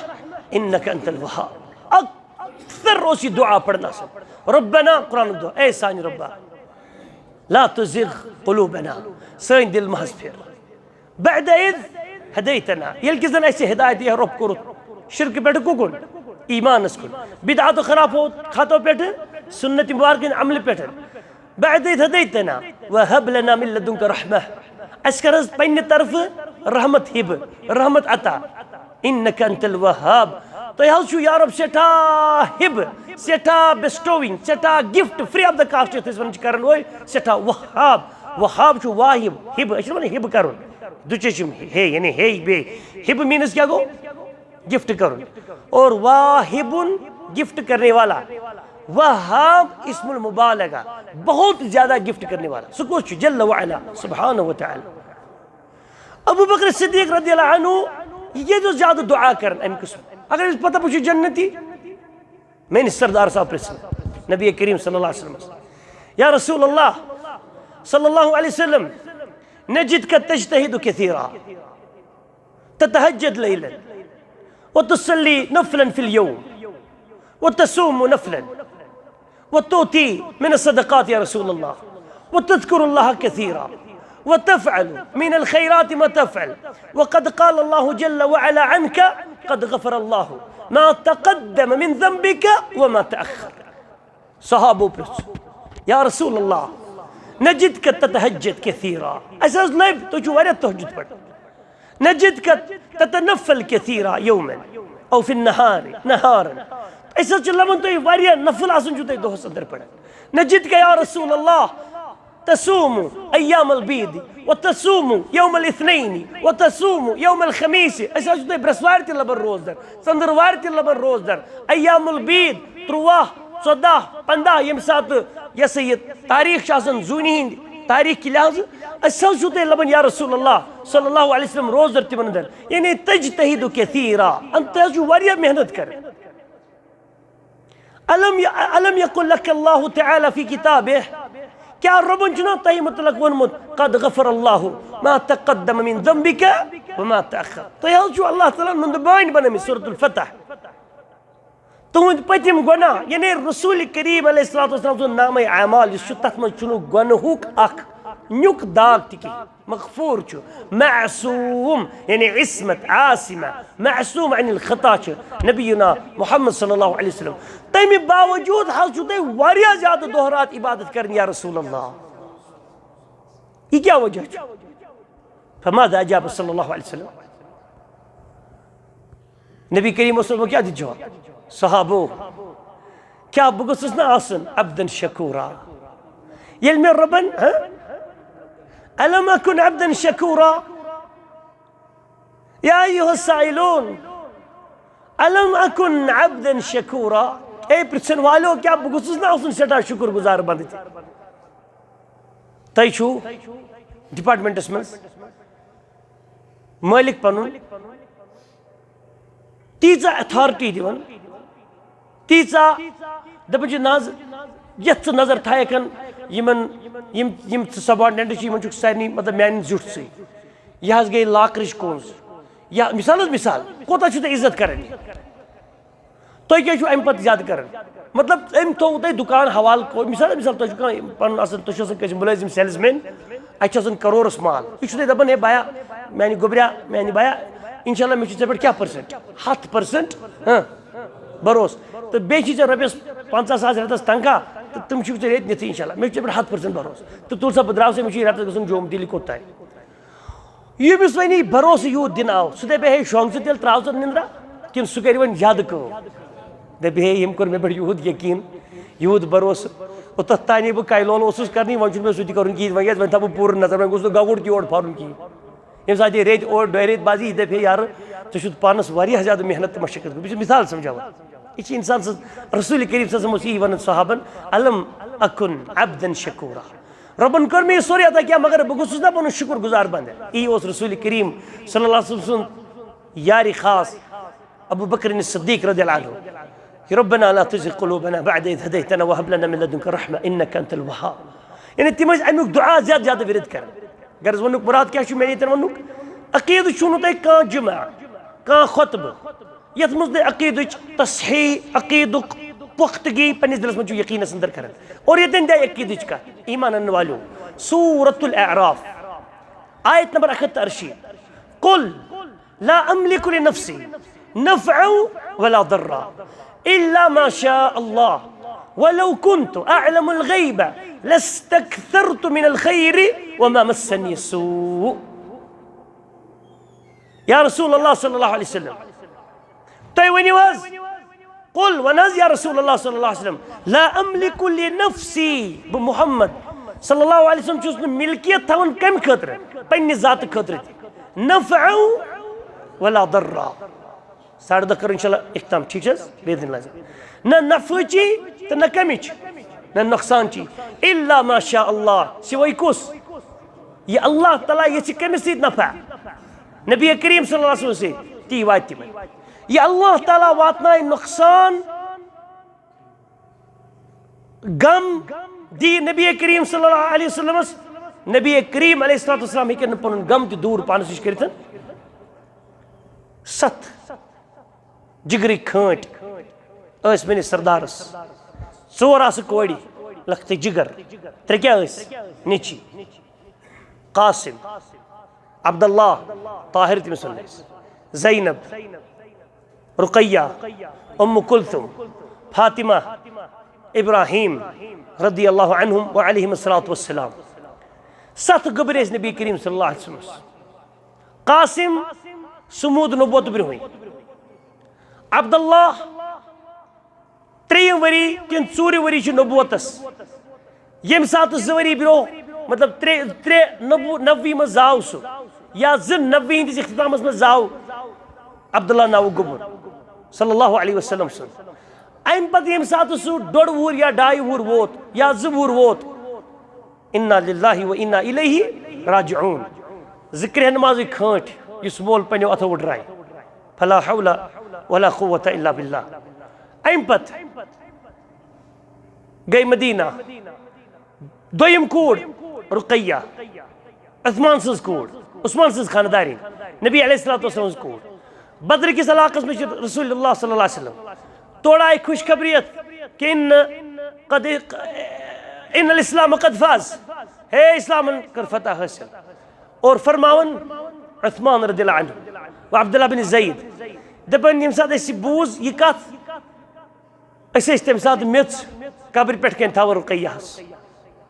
انك انت الوهاب۔ اکثر اوس یہِ دعا پران آسان، ربنا، قرآنُک دعا، اے سانہِ رۄبا، لا تزغ قلوبنا، سٲنۍ دِل مہ حظ پھیر۔ بعد اذ هديتنا، ییٚلہِ کہِ زن اسہِ ہدایت یا رۄب کوٚرُتھ، شرکہٕ پٮ۪ٹھٕ کُکُن؟ ایمانس کُن۔ بدعت و خرافو، خطو پٮ۪ٹھٕ، سنت مبارکن عملہِ پٮ۪ٹھٕ۔ بعد اذ هديتنا وهب لنا من لدنك رحمة، اسہِ کر حظ پننہِ طرفہٕ رحمت ہبہ، رحمت عطا۔ انك انت الوهاب، تُہۍ حظ چھِو یا رب سٮ۪ٹھاہ ہبہ، سٮ۪ٹھاہ bestowing، سٮ۪ٹھاہ gift، free of the cost یتھ أسۍ ونان چھِ کرن وٲلۍ، سٮ۪ٹھاہ وہاب۔ وہاب چھُ واہب، ہبہ، أسۍ چھِ ونان ہبہ کرُن۔ دُچے چھِ ہے، یعنی ہے بیٚیہِ۔ ہبہ means کیٛاہ گوٚو؟ Gift کرُن۔ اور واہب، gift کرنے والا۔ وہاب اسم المبالغہ، بہت زیادہ gift کرنے والا۔ سُہ کُس چھُ؟ جل وعلا، سبحانہ و تعالی۔ ابو بکر صدیق رضی اللہ عنہ، یہِ کیٛازِ اوس زیادٕ دعا کران امہِ قٕسمہٕ؟ اگر أسۍ پتہ بہٕ چھُس جنتی، میٲنِس سردار صاحب پرژھن نبی کریم صلی اللہ علیہ وسلم، یا رسول اللہ صلی اللہ علیہ وسلم، نجدك تجتهد كثيرا، تتهجد ليلا، وتصلي نفلا في اليوم، وتصوم نفلا، وتؤتي من الصدقات يا رسول الله، وتذكر الله كثيرا، وتفعل من الخيرات ما تفعل، وقد قال الله جل وعلا عنك: قد غفر الله ما تقدم من ذنبك وما تأخر۔ صحابو پرژھ، یا رسول اللہ، نجدك تتهجد كثيرا، اسہِ حظ لٔبۍ تُہۍ چھِو واریاہ تہجد پران۔ نجدك تتنفل كثيرا يوما أو في النهار نهارا۔ أسۍ حظ چھِ لَبان تُہۍ واریاہ نفل آسان چھِو تُہۍ دۄہَس اندر پران۔ نجدك يا رسول الله تصوم أيام البيض وتصوموا يوم الاثنين وتصوموا يوم الخميس، أسۍ حظ چھِ تۄہہِ برٛٮ۪سوارِ تہِ لبن روزدر، ژٔنٛدٕروارِ تہِ لبن روزدر، ایام البید، تُرٛواہ، ژۄداہ، پنٛداہ، ییٚمہِ ساتہٕ یہِ ہسا یہِ تاریخ چھِ آسان زوٗنہِ ہِنٛدۍ تاریخ کہِ لحاظہٕ، أسۍ حظ چھِو تۄہہِ لبن یا رسول اللہ صلی اللہ علیہ وسلم روزدر تِمن اندر، یعنی تجتهد كثيرا، ان تُہۍ حظ چھِو واریاہ محنت کران۔ الم ی-، الم یقل لک اللہ تعالی فی کتابہ، کیا ربن چھُنہ تۄہہِ متعلق ووٚنمُت، قد غفر اللہ ما تقدم من ذنبک وما تأخر؟ تۄہہِ حظ چھُو اللہ تعالیٰ نُندٕ بانۍ بنٲومٕتۍ، سورۃ الفتح۔ تُہنٛدۍ پٔتِم گۄناہ، یعنی رسول کریم علیہ الصلوۃ والسلام سُنٛد نامہ اعمال یُس چھُ، تتھ منٛز چھُنہٕ گۄنہُک اکھ نیُک داغ تہِ کِہیٖنۍ۔ مغفور چھُ، معصوم، یعنی عصمت، عاصمہ، معصوم عن الخطا چھُ نبینا محمد صلی اللہ علیہ وسلم۔ تمہِ باوجود حظ چھُو تۄہہِ واریاہ زیادٕ دۄہ رات عبادت کرٕنۍ یا رسول اللہ۔ یہِ کیٛاہ وجہ چھُ؟ فماذا اجاب صلی اللہ علیہ وسلم؟ نبی کریم صلی اللہ علیہ وسلم کیٛاہ دیُت جواب؟ صحابو، کیٛاہ بہٕ گوٚژھُس نہٕ آسُن عبدن شکورا؟ ییٚلہِ مےٚ رۄبن، ہہ؟ الم اکن عبدن شکورا؟ یا ایھا السائلون، الم اکن عبدن شکورا؟ اے پرژھن والو، کیٛاہ بہٕ گوٚژھُس نہٕ آسُن سٮ۪ٹھاہ شُکر گُزار بندٕ تہِ؟ تۄہہِ چھُو ڈپارٹمنٹس منٛز مٲلِک پنُن تیٖژاہ اتھارٹی دِوان، تیٖژاہ دپان چھِ، نہ حظ، یتھ ژٕ نظر تھایکھ ہن، یِمن، یِم، یِم ژٕ سبارڈنیٹ چھِ، یِمن چھُکھ سارنٕے، مطلب، میانہِ زیُٹھ ژٕے۔ یہِ حظ گٔے لاکرٕچ کونٛز۔ یا مثال حظ مثال، کوٗتاہ چھُو تُہۍ عزت کران یہِ؟ تُہۍ کیٛاہ چھُو اَمہِ پتہٕ زیادٕ کران؟ مطلب، أمۍ تھوٚو تۄہہِ دُکان حوالہٕ کوٚر، مثال، مثال، تۄہہِ چھُو کانٛہہ پَنُن آسان، تُہۍ چھِو آسان کٲنٛسہِ مُلٲزِم، سیلز مین، اَتہِ چھُ آسان کَرورَس مال۔ یہِ چھُو تۄہہِ دَپان، "ہے بایا، میٛانہِ گوٚبریا، میٛانہِ بایا، اِنشاء اللہ مےٚ چھُ ژےٚ پٮ۪ٹھ کیٛاہ پٔرسَنٛٹ؟ ہَتھ پٔرسَنٛٹ، ہاں، بھروسہٕ۔ تہٕ بیٚیہِ چھِ ژےٚ رۄپیَس پنٛژاہ ساس رٮ۪تَس تنخواہ، تہٕ تِم چھِکھ ژےٚ رٮ۪تۍ نِتھٕے اِنشاء اللہ۔ مےٚ چھُ ژےٚ پٮ۪ٹھ ہَتھ پٔرسَنٛٹ بھروسہٕ۔ تہٕ تُل سا، بہٕ درٛاو سا، مےٚ چھُ یہِ رٮ۪تَس گژھُن جوٚم، تیٚلہِ کوٚت تام؟" ییٚمِس وۄنۍ یہِ بھروسہٕ یوٗت دِنہٕ آو، سُہ دَپہِ، "ہے، شۄنٛگ ژٕ تیٚلہِ، ترٛاو ژٕ نِندرا"، کِنہٕ سُہ کَرِ وۄنۍ زیادٕ کٲم؟ دَپہِ، "ہے، ییٚمۍ کوٚر مےٚ پٮ۪ٹھ یوٗت یقیٖن، یوٗت بھروسہٕ، اوٚتَتھ تانی بہٕ کَلہِ لولہٕ اوسُس کَرنٕے، وۄنۍ چھُنہٕ مےٚ سُہ تہِ کَرُن کِہیٖنۍ، وۄنۍ گژھِ، وۄنۍ تھاوٕ بہٕ پوٗرٕ نظر، وۄنۍ گوٚژھ نہٕ گگُر تہِ یورٕ پھَرُن کِہیٖنۍ۔" ییٚمہِ ساتہٕ یہِ ریٚتۍ اوٚڑ، ڈۄیہِ ریٚتۍ بعد یی، یہِ دَپہِ، "ہے یارٕ، ژےٚ چھُتھ پانَس واریاہ زیادٕ محنت تہٕ مشقت کٔرمٕژ۔" بہٕ چھُس مِثال سَمجھاوان۔ یہِ چھِ اِنسان سٕنٛز، رسول کریم صلی اللہ علیہ وسلم اوس یی وَنان صحابن، "الم اکن عبدن شکورا"۔ رۄبن کٔر مےٚ یہِ سورُے عطا کینٛہہ، مگر بہٕ گوٚژھُس نہ پنُن شُکر گُزار بندٕ۔ یی اوس رسول کریم صلی اللہ علیہ وسلم سُنٛد یارِ خاص ابو بکر صدیق رضی اللہ عنہ۔ ربنا لا تزغ قلوبنا بعد اذ هديتنا وهب لنا من لدنك رحمة انك انت الوهاب۔ یعنی تِم ٲسۍ امیُک دُعا زیادٕ زیادٕ ورد کران۔ غرض وَنُک مُراد کیٛاہ چھُ مےٚ ییٚتٮ۪ن وَنُک؟ عقیٖدٕ چھُو نہٕ تۄہہِ کانٛہہ جمعہ، کانٛہہ خطبہٕ، یَتھ منٛز تُہۍ عقیٖدٕچ تصحیح، عقیٖدُک پُختگی پنٛنِس دِلَس منٛز چھُو یقیٖنَس اندر کران۔ اور ییٚتٮ۪ن تہِ آیہِ عقیٖدٕچ کَتھ، ایٖمان اَنَن والیو، سورۃ الاعراف، آیت نمبر اَکھ ہَتھ تہٕ اَرشیٖتھ، "قل لا املک لنفسی نفعا ولا ضرا الا ما شاء الله ولو كنت اعلم الغیب لاستكثرت من الخير وما مسني السوء"۔ یا رسول اللہ صلی اللہ علیہ وسلم، تُہۍ ؤنِو حظ، قل، وَن حظ یا رسول اللہ صلی اللہ علیہ وسلم، لا املک لنفسی، بہٕ محمد صلی اللہ علیہ وسلم چھُس نہٕ ملکیت تھاوان کَمہِ خٲطرٕ؟ پننہِ ذاتہٕ خٲطرٕ تہِ۔ نفعا ولا ضرا۔ ساڑٕ دہ کرو انشاءاللہ اختتام، ٹھیک چھا حظ؟ باذن اللہ۔ نہ نفعٕچی تہٕ نہ کمِچ، نہ نۄقصانچی۔ الا ما شاء اللہ، سوائے کُس؟ یہِ اللہ تعالیٰ یژھِ کٔمِس سۭتۍ نفع؟ نبی کریم صلی اللہ علیہ وسلم سۭتۍ، تی واتہِ تِمن۔ یہِ اللہ تعالیٰ واتنایہِ نۄقصان، غم دی نبی کریم صلی اللہ علیہ وسلمس، نبی کریم علیہ الصلوۃ والسلام ہیٚکن نہٕ پنُن غم تہِ دوٗر پانس نِش کٔرِتھ۔ ستھ جگرٕکۍ کھٲنٹۍ ٲسۍ میٲنِس سردارس، ژور آسہٕ کورِ، لۄکٹہِ جگر، ترٛےٚ کیٛاہ ٲسۍ؟ نیٚچی۔ قاسم، عبداللہ، طاہر تٔمِس وَنان ٲسۍ، زینب، رقیہ، ام کلثوم، فاطمہ، ابراہیم، رضی اللہ عنہم و علیہم الصلوۃ والسلام۔ ستھ گوٚبرۍ ٲسۍ نبی کریم صلی اللہ علیہ وسلمس۔ قاسم، سُہ موٗد نبوت برونٛہٕے۔ عبداللہ، ترٛیٚیِم ؤری کِنہٕ ژوٗرِم ؤری چھُ نبوتس، ییٚمہِ ساتہٕ زٕ ؤری برونٛہہ مطلب ترٛےٚ ترٛےٚ نبو نبوی منٛز زاو سُہ، یا زٕ نبوی ہٕنٛدِس اختتامس منٛز زاو عبداللہ ناوُک گوٚبُر صلی اللہ علیہ وسلم سُنٛد۔ امہِ پتہٕ ییٚمہِ ساتہٕ سُہ ڈۄڈ وُہُر یا ڈاے وُہُر ووت یا زٕ وُہُر ووت، انا للہ و انا الیہ راجعون، ذکر نمازٕے کھٲنٹھ یُس مول پننیو اتھو وٕڈرایہِ۔ فلا حول ولا قوت الا باللہ۔ امہِ پتہٕ گٔے مدینہ۔ دوٚیِم کوٗر رقیہ، عثمان سٕنٛز کوٗر، عثمان سٕنٛز خانٛدارِنۍ، نبی علیہ الصلوۃ والسلام سٕنٛز کوٗر۔ بدر کِس علاقس منٛز چھِ رسول اللہ صلی اللہ علیہ وسلم، تورٕ آیہِ خوشخبریت کہ ان قد ان الاسلام قد فاز، ہے اسلامن کٔر فتح حٲصِل۔ اور فرماوان عثمان رضی اللہ عنہ و عبداللہ بن زید، دپان ییٚمہِ ساتہٕ اَسہِ یہِ بوٗز یہِ کتھ، أسۍ ٲسۍ تَمہِ ساتہٕ میٚژ قبرِ پٮ۪ٹھ کَنۍ تھاوان رُقیہ ہَس،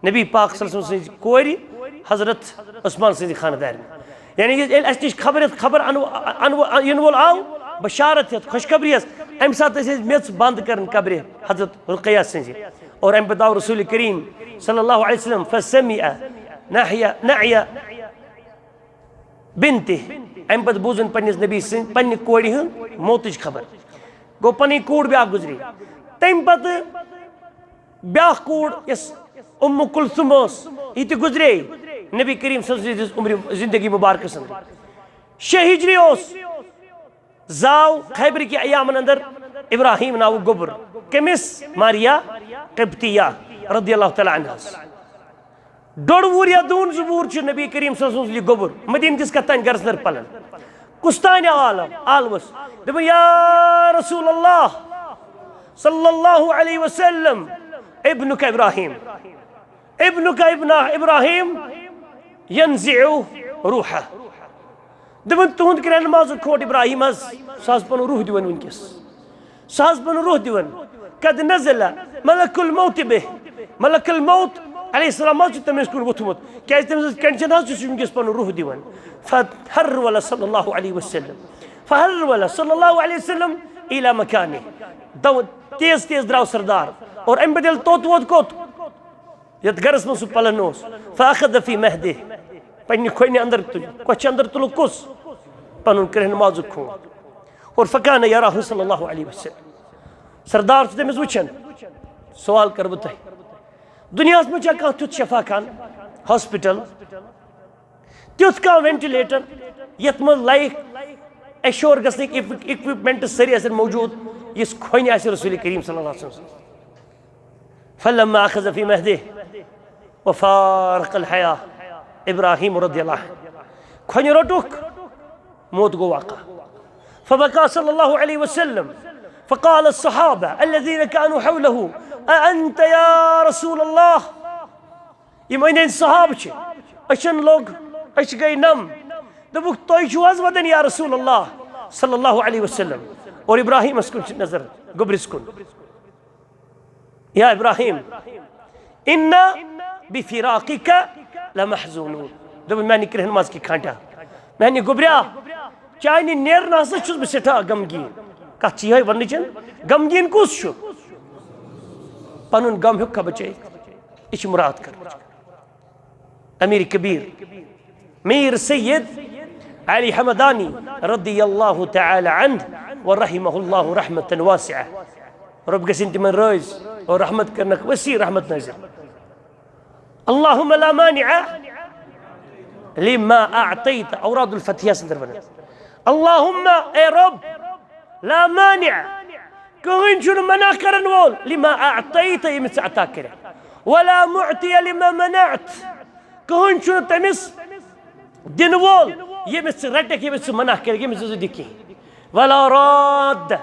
نبی پاک صلی اللہ علیہ وسلم سٕنٛزِ کورِ حضرت عثمان سٕنٛزِ خانٛدارِ۔ یعنی ییٚلہِ اَسہِ نِش خبر ہٮ۪تھ خبر اَنو اَنو یِنہٕ وول آو، بشارت ہٮ۪تھ، خوشخبری ٲس، اَمہِ ساتہٕ ٲسۍ أسۍ میٚژ بنٛد کَران قبرِ حضرت رُقیہ سٕنٛزِ۔ اور اَمہِ پَتہٕ آو رسول کریم صلی اللہ علیہ وسلم فسمع نحیہ نعیہ بنتہِ، اَمہِ پَتہٕ بوٗزُن پنٛنِس نبی سٕنٛدِ پنٛنہِ کورِ ہٕنٛز موتٕچ خبر۔ گوٚو پنٕنۍ کوٗر بیٛاکھ گُزرے۔ تَمہِ پَتہٕ بیٛاکھ کوٗر یۄس اُم کلثوم ٲس، یہِ تہِ گُزرے نبی کریم صلی اللہ علیہ وسلم سٕنٛز عمرِ زندگی مبارکس اندر۔ شےٚ ہجری اوس، زاو خیبر کہِ ایامن اندر ابراہیم ناوُک گوٚبُر۔ کٔمِس؟ ماریا قبطیہ رضی اللہ تعالیٰ عنہس۔ ڈوٚڑ وُہُر یا دوٗن زٕ وُہُر چھُ نبی کریم صلی اللہ علیہ وسلم یہِ گوٚبُر مدیٖنہٕ کِس کتھ تام گرس اندر پلان۔ کُس تانۍ آو عالم عالمس، دپان یا رسول اللہ صلی اللہ علیہ وسلم، ابنک ابراہیم، ابنک ابن ابراہیم ینزع روحہ۔ دپان تُہُنٛد کرٛہنہِ مازُک کھوٹ ابراہیم حظ، سُہ حظ پنُن روح دِوان وٕنکیٚس۔ سُہ حظ پنُن روح دِوان۔ قد نزل ملک الموت بہ۔ ملک الموت علیہ السلام حظ چھُ تٔمِس کُن ووٚتھمُت۔ کیازِ تٔمۍ سٕنٛز condition حظ چھُ سُہ وٕنکیٚس پنُن روح دِوان۔ فہرول صلی اللہ علیہ وسلم۔ فہرول صلی اللہ علیہ وسلم الی مکانہ۔ دو-، تیز تیز درٛاو سردار۔ اور امہِ پتہٕ ییٚلہِ توٚت ووت کوٚت؟ یتھ گرس منٛز سُہ پلن اوس۔ فاخذ فی مہدہ، پننہِ کھۄنہِ اندر تُل، کۄچھِ اندر تُلُکھ کُس؟ پنُن کرٛہنہِ مازُک کھوٹ۔ اور فکان یراہ صلی اللہ علیہ وسلم، سردار چھُ تٔمِس وٕچھان۔ سوال کرٕ بہٕ تۄہہِ، دُنیاہس منٛز چھا کانٛہہ تیُتھ شفا خان، ہاسپٹل، تیُتھ کانٛہہ وینٹیلیٹر یتھ منٛز لایف ایشور گژھنٕکۍ اِکوپ-، اِکوپمنٹس سٲری آسن موجود، یُس کھۄنہِ آسہِ رسول کریم صلی اللہ علیہ وسلم؟ فلما اخذ فی مہدہ وفارق الحیاہ، ابراہیم رضی اللہ عنہ کھۄنہِ روٚٹُکھ، موت گوٚو واقع۔ فبکا صلی اللہ علیہ وسلم، فقال الصحابہ الذین کانوا حولہ، اانت یا رسول اللہ؟ یِم أنٛدۍ أنٛدۍ صحابہٕ چھِ، أچھن لوٚگ، أچھ گٔے نم۔ دوٚپُکھ، تُہۍ چھِو حظ وَدان یا رسول اللہ صلی اللہ علیہ وسلم؟ اور ابراہیمس کُن چھِ نظر، گوٚبرِس کُن۔ یا ابراہیم، انا بفراقک لمحزونون۔ دوٚپُن، میانہِ کرٛہنہِ ماز کہِ کھانٹا، میانہِ گوٚبریا، چانہِ نیرنہٕ ہسا چھُس بہٕ سٮ۪ٹھاہ غمگیٖن۔ کتھ چھِ یِہے وننٕچ، غمگیٖن کُس چھُ؟ پنُن غم ہیوٚکھا بچٲیِتھ؟ یہِ چھِ مراد کرنٕچ۔ امیر کبیر، میر سید علی حمدانی رضی اللہ تعالی عنہ و رحمہ اللہ رحمتاً واسعہ۔ رۄب گژھن تِمن رٲضۍ اور رحمت کرنکھ وسیع رحمت نٲزِل۔ اللہم لا مانع لما اعطیت، اوراد الفتحیہ اندر ونان۔ اللہم، اے رۄب، لا مانع، کٕہٕنۍ چھُنہٕ منع کرن وول، لما اعطیت، ییٚمِس ژٕ عطا کٔرِتھ، ولا معطی لما منعت، کٕہٕنۍ چھُنہٕ تٔمِس دِنہٕ وول، ییٚمِس ژٕ رٹکھ، ییٚمِس ژٕ منع کٔرِکھ، ییٚمِس ژٕ دِکھ کِہیٖنۍ، ولا راد،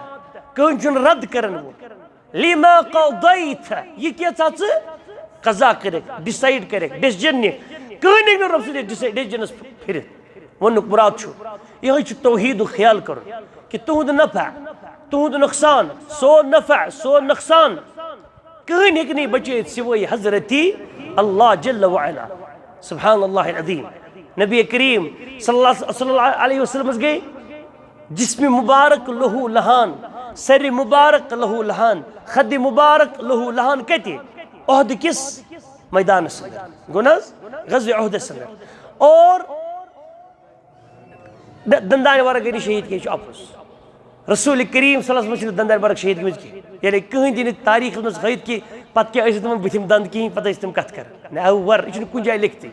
کٕہٕنۍ چھُنہٕ رد کرن وول، لما قضیت، یہِ کینٛژھا ژٕ قضا کٔرِکھ، ڈیسائیڈ کٔرِکھ، ڈیسیجن نہِ، کٕہٕنۍ ہیٚکہِ نہٕ رۄب سٕنٛدِس ڈیسے-، ڈیسیجنس پھِرِتھ۔ وننُک مراد چھُ، یِہوٚے چھُ توحیٖدُک خیال کرُن کہِ تُہُنٛد نفع، تُہُنٛد نۄقصان، سون نفع، سون نۄقصان، کٕہٕنۍ ہیٚکہِ نہٕ یہِ بچٲیِتھ سوٲے حضرتی اللہ جل وعلا۔ سبحان اللہ العظیم۔ نبی کریم صلی اللہ، صلی اللہ علیہ وسلمس گٔے جسم مبارک لہو لہان، سر مبارک لہو لہان، خد مبارک لہو لہان کتہِ؟ عہد کِس میدانس اندر، گوٚو نہ حظ؟ غزوہ احدس اندر۔ اور د-، دندان ورق گٔے نہٕ شہید کینٛہہ، یہِ چھُ اپُز۔ رسول کریم صلی اللہ علیہ وسلم چھِنہٕ دندان ورق شہید گٔمٕتۍ کینٛہہ۔ یعنی کٕہٕنۍ تہِ نہٕ تاریخس منٛز ہٲیِتھ کہِ پتہٕ کیٛاہ ٲسۍ تِمن بٕتھِم دند کِہیٖنۍ، پتہٕ ٲسۍ تِم کتھ کران۔ Never، یہِ چھُنہٕ کُنہِ جایہِ لیکھتٕے۔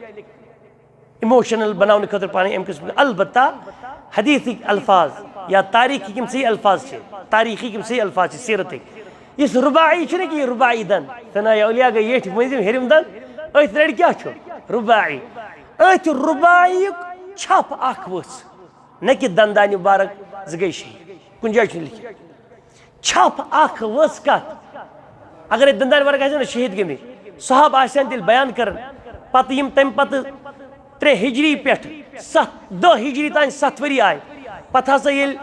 Emotional بناونہٕ خٲطرٕ پانے امہِ قٕسمٕکۍ۔ البتہ حدیثٕکۍ الفاظ یا تاریخٕکۍ یِم صحیح الفاظ چھِ، تاریخٕکۍ یِم صحیح الفاظ چھِ سیرتٕکۍ، یُس رباعی چھُنہٕ کہِ یہِ رباعی دند، ثنایا اولیاء گٔے ییٚٹھۍ مٔنٛزِم ہیٚرِم دند، أتھۍ لڑِ کیٛاہ چھُ؟ رباعی۔ أتھۍ رباعیُک چھپھ اکھ ؤژھ، نہ کہِ دندانہِ مبارک زٕ گٔے شہید، کُنہِ جایہِ چھُنہٕ لیکھِتھ۔ چھپھ اکھ ؤژھ کتھ؟ اگرے دندان ورق آسہِ ہا نہ شہید گٔمٕتۍ، صحابہٕ آسہِ ہن تیٚلہِ بیان کران۔ پتہٕ یِم تمہِ پتہٕ ترٛےٚ ہجری پٮ۪ٹھ ستھ، دہ ہجری تام ستھ ؤری آے، پتہٕ ہسا ییٚلہِ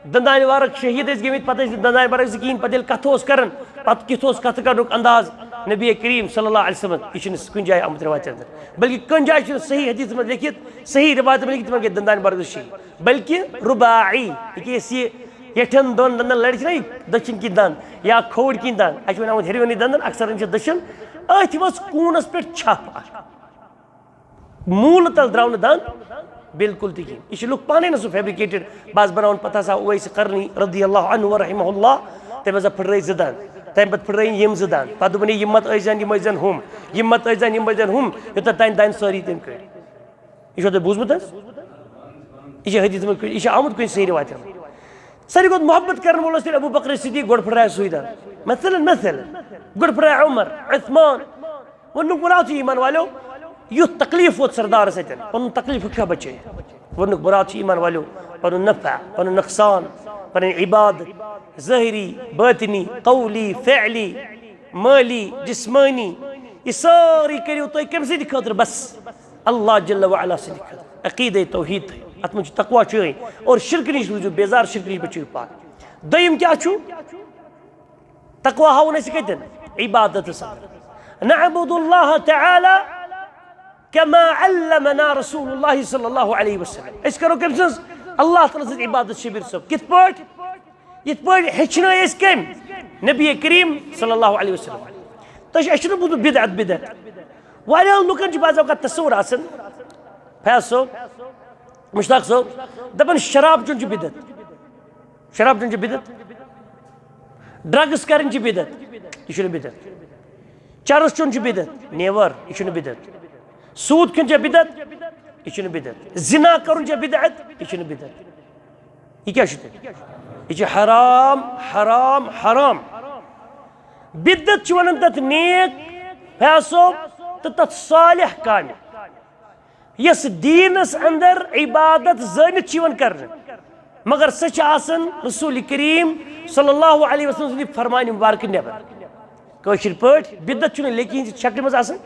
دندان ورق شہید ٲسۍ گٔمٕتۍ، پتہٕ ٲسۍ نہٕ دندان ورق زٕ کِہیٖنۍ، پتہٕ ییٚلہِ کتھٕ اوس کران، پتہٕ کیُتھ اوس کتھٕ کرنُک انداز نبی کریم صلی اللہ علیہ وسلم، یہِ چھُنہٕ کُنہِ جایہِ آمُت رِوایتن اندر، بلکہِ کُنہِ جایہِ چھُنہٕ صحیح حدیثس منٛز لیکھِتھ، صحیح رِوایتن منٛز لیکھِتھ تِمن گٔے دندان ورق زٕ شہید، بلکہِ رباعی، یہِ کہِ أسۍ یہِ یٹھٮ۪ن دۄن دندن لڑِ چھِ نہ یہِ دٔچھِنۍ کِنۍ دند یا کھووُر کِنۍ دند، اَسہِ چھِ وَنان وۄنۍ ہیٚرمٮ۪نٕے دندن، اکثر چھِ دٔچھُن، أتھۍ ؤژھ کوٗنس پٮ۪ٹھ چھپھ اکھ۔ موٗلہٕ تل درٛاو نہٕ دند بِلکُل تہِ کِہیٖنۍ۔ یہِ چھِ لُکھ پانے نہ سُہ fabricated، بس بناوان۔ پتہٕ ہسا اویس قرنی رضی اللہ عنہ و رحمہ اللہ، تٔمۍ ہسا پھٕٹرٲے زٕ دند، تَمہِ پتہٕ پھٕٹرٲے یِم زٕ دند، پتہٕ دوٚپُن ہے یِم مت ٲسۍ زن، یِم ٲسۍ زن ہُم، یِم مت ٲسۍ زن، یِم ٲسۍ زن ہُم، یوٚتتھ تانۍ دند سٲری تٔمۍ کٔڑۍ۔ یہِ چھُوا تۄہہِ بوٗزمُت حظ؟ یہِ چھِ حدیث منٛز، یہِ چھِ آمُت کُنہِ صحیح رِوایتہِ منٛز۔ ساروی کھۄتہٕ محبت کرن وول اوس تیٚلہِ ابو بکر صدیق، گۄڈٕ پھٕٹرایہِ سُے دند۔ مثلاً، مثلاً، گۄڈٕ پھٕٹرایہِ عمر، عثمان۔ ووٚنُکھ، وَلہٕ حظ ایمان والیو، یُتھ تکلیف ووت سردارس اَتٮ۪ن، پنُن تکلیف ہیوٚکھا بچٲیِتھ؟ ووٚنُکھ، وَلہٕ حظ ایمان والیو، پنُن نفع، پنُن نۄقصان، پنٕنۍ عبادت، ظٲہری، باطنی، قولی، فعلی، مٲلی، جسمٲنی، یہِ سٲری کٔرِو تُہۍ کٔمۍ سٕنٛدِ خٲطرٕ؟ بس اللہ جل وعلا سٕنٛدِ خٲطرٕ۔ عقیدے توحید تھٲیِو۔ اتھ منٛز چھُ تقویٰ چھُ، اور شرکہٕ نِش روٗزِو بیزار، شرکہٕ نِش بچٲیِو پان۔ دوٚیِم کیٛاہ چھُ؟ تقویٰ ہاوُن اَسہِ کَتٮ۪ن؟ عبادتس اندر۔ نعبد اللہ تعالی کما علمنا رسول اللہ صلی اللہ علیہ وسلم۔ أسۍ کرو کٔمۍ سٕنٛز؟ اللہ تعالیٰ سٕنٛز عبادت، شبیر صٲب۔ کِتھ پٲٹھۍ؟ یِتھ پٲٹھۍ ہیٚچھنٲے أسۍ کٔمۍ؟ نبی کریم صلی اللہ علیہ وسلم۔ تۄہہِ چھُ، اَسہِ چھُنہٕ بوٗزمُت بدعت، بدعت۔ واریاہَن لُکَن چھُ بعض اوقات تصور آسان، فیض صٲب، مشتاق صٲب، دَپان شراب چیوٚن چھُ بدعت۔ شراب چیوٚن چھُ بدعت۔ ڈرگس کرٕنۍ چھِ بدعت، یہِ چھُنہٕ بدعت۔ چرس چیوٚن چھُ بدعت، never، یہِ چھُنہٕ بدعت۔ سوٗد کھیوٚن چھا بدعت؟ یہِ چھُنہٕ بدعت۔ زنا کرُن چھا بدعت؟ یہِ چھُنہٕ بدعت۔ یہِ کیٛاہ چھُ تیٚلہِ؟ یہِ چھُ حرام، حرام، حرام۔ بدعت چھِ وَنان تَتھ نیک، فیض صٲب، تہٕ تَتھ صالح کامہِ، یۄس دیٖنَس اندر عبادت زٲنِتھ چھِ یِوان کرنہٕ، مگر سۄ چھِ آسان رسول کریم صلی اللہ علیہ وسلم سٕنٛدِ فرمانہِ مبارکہٕ نٮ۪بر۔ کٲشِر پٲٹھۍ، بدعت چھُنہٕ لیٚکہِ ہٕنٛزِ شکلہِ منٛز آسان،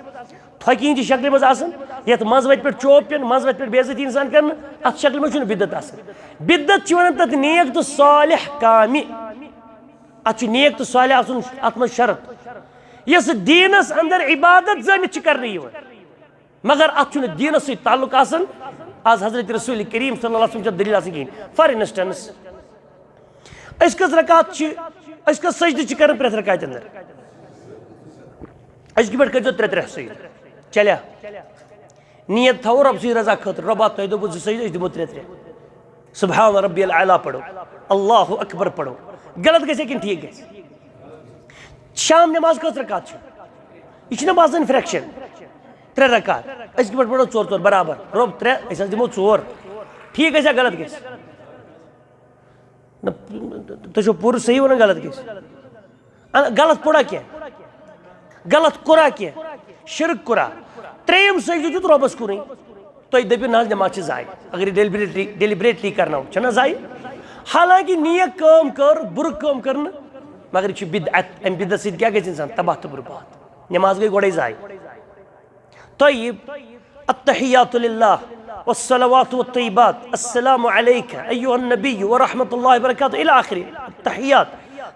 تھۄکہِ ہٕنٛزِ شکلہِ منٛز آسان، یَتھ منٛز وَتہِ پٮ۪ٹھ چوب پیٚن، منٛز وَتہِ پٮ۪ٹھ بے عزتی اِنسان کرنہٕ، اَتھ شکلہِ منٛز چھُنہٕ بدعت آسان۔ بدعت چھِ وَنان تَتھ نیک تہٕ صالح کامہِ۔ اَتھ چھُ نیک تہٕ صالح آسُن، اَتھ منٛز شرط، یۄس دیٖنَس اندر عبادت زٲنِتھ چھِ کرنہٕ یِوان، مگر اَتھ چھُنہٕ دیٖنَس سۭتۍ تعلق آسان۔ آز حضرت رسول کریم صلی اللہ علیہ وسلم چھےٚ دٔلیٖل آسان کِہیٖنۍ۔ For instance، أسۍ کٔژ رکعت چھِ، أسۍ کٔژ سجدٕ چھِ کران پرٛٮ۪تھ رکعتہِ اندر؟ أزکہِ پٮ۪ٹھ کٔرۍزیو ترٛےٚ ترٛےٚ سجدٕ۔ چلیا؟ نیت تھاوو رۄب سٕنٛز رضا خٲطرٕ، رۄبا تۄہہِ دوٚپوُ زٕ سجدٕ، أسۍ دِمو ترٛےٚ ترٛےٚ۔ سبحان ربی الاعلیٰ پرو، اللہ اکبر پرو۔ غلط گژھِ کِنہٕ ٹھیٖک گژھِ؟ شام نماز کٔژ رکعت چھِ؟ یہِ چھِ نماز ہٕنٛز fraction۔ ترٛےٚ رکعت۔ أزکہِ پٮ۪ٹھ پرو ژور ژور برابر۔ رۄب ترٛےٚ، أسۍ حظ دِمو ژور۔ ٹھیٖک گژھِ یا غلط گژھِ؟ نہ، تُہۍ چھِو پوٗرٕ صحیح وَنان، غلط گژھِ۔ اَ، غلط پوٚرا کینٛہہ؟ غلط کوٚرا کینٛہہ؟ شرک کوٚرا؟ ترٛیٚیِم سجدٕ دیُت رۄبَس کُنُے۔ تُہۍ دٔپِو، نہ حظ، نٮ۪ماز چھِ ضایع، اگر یہِ deliberately، deliberately کرناوو، چھَنہ ضایع؟ حالانکہ نیک کٲم کٔر، بُرٕ کٲم کٔر نہٕ، مگر یہِ چھُ بدعت۔ اَمہِ بدعت سۭتۍ کیٛاہ گژھِ اِنسان؟ تباہ تہٕ برباد۔ نٮ۪ماز گٔے گۄڈَے ضایع۔ طیب، التحیات للہ، والصلوات والطیبات، السلام علیک ایھا النبی ورحمۃ اللہ وبرکاتہ، الی آخر التحیات۔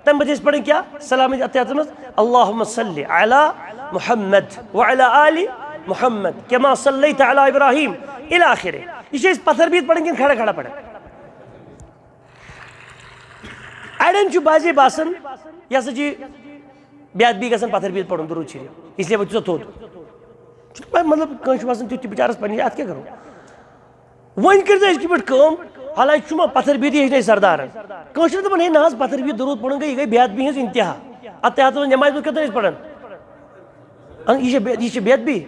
تَمہِ پتہٕ چھِ أسۍ پَرٕنۍ کیٛاہ؟ سلام اتحیاتس منٛز، اللہم صل علی محمد وعلی آل محمد کما صلیت علی ابراہیم، الی آخر۔ یہِ چھِ أسۍ پتھر بِہِتھ پَرٕنۍ کِنہٕ کھڑا کھڑا پَرٕنۍ؟ اَڑٮ۪ن چھُ بعضے باسان، یہِ ہسا چھِ بے ادبی گژھان پتھر بِہِتھ پَرُن درود شریف، اس لیے ؤتھِو سا تھوٚد۔ چھُ پَے، مطلب، کٲنٛسہِ چھُ باسان تیُتھ تہِ بِچارَس پنٛنہِ جایہِ، اَتھ کیٛاہ کَرو؟ وۄنۍ کٔرۍزیو أزکہِ پٮ۪ٹھ کٲم، حالانکہِ چھُ ما پَتھر بیٖدی ہیٚچھنَے سردارَن۔ کٲنٛسہِ چھِنہٕ دَپان، "ہے نہ حظ، پَتھر بیٖد دروٗد پَرُن گٔے، یہِ گٔے بے ادبی ہٕنٛز انتہا۔ اَتھ تہِ ہَتھ نٮ۪مازِ منٛز کیٛاہ تُہۍ أسۍ پَران؟ اَہَن، یہِ چھِ بے، یہِ چھِ بے ادبی۔"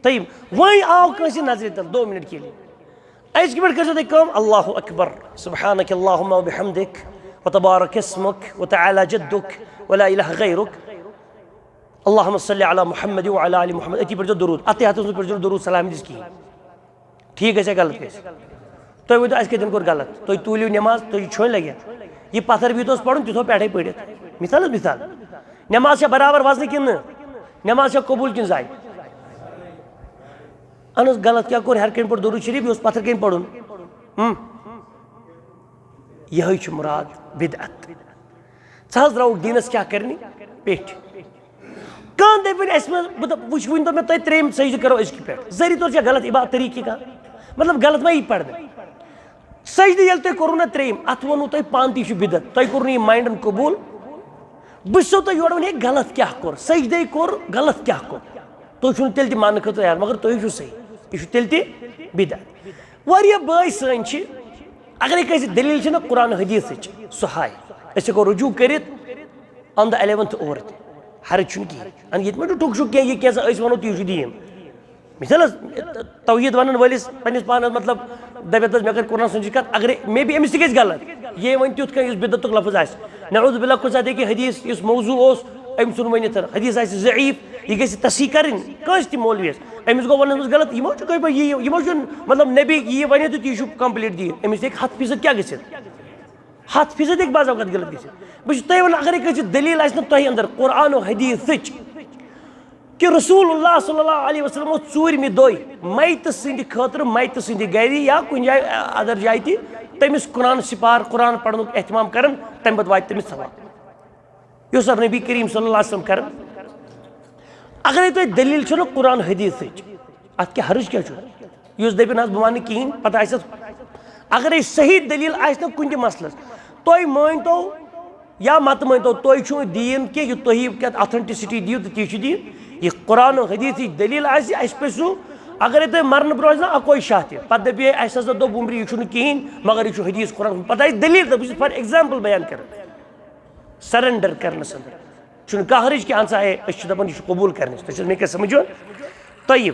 طیب، وۄنۍ آو کٲنٛسہِ نظرِ تَل، دو منٹ کے لیے۔ أزکہِ پٮ۪ٹھ کٔرۍزیو تُہۍ کٲم، اللہ اکبر، سبحانک اللہم و بحمدک، و تبارک اسمک، و تعالی جدک، و لا الہ غیرک۔ اللہم صلی علی محمد و علی آل محمد۔ أتی پٔرۍزیو درود۔ اَتھٕے ہَتھَس منٛز پٔرۍزیو درود سلام دِتھ کِہیٖنۍ۔ ٹھیٖک گژھِ یا غلط گژھِ؟ تُہۍ ؤنۍتو، اَسہِ کَتٮ۪ن کوٚر غلط؟ تُہۍ توٗلِو نٮ۪ماز، تُہۍ چھُوے لَگہِ۔ یہِ پَتھر بیٖد اوس پَرُن، تیُتھ اوس پٮ۪ٹھَے پٔرِتھ۔ مثال حظ مثال۔ نٮ۪ماز چھا برابر وزنہٕ کِنہٕ نہٕ؟ نٮ۪ماز چھا قبوٗل کِنہٕ زایہِ؟ اہن حظ، غلط کیٛاہ کوٚر؟ ہیٚرِ کَنہِ پوٚر درود شریف، یہِ اوس پَتھر کَنہِ پَرُن۔ ہم۔ یِہوٚے چھُ مُراد بدعت۔ ژٕ حظ درٛاوُکھ دیٖنَس کیٛاہ کَرنہِ؟ پیٚٹھۍ۔ کانٛہہ دَپہِ وۄنۍ اَسہِ منٛز، بہٕ دَپ-، وٕچھ، وٕنۍ دوٚپ مےٚ تۄہہِ ترٛیٚیِم سجدٕ کَرو أزکہِ پٮ۪ٹھ۔ ذٔریعہٕ طور چھا غلط عبادت طریٖقہٕ کانٛہہ؟ مطلب، غلط ما یی پَرنہٕ؟ سجدٕ ییٚلہِ تۄہہِ کوٚروٕ نہ ترٛیٚیِم، اَتھ ووٚنوٕ تۄہہِ پانہٕ تہِ یہِ چھُ بدعت۔ تۄہہِ کوٚروٕ نہٕ یہِ مایِنٛڈَن قبوٗل۔ بہٕ چھُسو تۄہہِ یورٕ وَنان، ہے، غلط کیٛاہ کوٚر؟ سجدے کوٚر، غلط کیٛاہ کوٚر؟ تُہۍ چھُو نہٕ تیٚلہِ تہِ ماننہٕ خٲطرٕ تیار، مگر تُہۍ چھُو صحیح۔ یہِ چھُ تیٚلہِ تہِ بدعت۔ واریاہ بٲے سٲنۍ چھِ، اگرے کٲنٛسہِ دٔلیٖل چھِ نہ قرآن حدیثٕچ، سُہ ہاے۔ أسۍ ہٮ۪کو رجوع کٔرِتھ on the eleventh hour تہِ۔ حرج چھُنہٕ کِہیٖنۍ۔ اَن ییٚتہِ ما چھُ ٹُک چھُک کینٛہہ، یہِ کینٛژھا أسۍ وَنو تی چھُ دیٖن۔ مثال حظ، توحیٖد وَنَن وٲلِس پنٛنِس پانَس، مطلب، دَپٮ۪تھ حظ، مےٚ کَرِ قرآن سٕنٛز کَتھ، اگرے مے بی أمِس تہِ گژھِ غلط، یہِ وَنہِ تیُتھ کانٛہہ یُس بدعتُک لفظ آسہِ۔ نعوذ باللہ، کُنہِ ساتہٕ ہیٚکہِ حدیث یُس موضوع اوس، أمۍ ژھُن ؤنِتھ، حدیث آسہِ ضعیٖف، یہِ گژھِ تصحیح کَرٕنۍ کٲنٛسہِ تہِ مولوِیَس۔ أمِس گوٚو وَننَس منٛز غلط، یہِ ما چھُ کٲنٛسہِ پٲٹھۍ یی، یہِ ما چھُنہٕ، مطلب، نبی یی وَنہِ تہٕ تی چھُ complete دیٖن۔ أمِس ہیٚکہِ ہَتھ فیٖصد کیٛاہ گٔژھِتھ؟ ہَتھ فیٖصد ہیٚکہِ بعض اوقات غلط گٔژھِتھ۔ بہٕ چھُس تۄہہِ وَنان، اگرے کٲنٛسہِ دٔلیٖل آسہِ نہٕ تۄہہِ اَندَر قرآن و حدیثٕچ، کہ رسول اللہ صلی اللہ علیہ وسلم اوس ژوٗرمہِ دۄہہِ میتہٕ سٕنٛدِ خٲطرٕ، میتہٕ سٕنٛدِ گرِ یا کُنہِ جایہِ، ا، other جایہِ تہِ تٔمِس قرآن سپار، قرآن پرنُک اہتمام کران، تمہِ پتہٕ واتہِ تٔمِس ثواب۔ یہِ اوس نبی کریم صلی اللہ علیہ وسلم کران۔ اگرے تۄہہِ دٔلیٖل چھو نہٕ قرآن حدیثٕچ، اتھ کیٛاہ حرج کیٛاہ چھُ؟ یُس دٔپِن حظ بہٕ ونہٕ نہٕ کِہیٖنۍ، پتہٕ آسٮ۪س، اگرے صحیح دٔلیٖل آسہِ نہٕ کُنہِ تہِ مسلس، تُہۍ مٲنۍ تو یا مت مٲنۍ تو، تُہۍ چھُو دیٖن کہِ یہِ تُہۍ یہِ کَتھ authenticity دِیِو تہٕ تی چھُ دیٖن۔ یہِ قرآن و حدیثٕچ دٔلیٖل آسہِ، اَسہِ پَزِ سُہ، اگرے تۄہہِ مرنہٕ برونٛہہ آسہِ نا اَکوے شاہ تہِ، پَتہٕ دَپہِ ہے، اَسہِ ہسا دوٚپ وُمرِ، یہِ چھُنہٕ کِہیٖنۍ، مگر یہِ چھُ حدیث قرآن۔ پَتہٕ آسہِ دٔلیٖل، دَپُن، for example بیان کَران، surrender کَرنَس اَندَر چھُنہٕ کانٛہہ حرج کہِ اَہَن سا، ہے، أسۍ چھِ دَپان، یہِ چھُ قبوٗل کَرنَس۔ تُہۍ چھِو حظ مےٚ کَتھ سَمٕجھ یِوان؟ طیب۔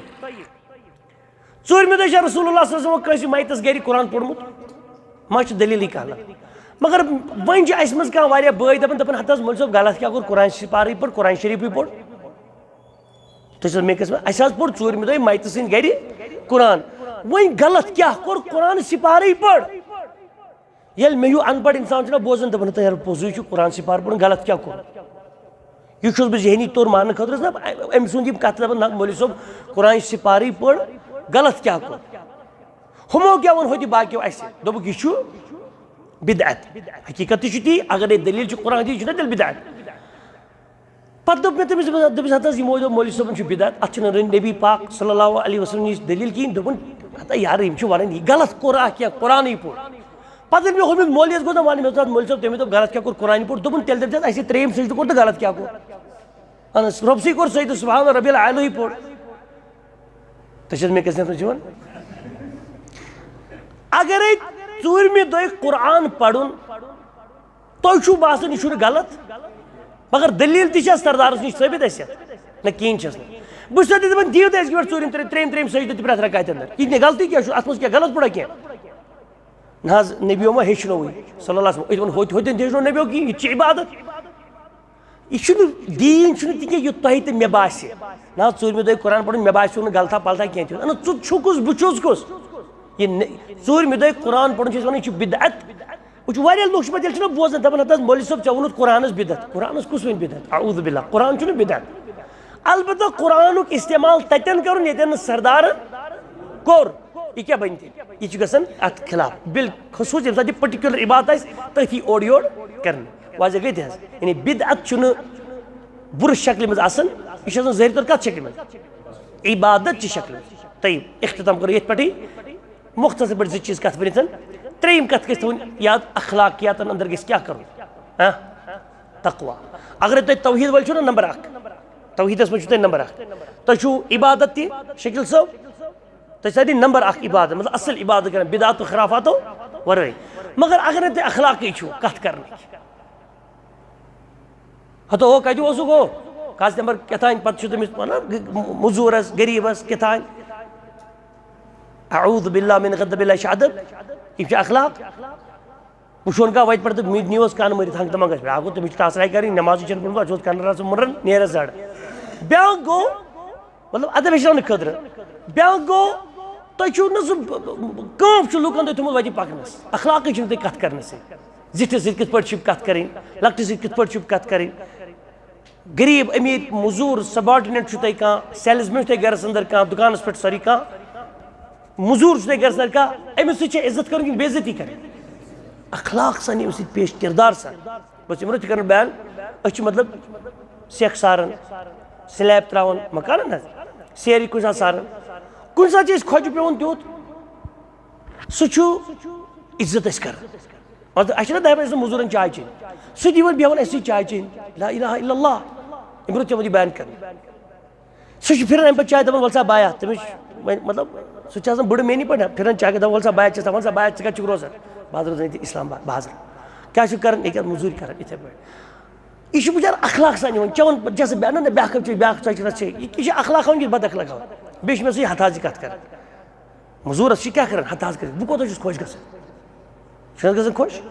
ژوٗرمہِ دۄہ چھا رسول اللہ صلی اللہ علیہ وسلم کٲنٛسہِ میتَس گرِ قرآن پوٚرمُت؟ ما چھُ دٔلیٖلٕے کانٛہہ؟ نہ۔ مگر وۄنۍ چھِ اَسہِ منٛز کانٛہہ واریاہ بٲے دَپان، دَپان، "ہَتہٕ حظ، مولوی صٲب، غلط کیٛاہ کوٚر؟ قرآن سپارٕے پٔر، قرآن شریٖفٕے پوٚر۔" تُہۍ چھِو حظ مےٚ کِس وَنان؟ اَسہِ حظ پوٚر ژوٗرمہِ دۄہہِ میتہٕ سٕنٛدِ گرِ قرآن۔ وۄنۍ غلط کیٛاہ کوٚر؟ قرآن سپارٕے پٔر۔ ییٚلہِ مےٚ ہیوٗ اَن پَڑھ اِنسان چھُنہ بوزان، دَپان، "ہَتہٕ یارٕ، پوٚزُے چھُ، قرآن سپار پوٚرُن، غلط کیٛاہ کوٚر؟" یہِ چھُس بہٕ ذہنی طور ماننہٕ خٲطرٕ حظ نہ، أمۍ سُنٛد یِم کَتھٕ دَپان، نہ، مولوی صٲب، قرآن سپارٕے پٔر، غلط کیٛاہ کوٚر؟ ہُمو کیٛاہ ووٚن ہوٚتہِ باقیو اَسہِ؟ دوٚپُکھ، یہِ چھُ بدعت۔ حقیٖقت تہِ چھُ تی، اگر یہِ دٔلیٖل چھِ قرآن حدیث، یہِ چھُنہ تیٚلہِ بدعت۔ پَتہٕ دوٚپ مےٚ تٔمِس، دوٚپمَس، "ہَتہٕ حظ، یِمو دوٚپ مولوی صٲبَن چھُ بدعت، اَتھ چھُنہٕ رٔنۍ نبی پاک صلی اللہ علیہ وسلم نِش دٔلیٖل کِہیٖنۍ۔" دوٚپُن، "ہَتہٕ یارٕ، یِم چھِ وَنان، یہِ غلط کوٚر اَکھ کینٛہہ، قرآنٕے پوٚر۔" پَتہٕ ییٚلہِ مےٚ ہُمِس مولویَس گوٚو نا وَنُن، مےٚ دوٚپ، "مولوی صٲب، تٔمۍ دوٚپ غلط کیٛاہ کوٚر، قرآنٕے پوٚر۔" دوٚپُن، "تیٚلہِ دٔپۍزٮ۪س، اَسہِ ترٛیٚیِم سجدٕ کوٚر تہٕ غلط کیٛاہ کوٚر؟" اَہن حظ، رۄبسٕے کوٚر سجدٕ، سبحان ربی العالی پوٚر۔ تُہۍ چھِو حظ مےٚ کَتھِ سَمجھ یِوان؟ اگرے ژوٗرمہِ دۄہہِ قرآن پَرُن تۄہہِ چھُو باسان، یہِ چھُنہٕ غلط، مگر دٔلیٖل تہِ چھےٚ سردارَس نِش ثٲبِت اَسہِ؟ نہ، کِہیٖنۍ چھَس نہٕ۔ بہٕ چھُسو تۄہہِ دَپان، دِیِو تُہۍ أزکہِ پٮ۪ٹھ ژوٗرِم ترٛے-، ترٛیٚیِم، ترٛیٚیِم سجدٕ تہِ پرٛٮ۪تھ رکعتہِ اَندَر۔ یہِ تہِ نہ غلطی کیٛاہ چھُ؟ اَتھ منٛز کیٛاہ غلط پوٚرا کینٛہہ؟ نہ حظ، نبیو ما ہیٚچھنووُے، صلی اللہ علیہ وسلم۔ أسۍ وَنو، ہوٚتہِ، ہوٚتٮ۪ن تہِ ہیٚچھنو نبیو کِہیٖنۍ، یہِ تہِ چھِ عبادت۔ یہِ چھُنہٕ دیٖن، چھُنہٕ تہِ کینٛہہ، یہِ تۄہہِ تہٕ مےٚ باسہِ۔ نہ حظ، ژوٗرمہِ دۄہہِ قرآن پَرُن، مےٚ باسیو نہٕ غلطہ پلطہ کینٛہہ تہِ۔ اَہن حظ، ژٕ چھُکھ کُس، بہٕ چھُس کُس؟ یہِ نہ-، ژوٗرمہِ دۄہہِ قرآن پَرُن چھِ أسۍ وَنان، یہِ چھُ بدعت۔ وۄنۍ چھُ واریاہ لُکھ چھِ پَتہٕ، ییٚلہِ چھِنہ بوزان، دَپان، "ہَتہٕ حظ، مولوی صٲب، ژےٚ ووٚنُتھ قرآنَس بدعت۔" قرآنَس کُس وَنہِ بدعت؟ اعوذ باللہ، قرآن چھُنہٕ بدعت۔ البتہ قرآنُک استعمال تَتٮ۪ن کَرُن، ییٚتٮ۪ن نہٕ سردارَن کوٚر۔ یہِ کیٛاہ بَنہِ تیٚلہِ؟ یہِ چھُ گژھان اَتھ خلاف۔ بالخصوٗص ییٚمہِ ساتہٕ یہِ پٔٹِکیوٗلَر عبادت آسہِ، تٔتھی اورٕ یورٕ کَرنہٕ۔ واضح گٔے تہِ حظ؟ یعنی بدعت چھُنہٕ بُرٕ شکلہِ منٛز آسان، یہِ چھُ آسان ظٲہِر طور کَتھ شکلہِ منٛز؟ عبادت چہِ شکلہِ منٛز۔ طیب، اختتام کَرو ییٚتھۍ پٮ۪ٹھٕے۔ مختصر پٲٹھۍ زٕ چیٖز کَتھ ؤنِتھ۔ ترٛیٚیِم کَتھ گژھِ تھاوٕنۍ یاد، اخلاقیاتَن اندر گژھِ کیٛاہ کَرُن؟ ہاں؟ تقویٰ۔ اگرے تۄہہِ توحیٖد وٲلۍ چھِو نا نمبر اکھ، توحیٖدَس منٛز چھُو تۄہہِ نمبر اکھ۔ تۄہہِ چھُو عبادت تہِ، شکیل صٲب، تۄہہِ چھُو نمبر اکھ عبادت، مطلب اصل عبادت کران، بدعت و خرافاتو ورٲے۔ مگر اگر نہٕ تۄہہِ اخلاقٕے چھُو کتھ کرنٕکۍ، ہتو ہو کتہِ اوسُکھ ہو؟ کس نمبر کیٛاہ تام، پتہٕ چھُ تٔمِس مطلب مٔزوٗرس، غریٖبس کیٛاہ تام۔ اعوذ باللہ من غضب اللہ، یہِ چھُ ادب، یہِ چھُ اخلاق۔ وٕچھون کانٛہہ وَتہِ پٮ۪ٹھ تہٕ مِڈ نیوٗز کَن مٔرِتھ ہنٛگ تہٕ منٛگَس پٮ۪ٹھ۔ اَکھ گوٚو تٔمِس چھِ ٹاسراے کَرٕنۍ، نٮ۪مازٕے چھَنہٕ پٔرمٕژ، اَتھ چھُ اوس کَنَن رَژھ مُنٛڈَن نیران زَڈ۔ بیٛاکھ گوٚو، مطلب، اَدَب ہیٚچھناونہٕ خٲطرٕ۔ بیٛاکھ گوٚو، تۄہہِ چھُو نہٕ سُہ کٲم چھُ لُکَن تۄہہِ تھوٚمُت وَتہِ پَکنَس، اخلاقٕے چھُنہٕ تۄہہِ کَتھ کَرنَسٕے۔ زِٹھِس سۭتۍ کِتھ پٲٹھۍ چھِ کَتھ کَرٕنۍ، لۄکٹِس سۭتۍ کِتھ پٲٹھۍ چھِ کَتھ کَرٕنۍ۔ غریٖب، أمیٖر، مٔزوٗر، سبارڈِنیٹ چھُ تۄہہِ کانٛہہ، سیلز مین چھُ تۄہہِ گَرَس اَندَر کانٛہہ، دُکانَس پٮ۪ٹھ سٲری کانٛہہ، مٔزوٗر چھُ تۄہہِ گَرَس اَندَر کانٛہہ، أمِس سۭتۍ چھِ عزت کَرٕنۍ کِنہٕ بے عزتی کَرٕنۍ؟ اخلاق سان، أمِس سۭتۍ پیش کِردار سان۔ بس یِمَن چھِ کَران بیان، أسۍ چھِ مطلب سٮ۪کھ ساران، سلیب ترٛاوان مکانَن حظ، سیرِ کُنہِ ساتہٕ ساران، کُنہِ ساتہٕ چھِ أسۍ کھۄجہِ پٮ۪وان تیُتھ، سُہ چھُ عزت اَسہِ کَران۔ مطلب، اَسہِ چھِنہ دَہہِ بجہِ آسان مٔزوٗرَن چاے چیٚنۍ، سُہ تہِ یِوان بیٚہوان اَسہِ سۭتۍ چاے چیٚنۍ، لا الہ الا اللہ، أمۍ برونٛہہ تہِ وَنہِ بیان کَرٕنۍ۔ سُہ چھُ پھِران اَمہِ پَتہٕ چاے دَپان، "وَلہٕ سا بایا"، تٔمِس چھُ وۄنۍ مطلب، سُہ تہِ چھُ آسان بٕڈٕ میٛٲنی پٲٹھۍ، پھِران چاے دَپان، "وَلہٕ سا بایا"، چھِ دَپان، "وَلہٕ سا بایا، ژٕ کَتہِ چھُکھ روزان؟" "بہٕ حظ روزان ییٚتہِ اِسلام آباد بازرٕ۔" کیٛاہ چھُکھ کَران؟ ییٚکیٛاہ مٔزوٗرۍ کَران یِتھَے پٲٹھۍ۔ یہِ چھُ بِچارٕ اخلاق سان یِوان، چٮ۪وان چھِ آسان بیٛاکھ کَپ چیٚے، بیٛاکھ ژۄچہِ رَژھ چیٚے، یہِ، یہِ چھِ اخلاق ہاوان کہِ بد اخلاق ہاوان۔ بیٚیہِ چھِ مےٚ سۭتۍ ہَتھ حظ یہِ کَتھ کَران۔ مٔزوٗرَس چھِ کیٛاہ کَران، ہَتھ حظ کٔرِتھ، بہٕ کوٗتاہ چھُس خۄش گژھان؟ چھُنہٕ حظ گژھان خۄش؟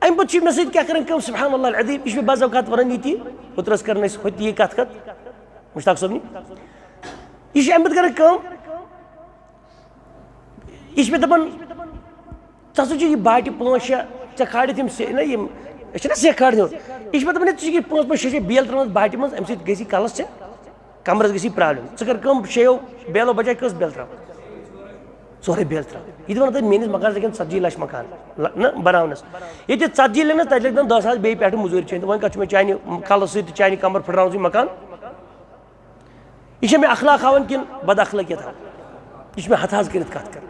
اَمہِ پَتہٕ چھِ مےٚ سۭتۍ کیٛاہ کَران کٲم، سبحان اللہ العظیٖم، یہِ چھِ مےٚ بعض اوقات وَنان ییٚتی، اوترٕ ٲس کَران اَسہِ ہوٚتہِ یہِ کَتھ کَتھ، مشتاق صٲبنہِ۔ یہِ چھِ اَمہِ پَتہٕ کَران کٲم، یہِ چھِ مےٚ دَپان، "ژٕ ہسا چھُ یہِ باٹہِ پانٛژھ شےٚ، ژےٚ کھالِتھ یِم سے-، نہ یِم، أسۍ چھِنہ سیٚکھ کھالِتھ یِوان۔ یہِ چھِ مےٚ دَپان، ہے، ژٕ چھُکھ یہِ پانٛژھ پانٛژھ شےٚ شےٚ بیل ترٛاوان اَتھ باٹہِ منٛز، اَمہِ سۭتۍ گژھی کَلَس ژےٚ، کَمرَس گژھی پرٛابلِم۔ ژٕ کَر کٲم، شیٚیو بیلو بجایہِ کٔژ بیل ترٛاو؟ ژورَے بیل ترٛاو۔" یہِ تہِ وَنان تۄہہِ میٛٲنِس مکانَس لَگن ژَتجی لَچھ مکان، لَ-، نہ بَناونَس۔ ییٚتہِ ژَتجی لَگن، تَتہِ لَگن دَہ ساس بیٚیہِ پٮ۪ٹھٕ مٔزوٗرۍ چھِ، وۄنۍ کَتھ چھُ مےٚ چانہِ کَلَس سۭتۍ تہٕ چانہِ کَمرٕ پھٕٹراوُن سُہ مکان؟ یہِ چھا مےٚ اخلاق ہاوان کِنہٕ بد اخلٲقیت ہاوان؟ یہِ چھُ مےٚ ہتھ حظ کٔرِتھ کتھ کران۔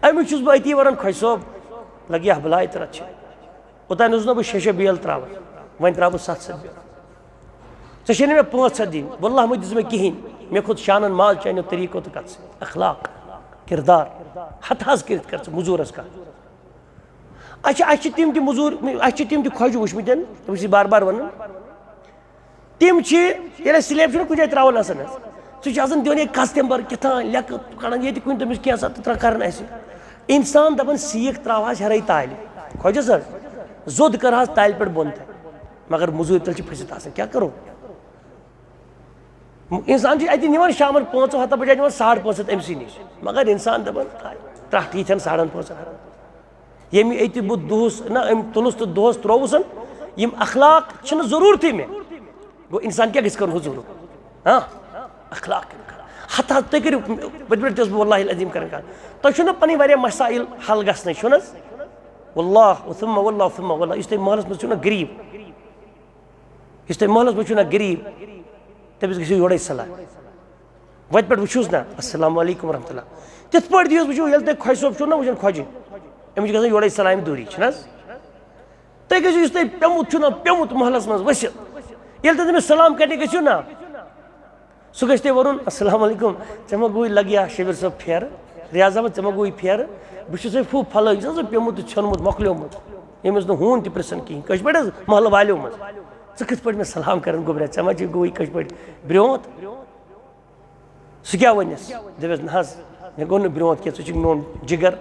اَمِچ چھُس بہٕ أتی ونان، خۄجہِ صٲب، لگہِ ہا بلاے تہٕ رتھ چھِ۔ اوٚتام اوسُس نہ بہٕ شےٚ شےٚ بیل تراوان، وۄنۍ تراوٕ بہٕ ستھ ستھ بیل۔ ژےٚ چھے نہٕ مےٚ پانٛژھ ہتھ دِنۍ، واللہ مہ دِژ مےٚ کِہینۍ۔ مےٚ کھوٚت شانن مال چانیو طریٖقو تہٕ کتھ سۭتۍ۔ اخلاق، کردار، ہتھ حظ کٔرِتھ کر ژٕ مٔزوٗرس کتھ۔ اچھا، اَسہِ چھِ تِم تہِ مٔزوٗر، اَسہِ چھِ تِم تہِ خۄجہِ وٕچھمٕتٮ۪ن، تِم چھِ بار بار ونان۔ تِم چھِ، ییٚلہِ اَسہِ سلیب چھُنہ کُنہِ جایہِ ترٛاوان آسان حظ، سُہ چھُ آسان دِوان ییٚتہِ کستمبر کیٛاہ تام لیٚکھٕ کڑان ییٚتہِ کُنہِ تٔمِس کینٛہہ سا تہٕ ترٛا-، کران اَسہِ۔ اِنسان دَپان سیٖکھ ترٛاوہاس ہیٚرَے تالہِ، خۄجَس حظ، زوٚد کٔرہاس تالہِ پٮ۪ٹھ بۄن تام، مگر مٔزوٗرۍ تَل چھِ پھٔسِتھ آسان، کیٛاہ کَرو؟ اِنسان چھُ اَتہِ نِوان شامَن پانٛژو ہَتو بَجے نِوان ساڑ پانٛژھ ہَتھ أمۍ سٕے نِش، مگر اِنسان دَپان، "ترٛٹھ ییٖتھٮ۪ن ساڑَن پانٛژَن ہَتَن۔" ییٚمہِ اَتہِ بہٕ دۄہَس نہ أمۍ تُلُس تہٕ دۄہَس ترٛووُسَن، یِم اخلاق چھِنہٕ ضروٗرتٕے مےٚ۔ گوٚو اِنسان کیٛاہ گژھِ کَرُن حضوٗرُک؟ ہاں، اخلاق کَرُن۔ ہَتھ حظ تُہۍ کٔرِو، پٔتمہِ لَٹہِ تہِ اوسُس بہٕ واللہ العظیٖم کَران کَتھ۔ تۄہہِ چھُو نہ پَنٕنۍ واریاہ مسائل حل گژھنٕے، چھُو نہ حظ؟ واللہ، ثم واللہ، ثم واللہ، یُس تۄہہِ محلَس منٛز چھُو نہ غریٖب، یُس تۄہہِ محلَس منٛز چھُو نہ غریٖب، تٔمِس گٔژھِو یورَے صلاح۔ وَتہِ پٮ۪ٹھ وٕچھِوس نہ، "السلام علیکم ورحمۃ اللہ۔" تِتھ پٲٹھۍ دِیِوس وٕچھِو، ییٚلہِ تۄہہِ خۄجہِ صٲب چھُو نہ وٕچھان خۄجہِ، أمِس چھِ گژھان یورَے سلامہِ دوٗری، چھِنہٕ حظ؟ تُہۍ گٔژھِو، یُس تۄہہِ پیوٚمُت چھُو نہ، پیوٚمُت محلَس منٛز ؤسِتھ، ییٚلہِ تُہۍ تٔمِس سلام کَرنہِ گٔژھِو نہ، سُہ گژھِ تۄہہِ وَنُن، "السلام علیکم، ژےٚ ما گوٚوُے لَگہِ ہا شبیر صٲب پھیرٕ، ریاض احمد، ژےٚ ما گوٚوُے پھیرٕ؟ بہٕ چھُسے ہُہ پھلٲنۍ، یُس حظ پیوٚمُت تہٕ ژھیوٚنمُت، مۄکلیومُت، ییٚمِس نہٕ ہوٗن تہِ پرٛژھان کِہیٖنۍ، کٲشِر پٲٹھۍ حظ محلہٕ والیومُت۔ ژٕ کِتھ پٲٹھۍ مےٚ سلام کَران گوٚبرا، ژےٚ ما چھُے گوٚوُے کٲشِر پٲٹھۍ برٛونٛتھ؟" سُہ کیٛاہ وَنٮ۪س؟ دَپٮ۪س، "نہ حظ، مےٚ گوٚو نہٕ برٛونٛٹھ کینٛہہ، ژٕ چھُکھ میون جِگر،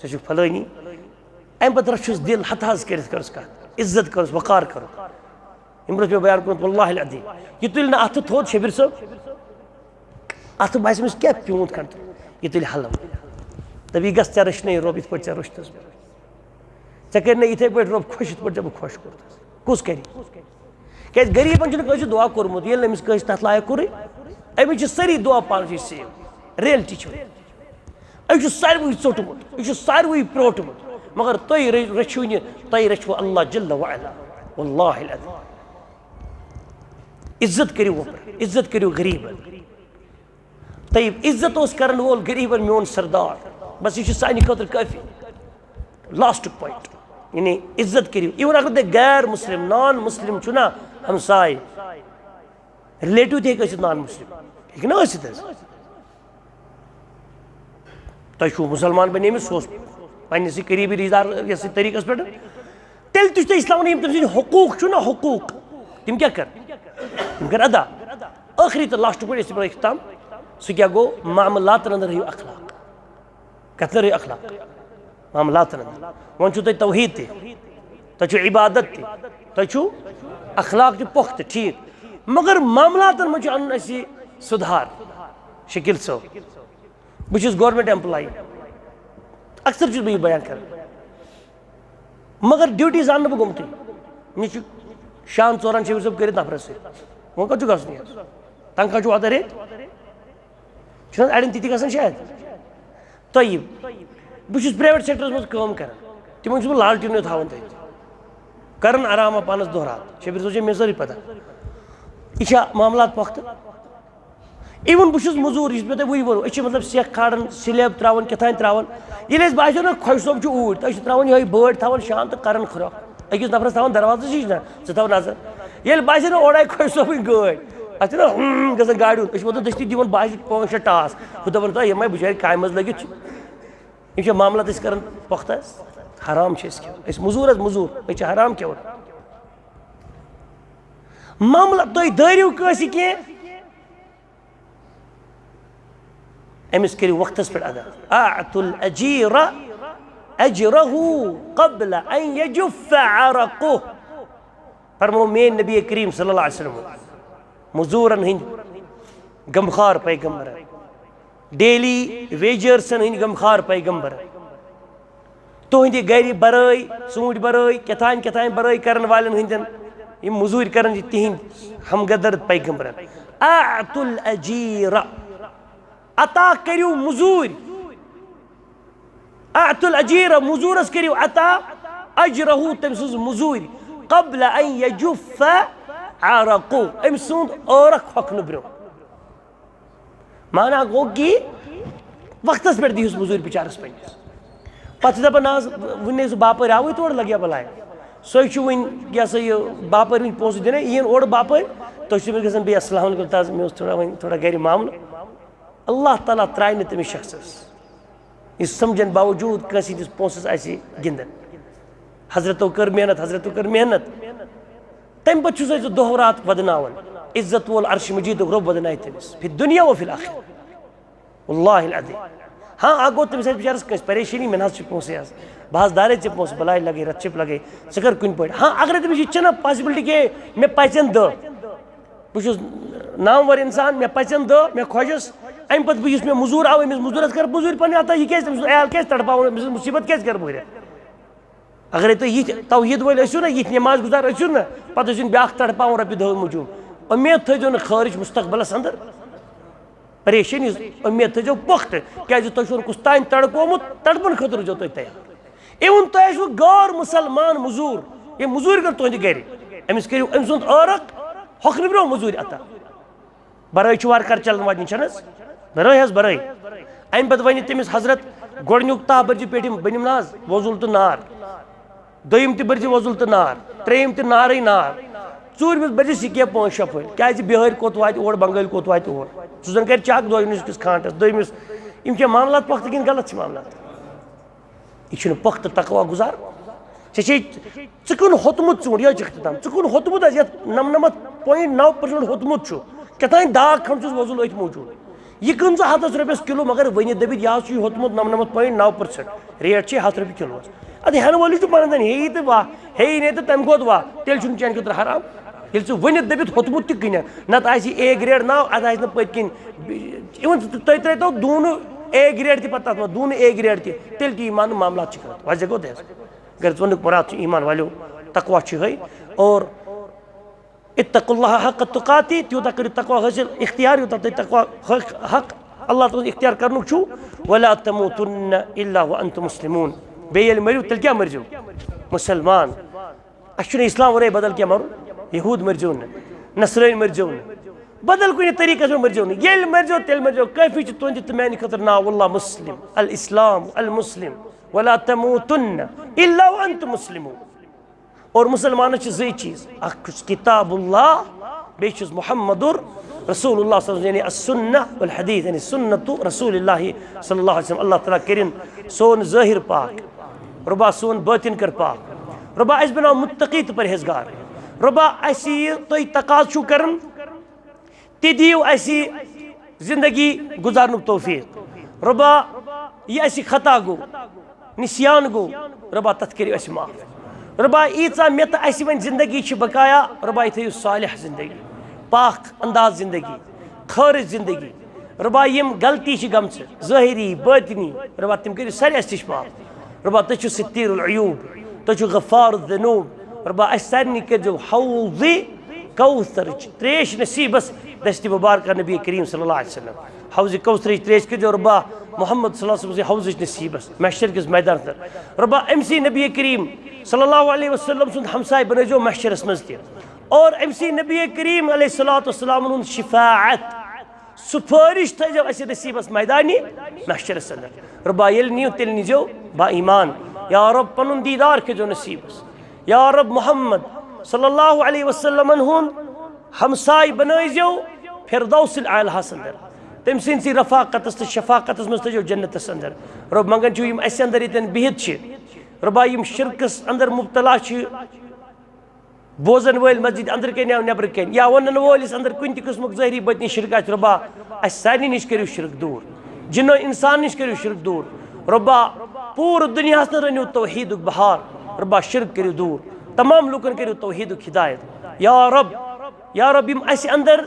ژٕ چھُکھ پھلٲنی۔" اَمہِ پَتہٕ رَچھُس دِل، ہَتہٕ حظ کٔرِتھ کٔرٕس کَتھ، عزت کٔرٕس، وقار کٔرٕس۔ ییٚمہِ برٛونٛہہ چھُ مےٚ بیان کوٚرمُت، واللہ العظیٖم، یہِ تُلہِ نہٕ اَتھٕ تھوٚد شبیر صٲب، اَتھٕ باسہِ أمِس کیٛاہ پیوٗنٛت کھنٛڈ، یہِ تُلہِ حلم۔ دَپہِ، "یہِ گژھ ژےٚ رٔچھنَے رۄب یِتھ پٲٹھۍ ژےٚ روٚچھتَس بہٕ۔ ژےٚ کَرِ نہ یِتھَے پٲٹھۍ رۄب خۄش یِتھ پٲٹھۍ ژےٚ بہٕ خۄش کوٚرتَس۔" کُس کَرِ؟ کیٛازِ غریٖبَن چھُنہٕ کٲنٛسہِ دُعا کوٚرمُت، ییٚلہِ نہٕ أمِس کٲنٛسہِ تَتھ لایق کوٚرُے، أمِس چھِ سٲری دُعا پانسٕے سیو۔ ریلٹی چھِ۔ أمِس چھُ ساروٕے ژوٚٹمُت، یہِ چھُ ساروٕے پرٛوٹمُت، مگر تُہۍ رٔ-، رٔچھِو نہٕ، تۄہہِ رٔچھِوٕ اللہ جل وعلا۔ واللہ العظیم۔ عزت کٔرِو وۄپرٕ، عزت کٔرِو غریٖبَن۔ طیب، عزت اوس کرن وول غریبن میون سردار۔ بس، یہِ چھُ سانہِ خٲطرٕ کٲفی۔ لاسٹُک پوینٹ، یعنی عزت کٔرِو۔ ایون اگر تُہۍ غیر مسلم، نان مسلم چھُو نا ہمساے، رِلیٹِو تہِ ہیٚکہِ ٲسِتھ نان مسلم، ہیٚکہِ نہ ٲسِتھ حظ؟ تۄہہِ چھُو مُسلمان بَنیمٕتۍ، سُہ اوس پنٛنِسٕے قریٖبی رِشتہٕ دار یَس سۭتۍ طریٖقَس پٮ۪ٹھ، تیٚلہِ تہِ چھُ تۄہہِ اِسلام وَنان، یِم تٔمۍ سٕنٛدۍ حقوٗق چھُ نہ حقوٗق، تِم کیٛاہ کَر؟ تِم کَر ادا۔ ٲخری تہٕ لاسٹُک پٲٹھۍ أسۍ برٛونٛہہ اختتام، سُہ کیٛاہ گوٚو؟ معاملاتَن اندر ہٲیِو اخلاق۔ کَتھ اندر ہٲیِو اخلاق؟ معاملاتَن اندر۔ وۄنۍ چھُو تۄہہِ توحیٖد تہِ، تۄہہِ چھُو عبادت تہِ، تۄہہِ چھُو اخلاق تہِ پۄختہٕ، ٹھیٖک، مگر معاملاتَن منٛز چھُ اَنُن اَسہِ سُدھار۔ شکیل صٲب، بہٕ چھُس گورنمنٹ ایمپلائی، اکثر چھُس بہٕ یہِ بیان کران، مگر ڈیوٹی زانہٕ نہٕ بہٕ گوٚمتُے۔ مےٚ چھُ شان ژوران شبیر صٲب کٔرِتھ نفرس سۭتۍ، وۄنۍ کتھ چھُ گژھُن یتھ؟ تنخواہ چھُ واتان رٮ۪تۍ؟ چھُنہٕ حظ اڑٮ۪ن تہِ تہِ گژھان شاید؟ طیب، بہٕ چھُس پرٛایویٹ سیکٹرس منٛز کٲم کران، تِمن چھُس بہٕ لالٹیٖنٕے تھاوان تتہِ، کران آرام پانس دۄہ راتھ۔ شبیر صٲب چھِ مےٚ سٲرٕے پتہ، یہِ چھا معاملات پۄختہٕ؟ ایون بہٕ چھُس مٔزوٗر، یُس مےٚ تۄہہِ وٕنۍ ووٚنوُ، أسۍ چھِ مطلب سیٚکھ کھالان، سلیب ترٛاوان، کیٛاہ تام ترٛاوان۔ ییٚلہِ اَسہِ باسیو نہ خۄجہِ صٲب چھُ اوٗرۍ، تہٕ أسۍ چھِ ترٛاوان یِہوٚے بٲٹۍ، تھاوان شام تہٕ کران کھرٛۄکھ۔ أکِس نفرَس تھاوان دروازَس نِش نہ، ژٕ تھاو نظر۔ ییٚلہِ باسیو نہ اورٕ آیہِ خۄجہِ صٲبٕنۍ گٲڑۍ، اَتھ چھِ نہ ہُم گژھان گاڑِ ہُنٛد، أسۍ چھِ وۄتھان دٔستی دِوان باسہِ پانٛژھ شےٚ ٹاس۔ ہُہ دَپان، "تۄہہِ یِمَے بِچٲرۍ کامہِ منٛز لٔگِتھ چھِ۔" یِم چھِ معاملات أسۍ کران پۄختہٕ حظ، حرام چھِ أسۍ کھٮ۪وان۔ أسۍ مٔزوٗر حظ مٔزوٗر، أسۍ چھِ حرام کھٮ۪وان۔ معاملہٕ تُہۍ دٲرِو کٲنٛسہِ کینٛہہ، أمِس کٔرِو وقتس پٮ۪ٹھ ادا۔ اعطوا الاجیر اجرہ قبل ان یجف عرقہ۔ فرمو میٲنۍ نبی کریم صلی اللہ علیہ وسلم، مزورن ہٕنٛدۍ غمخار پیغمبر، ڈیلی ویجرسن ہٕنٛدۍ غمخار پیغمبر، تُہنٛدِ گرِ برٲے، ژوٗنٛٹھۍ برٲے، کیٛاہ تام کیٛاہ تام برٲے کرن والٮ۪ن ہٕنٛدٮ۪ن، یِم مزوٗرۍ کران چھِ تِہنٛدۍ ہمگدرد پیغمبرن۔ اعطوا الاجیر، عطا کٔرِو مزوٗرۍ۔ اعطوا الاجیر، مزوٗرس کٔرِو عطا، اجرہ، تٔمۍ سٕنٛز مزوٗرۍ، قبل ان یجف عرقہ، أمۍ سُنٛد عٲرق ہۄکھنہٕ برٛونٛہہ۔ معنہ گوٚو کہِ وقتس پٮ۪ٹھ دِیٖہُس مٔزوٗرۍ بِچارس پننِس۔ پتہٕ چھِ دپان، "نہ حظ، وُنہِ نہٕ حظ باپٲرۍ آوٕے تورٕ، لگہِ ہا بلاے۔ سۄے چھُ وُنہِ، یہِ ہسا یہِ، باپٲرۍ وُنہِ پونٛسہٕ دِنَے، یِیِن اورٕ باپٲرۍ، تۄہہِ چھُ تٔمِس گژھان بیٚیہِ السلام علیکم، تہٕ حظ مےٚ اوس تھوڑا وۄنۍ تھوڑا گرِ معاملہٕ۔" اللہ تعالیٰ ترٛایہِ نہٕ تٔمِس شخصس، یُس سمجھن باوجوٗد کٲنٛسہِ ہٕنٛدِس پونٛسس آسہِ گِنٛدان۔ حضرتو کٔر محنت، حضرتو کٔر محنت۔ تَمہِ پَتہٕ چھُ سُہ دۄہ راتھ وَدناوان۔ عزت وول عرش مجیدُک رۄب وَدنایہِ تٔمِس فی الدنیا و فی الآخرہ۔ واللہ العظیم۔ ہاں، اَکھ گوٚو تٔمِس آسہِ بِچارَس کٲنٛسہِ پریشٲنی، مےٚ نہ حظ چھِ پونٛسہٕ حظ۔ بہٕ حظ دارے ژےٚ پونٛسہٕ، بَلاے لَگے، رَتہٕ چھِپ لَگے، ژٕ کَر کُنہِ پٲٹھۍ۔ ہاں، اَگرے تٔمِس یہِ تہِ چھَنہ possibility کہِ مےٚ پَزن دَہ، بہٕ چھُس نامور اِنسان، مےٚ پَزن دَہ، مےٚ خۄجَس، اَمہِ پَتہٕ بہٕ یُس مےٚ مٔزوٗر آو، أمِس مٔزوٗرَس کَرٕ مٔزوٗرۍ پَنٕنہِ عطا، یہِ کیٛازِ تٔمۍ سُنٛد عیال کیٛازِ تَڑپاوُن، أمۍ سٕنٛز مُصیٖبت کیٛازِ کَرٕ بہٕ ہُرٮ۪ر؟ اگرے تُہۍ یِتھۍ توحیٖد وٲلۍ ٲسِو نہ، یِتھۍ نٮ۪ماز گُزار ٲسِو نہ، پتہٕ ٲسِو بیٛاکھ تڑپاوُن رۄپیہِ دَہ موٗجوٗب۔ اُمید تھٲیزیو نہٕ خٲرج مستقبلس اندر۔ پریشٲنی ہٕنٛز اُمید تھٲیزیو پۄختہٕ، کیٛازِ تۄہہِ چھُو نہٕ کُس تام تڑپومُت، تڑپن خٲطرٕ روٗزیو تُہۍ تیار۔ اِوٕن تۄہہِ آسِوٕ غٲر مُسلمان مٔزوٗر، یہِ مٔزوٗرۍ کٔر تُہنٛدِ گرِ، أمِس کٔرِو أمۍ سُنٛد عٲرق ہۄکھنہٕ برٛونٛہہ مٔزوٗرۍ عطا۔ برٲے چھِ وارٕ کارٕ چلان واجِنۍ، چھَنہٕ حظ؟ برٲے حظ، برٲے۔ اَمہِ پَتہٕ وَنہِ تٔمِس حضرت، گۄڈٕنیُک تاہ بٔرزِ پیٹھِم بٔنِم نہ حظ وۄزُل تہٕ نار، دوٚیِم تہِ بٔرزِ وۄزُل تہٕ نار، ترٛیٚیِم تہِ نارٕے نار، ژوٗرمِس بٔرزِ سِکیب پانٛژھ شےٚ پھٔلۍ، کیٛازِ بِہٲرۍ کوٚت واتہِ اور، بنٛگٲلۍ کوٚت واتہِ اور، سُہ زَن کَرِ چَک دۄیمِس کِس کھانٛٹَس، دوٚیمِس۔ یِم چھِ معاملات پۄختہٕ کِنہٕ غلط چھِ معاملات؟ یہِ چھُنہٕ پۄختہٕ تقوا گُزار۔ ژےٚ چھے، ژٕ کٕن ہوٚتمُت ژوٗنٛٹھ، یہِ حظ چھُ اختتام۔ ژٕ کٕن ہوٚتمُت حظ، یَتھ نَمنَمَتھ point نَو percent ہوٚتمُت چھُ۔ کیٛاہ تام داغ کھنٛڈ چھُس وۄزُل أتھۍ موٗجوٗب۔ یہِ کٕن ژٕ ہَتَس رۄپیَس کِلوٗ، مگر ؤنِتھ دٔپِتھ، یہِ حظ چھُ یہِ ہوٚتمُت نَمنَمَتھ point نَو percent۔ ریٹ چھے ہَتھ رۄپیہِ کِلوَس۔ اَدٕ ہٮ۪نہٕ وٲلِس چھُ پَنُن زَن ہیٚیہِ تہٕ واہ، ہیٚیہِ نہٕ تہٕ تَمہِ کھۄتہٕ واہ، تیٚلہِ چھُنہٕ چانہِ خٲطرٕ حرام۔ ییٚلہِ ژٕ ؤنِتھ دٔپِتھ ہوٚتمُت تہِ کٕنکھ، نَتہٕ آسہِ یہِ A grade ناو، اَتھ آسہِ نہٕ پٔتۍ کِنۍ۔ اِوٕن تُہۍ ترٛٲیتو دوٗنہٕ A grade تہِ پَتہٕ تَتھ منٛز، دوٗنہٕ A grade تہِ، تیٚلہِ تہِ ایٖمان معاملات چھِ غلط۔ وَجہ گوٚو تہِ حظ۔ اگر ژٕ وَنُکھ مُراد چھُ ایٖمان والیو، تقوا چھُ یِہوٚے۔ اور اتقوا اللہ حق تقاتی، تیوٗتاہ کٔرِو تقوا حٲصِل، اختیار، یوٗتاہ تۄہہِ تقوا حق، حق اللہ تعالیٰ ہَس اختیار کرنُک چھُو۔ ولا تموتن الا وانتم مسلمون۔ بیٚیہِ ییٚلہِ مٔرِو، تیٚلہِ کیٛاہ مٔرزیو؟ مُسلمان۔ اَسہِ چھُنہٕ اِسلام ورٲے بدل کینٛہہ مَرُن۔ یہوٗد مٔرزیو نہٕ، نصرٲنۍ مٔرزیو نہٕ، بدل کُنہِ طریٖقَس منٛز مٔرزیو نہٕ۔ ییٚلہِ مٔرزیو، تیٚلہِ مٔرزیو۔ کٲفی چھُ تُہٕنٛدِ تہٕ میٛانہِ خٲطرٕ ناو، اللہ مسلم، الاسلام، المسلم، ولا تموتن الا وانتم مسلمون۔ اور مُسلمانَس چھِ زٕے چیٖز، اَکھ چھُس کتاب اللہ، بیٚیہِ چھُس محمد رسول اللہ صلی اللہ علیہ وسلم، یعنی السنہ والحدیث، یعنی سنت رسول اللہ صلی اللہ علیہ وسلم۔ اللہ تعالیٰ کٔرِن سون ظٲہِر پاک، رۄبا سون باطن کر پاک، رۄبا اَسہِ بناو متقی تہٕ پرہیزگار، رۄبا اَسہِ یہِ تُہۍ تقاضہٕ چھُو کران، تہِ دِیِو اَسہِ زندگی گُزارنُک توفیٖق۔ رۄبا، یہِ اَسہِ خطا گوٚو، نسیان گوٚو، رۄبا، تَتھ کٔرِو اَسہِ معاف۔ رۄبا، ییٖژاہ مےٚ تہٕ اَسہِ وۄنۍ زندگی چھِ بقایا، رۄبا، یہِ تھٲیِو صالح زندگی، پاک انداز زندگی، خٲرج زندگی۔ رۄبا، یِم غلطی چھِ گٔمژٕ، ظٲہری، باطنی، رۄبا، تِم کٔرِو سارے اَسہِ نِش معاف۔ رۄبا، تُہۍ چھِو ستیر العیوب، تُہۍ چھِو غفار الذنوب۔ رۄبا، اَسہِ سارنٕے کٔرۍزیو حوض کوثرٕچ تریش نصیٖبس دستِ مبارکہ نبی کریم صلی اللہ علیہ وسلم۔ حوض کوثرٕچ تریش کٔرۍزیو رۄبا محمد صلی اللہ علیہ وسلم سٕنٛزِ حوضٕچ نصیٖبس محشر کِس میدانس اندر۔ رۄبا، أمۍ سٕے نبی کریم صلی اللہ علیہ وسلم سُنٛد ہمسایہِ بنٲیزیو محشرس منٛز تہِ۔ اور أمۍ سٕے نبی کریم علیہ الصلوۃ والسلام ہُنٛد شفاعت، سفٲرِش تھٲیزیو اَسہِ نصیٖبس میدانِ محشرس اندر۔ رۄبا، ییٚلہِ نِیِو تیٚلہِ نیٖزیو با ایمان۔ یا رب، پنُن دیٖدار کٔرۍزیو نصیٖبس۔ یا رب، محمد صلی اللہ علیہ وسلمن ہُنٛد ہمساے بنٲیزیو فردوس الاعلیٰ ہس اندر، تٔمۍ سٕنٛدسٕے رفاقتس تہٕ شفاقتس منٛز تھٲیزیو جنتس اندر۔ رب، منگان چھِو یِم اسہِ اندر ییٚتٮ۪ن بِہِتھ چھِ، ربا، یِم شرکس اندر مبتلا چھِ، بوزن وٲلۍ مسجد اندر کَنۍ یا نٮ۪برٕ کَنۍ، یا ونن وٲلِس اندر کُنہِ تہِ قٕسمُک ظٲہری باطنی شرک آسہِ، ربا، اسہِ سارنٕے نِش کٔرِو شرک دوٗر، جِنو انسان نِش کٔرِو شرک دوٗر۔ ربا، پوٗرٕ دُنیاہس اندر رٔنِو توحیٖدُک بہار، ربا، شرک کٔرِو دوٗر، تمام لوٗکن کٔرِو توحیٖدُک ہدایت۔ یا رب، یا رب، یِم اسہِ اندر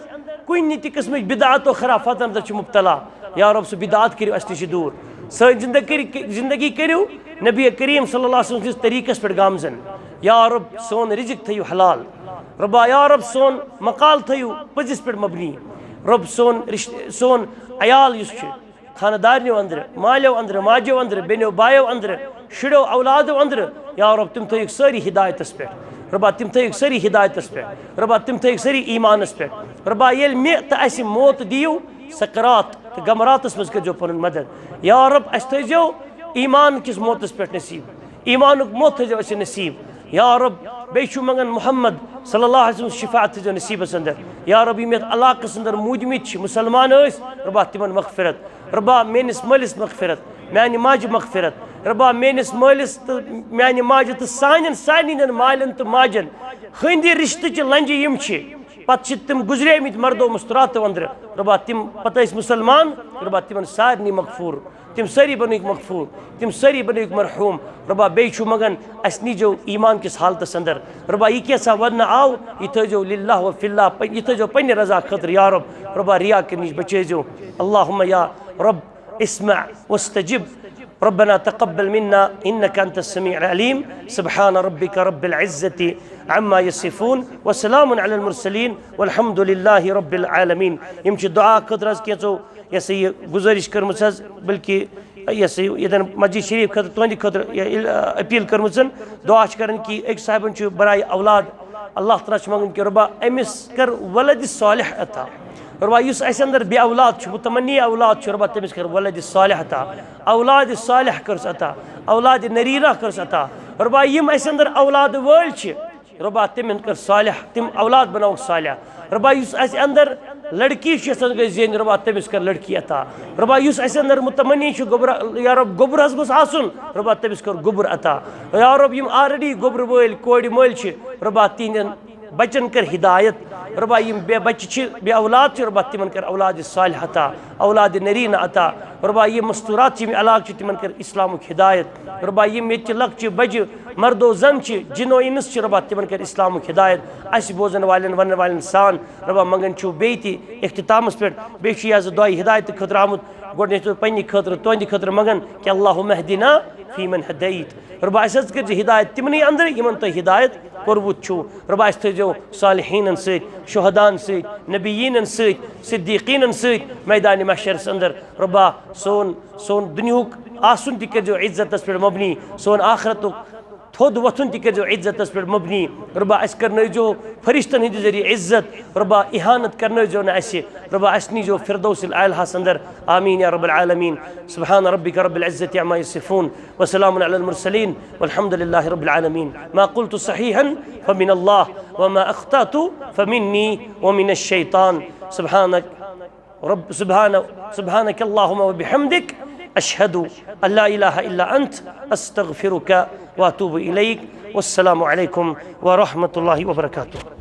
کُنہِ تہِ قٕسمٕچ بدعت و خرافات اندر چھِ مبتلا، یا رب، سُہ بدعت کٔرِو اسہِ نِش دوٗر۔ سٲنۍ زندگی، زندگی کٔرِو نبی کریم صلی اللہ علیہ وسلم سٕنٛدِس طریٖقس پٮ۪ٹھ گامزن۔ یا رب، سون رزق تھٲیِو حلال۔ ربا، یا رب، سون مقال تھٲیِو پٔزِس پٮ۪ٹھ مبنی۔ رب، سون رشت-، سون عیال یُس چھُ، خانہ دارنیو اندر، مالیو اندر، ماجیو اندر، بیٚنیو بایو اندر، شُریو اولادو اندر، یا رب، تِم تھٲیِکھ سٲری ہدایتس پٮ۪ٹھ۔ ربا، تِم تھٲیِکھ سٲری ہدایتس پٮ۪ٹھ۔ ربا، تِم تھٲیِکھ سٲری ایمانس پٮ۪ٹھ۔ ربا، ییٚلہِ مےٚ تہٕ اسہِ موت دِیِو، سکرات تہٕ غمراتس منٛز کٔرۍزیو پنُن مدد۔ یا رب، اسہِ تھٲیزیو ایمان کِس موتس پٮ۪ٹھ نصیب، ایمانُک موت تھٲیزیو اسہِ نصیب۔ یا رب، بیٚیہِ چھُ منگان محمد صلی اللہ علیہ وسلم شفاعت تھٲیزیو نصیبس اندر۔ یا رب، یِم یتھ علاقس اندر موٗدمٕتۍ چھِ، مسلمان ٲسۍ، ربا، تِمن مغفرت۔ ربا، میٲنِس مٲلِس مغفرت، میانہِ ماجہِ مغفرت۔ ربا، میٲنِس مٲلِس تہٕ میانہِ ماجہِ تہٕ سانٮ۪ن سارنٕے مالٮ۪ن تہٕ ماجن ہٕنٛدِ رشتہٕ چہِ لنجہِ یِم چھِ، پتہٕ چھِ تِم گُزریمٕتۍ مردو مستراتو اندرٕ۔ ربا، تِم پتہٕ ٲسۍ مسلمان، ربا، تِمن سارنٕے مغفور۔ تِم سٲری بنٲوِکھ مغفور، تِم سٲری بنٲوِکھ مرحوم۔ ربا، بیٚیہِ چھُ منگان، اسہِ نیٖزیو ایمان کِس حالتس اندر۔ ربا، یہِ کینٛژھا وننہٕ آو، یہِ تھٲیزیو للہ و فی اللہ، پن-، یہِ تھٲیزیو پننہِ رضا خٲطرٕ یا رب۔ ربا، ریا کہِ نِش بچٲیزیو۔ اللہم یا رب، اسمع واستجب۔ ربنا تقبل منا انك انت السميع العليم۔ سبحان ربك رب العزة عما يصفون وسلام على المرسلين والحمد لله رب العالمين۔ یِم چھِ دعا خٲطرٕ حظ کینٛژھو یہِ ہسا یہِ گُزٲرِش کٔرمٕژ حظ، بلکہِ یہِ ہسا یہِ ییٚتٮ۪ن مسجد شریف خٲطرٕ، تُہنٛدِ خٲطرٕ یہِ اِل-، اپیٖل کٔرمٕژ، دُعا چھِ کران کہِ أکۍ صاحبن چھُ برایہِ اولاد، اللہ تعالیٰ چھُ منٛگُن کہِ رۄبا أمِس کر ولد صالح عطا۔ رۄبا یُس اَسہِ اندر بے اولاد چھُ، متمنی اولاد چھُ، رۄبا تٔمِس کر ولد صالح عطا، اولاد صالح کٔرٕس عطا، اولاد نریٖرہ کٔرٕس عطا۔ رۄبا یِم اَسہِ اندر اولاد وٲلۍ چھِ، رۄبا تِمن کر صالح، تِم اولاد بناوکھ صالح۔ رۄبا یُس اسہِ اندر لڑکی چھِ یژھان گژھِ زینہِ، رۄبا تٔمِس کر لڑکی عطا۔ رۄبا یُس اسہِ اندر متمنی چھُ گوٚبرا-، یا رب گوٚبر حظ گوٚژھ آسُن، رۄبا تٔمِس کر گوٚبر عطا۔ یا رب یِم already گوٚبرٕ وٲلۍ کورِ مٲلۍ چھِ، رۄبا تِہنٛدٮ۪ن بچن کر ہدایت۔ رۄبا یِم بے بچہِ چھِ، بے اولاد چھِ، رۄبا تِمن کر اولاد صالح عطا، اولاد نریٖنہ عطا۔ رۄبا یِم مستورات چھِ، یِم علاقہٕ چھِ، تِمن کر اسلامُک ہدایت۔ رۄبا یِم ییٚتہِ چہِ لۄکچہِ بجہِ مردو زن چھِ، جنو انس چھِ، رۄبا تِمن کر اسلامُک ہدایت۔ اسہِ بوزن والٮ۪ن ونن والٮ۪ن سان رۄبا منگان چھِو بیٚیہِ تہِ اختتامس پٮ۪ٹھ، بیٚیہِ چھُ یہِ حظ دعایہِ ہدایتہٕ خٲطرٕ آمُت۔ گۄڈٕنیتھ چھُ پننہِ خٲطرٕ، تُہنٛدِ خٲطرٕ منگان کہِ اللہم اہدنا فیمن ہدیت۔ رۄبا اسہِ حظ کٔرۍ زِ ہدایت تِمنٕے اندر یِمن تۄہہِ ہدایت کوٚرمُت چھُو۔ رۄبا اسہِ تھٲیزیو صالحیٖنن سۭتۍ، شہداہن سۭتۍ، نبییٖنن سۭتۍ، صدیقیٖنن سۭتۍ میدانِ محشرس اندر۔ رۄبا سون، سون دُنیہُک آسُن تہِ کٔرۍزیو عزتس پٮ۪ٹھ مبنی، سون آخرتُک تھوٚد وۄتھُن تہِ کٔرۍزیو عزتس پٮ۪ٹھ مبنی۔ رۄبا، اسہِ کرنٲیزیو فرشتن ہٕنٛدِ ذٔریعہٕ عزت۔ رۄبا، اہانت کرنٲیزیو نہٕ اسہِ۔ رۄبا، اسہِ نیٖزیو فردوس الاعلیٰ ہس اندر۔ آمین یا رب العالمین۔ سبحان ربک رب العزة عما یصفون، وسلام علی المرسلین، والحمد للہ رب العالمین۔ ما قلت صحیحا فمن اللہ، وما اخطأت فمنی ومن الشیطان۔ سبحانک رب، سبحان، سبحانک اللہم وبحمدک، اشہد ان لا الہ الا انت، استغفرک واتوب الیک۔ والسلام علیکم ورحمۃ اللہ وبرکاتہ۔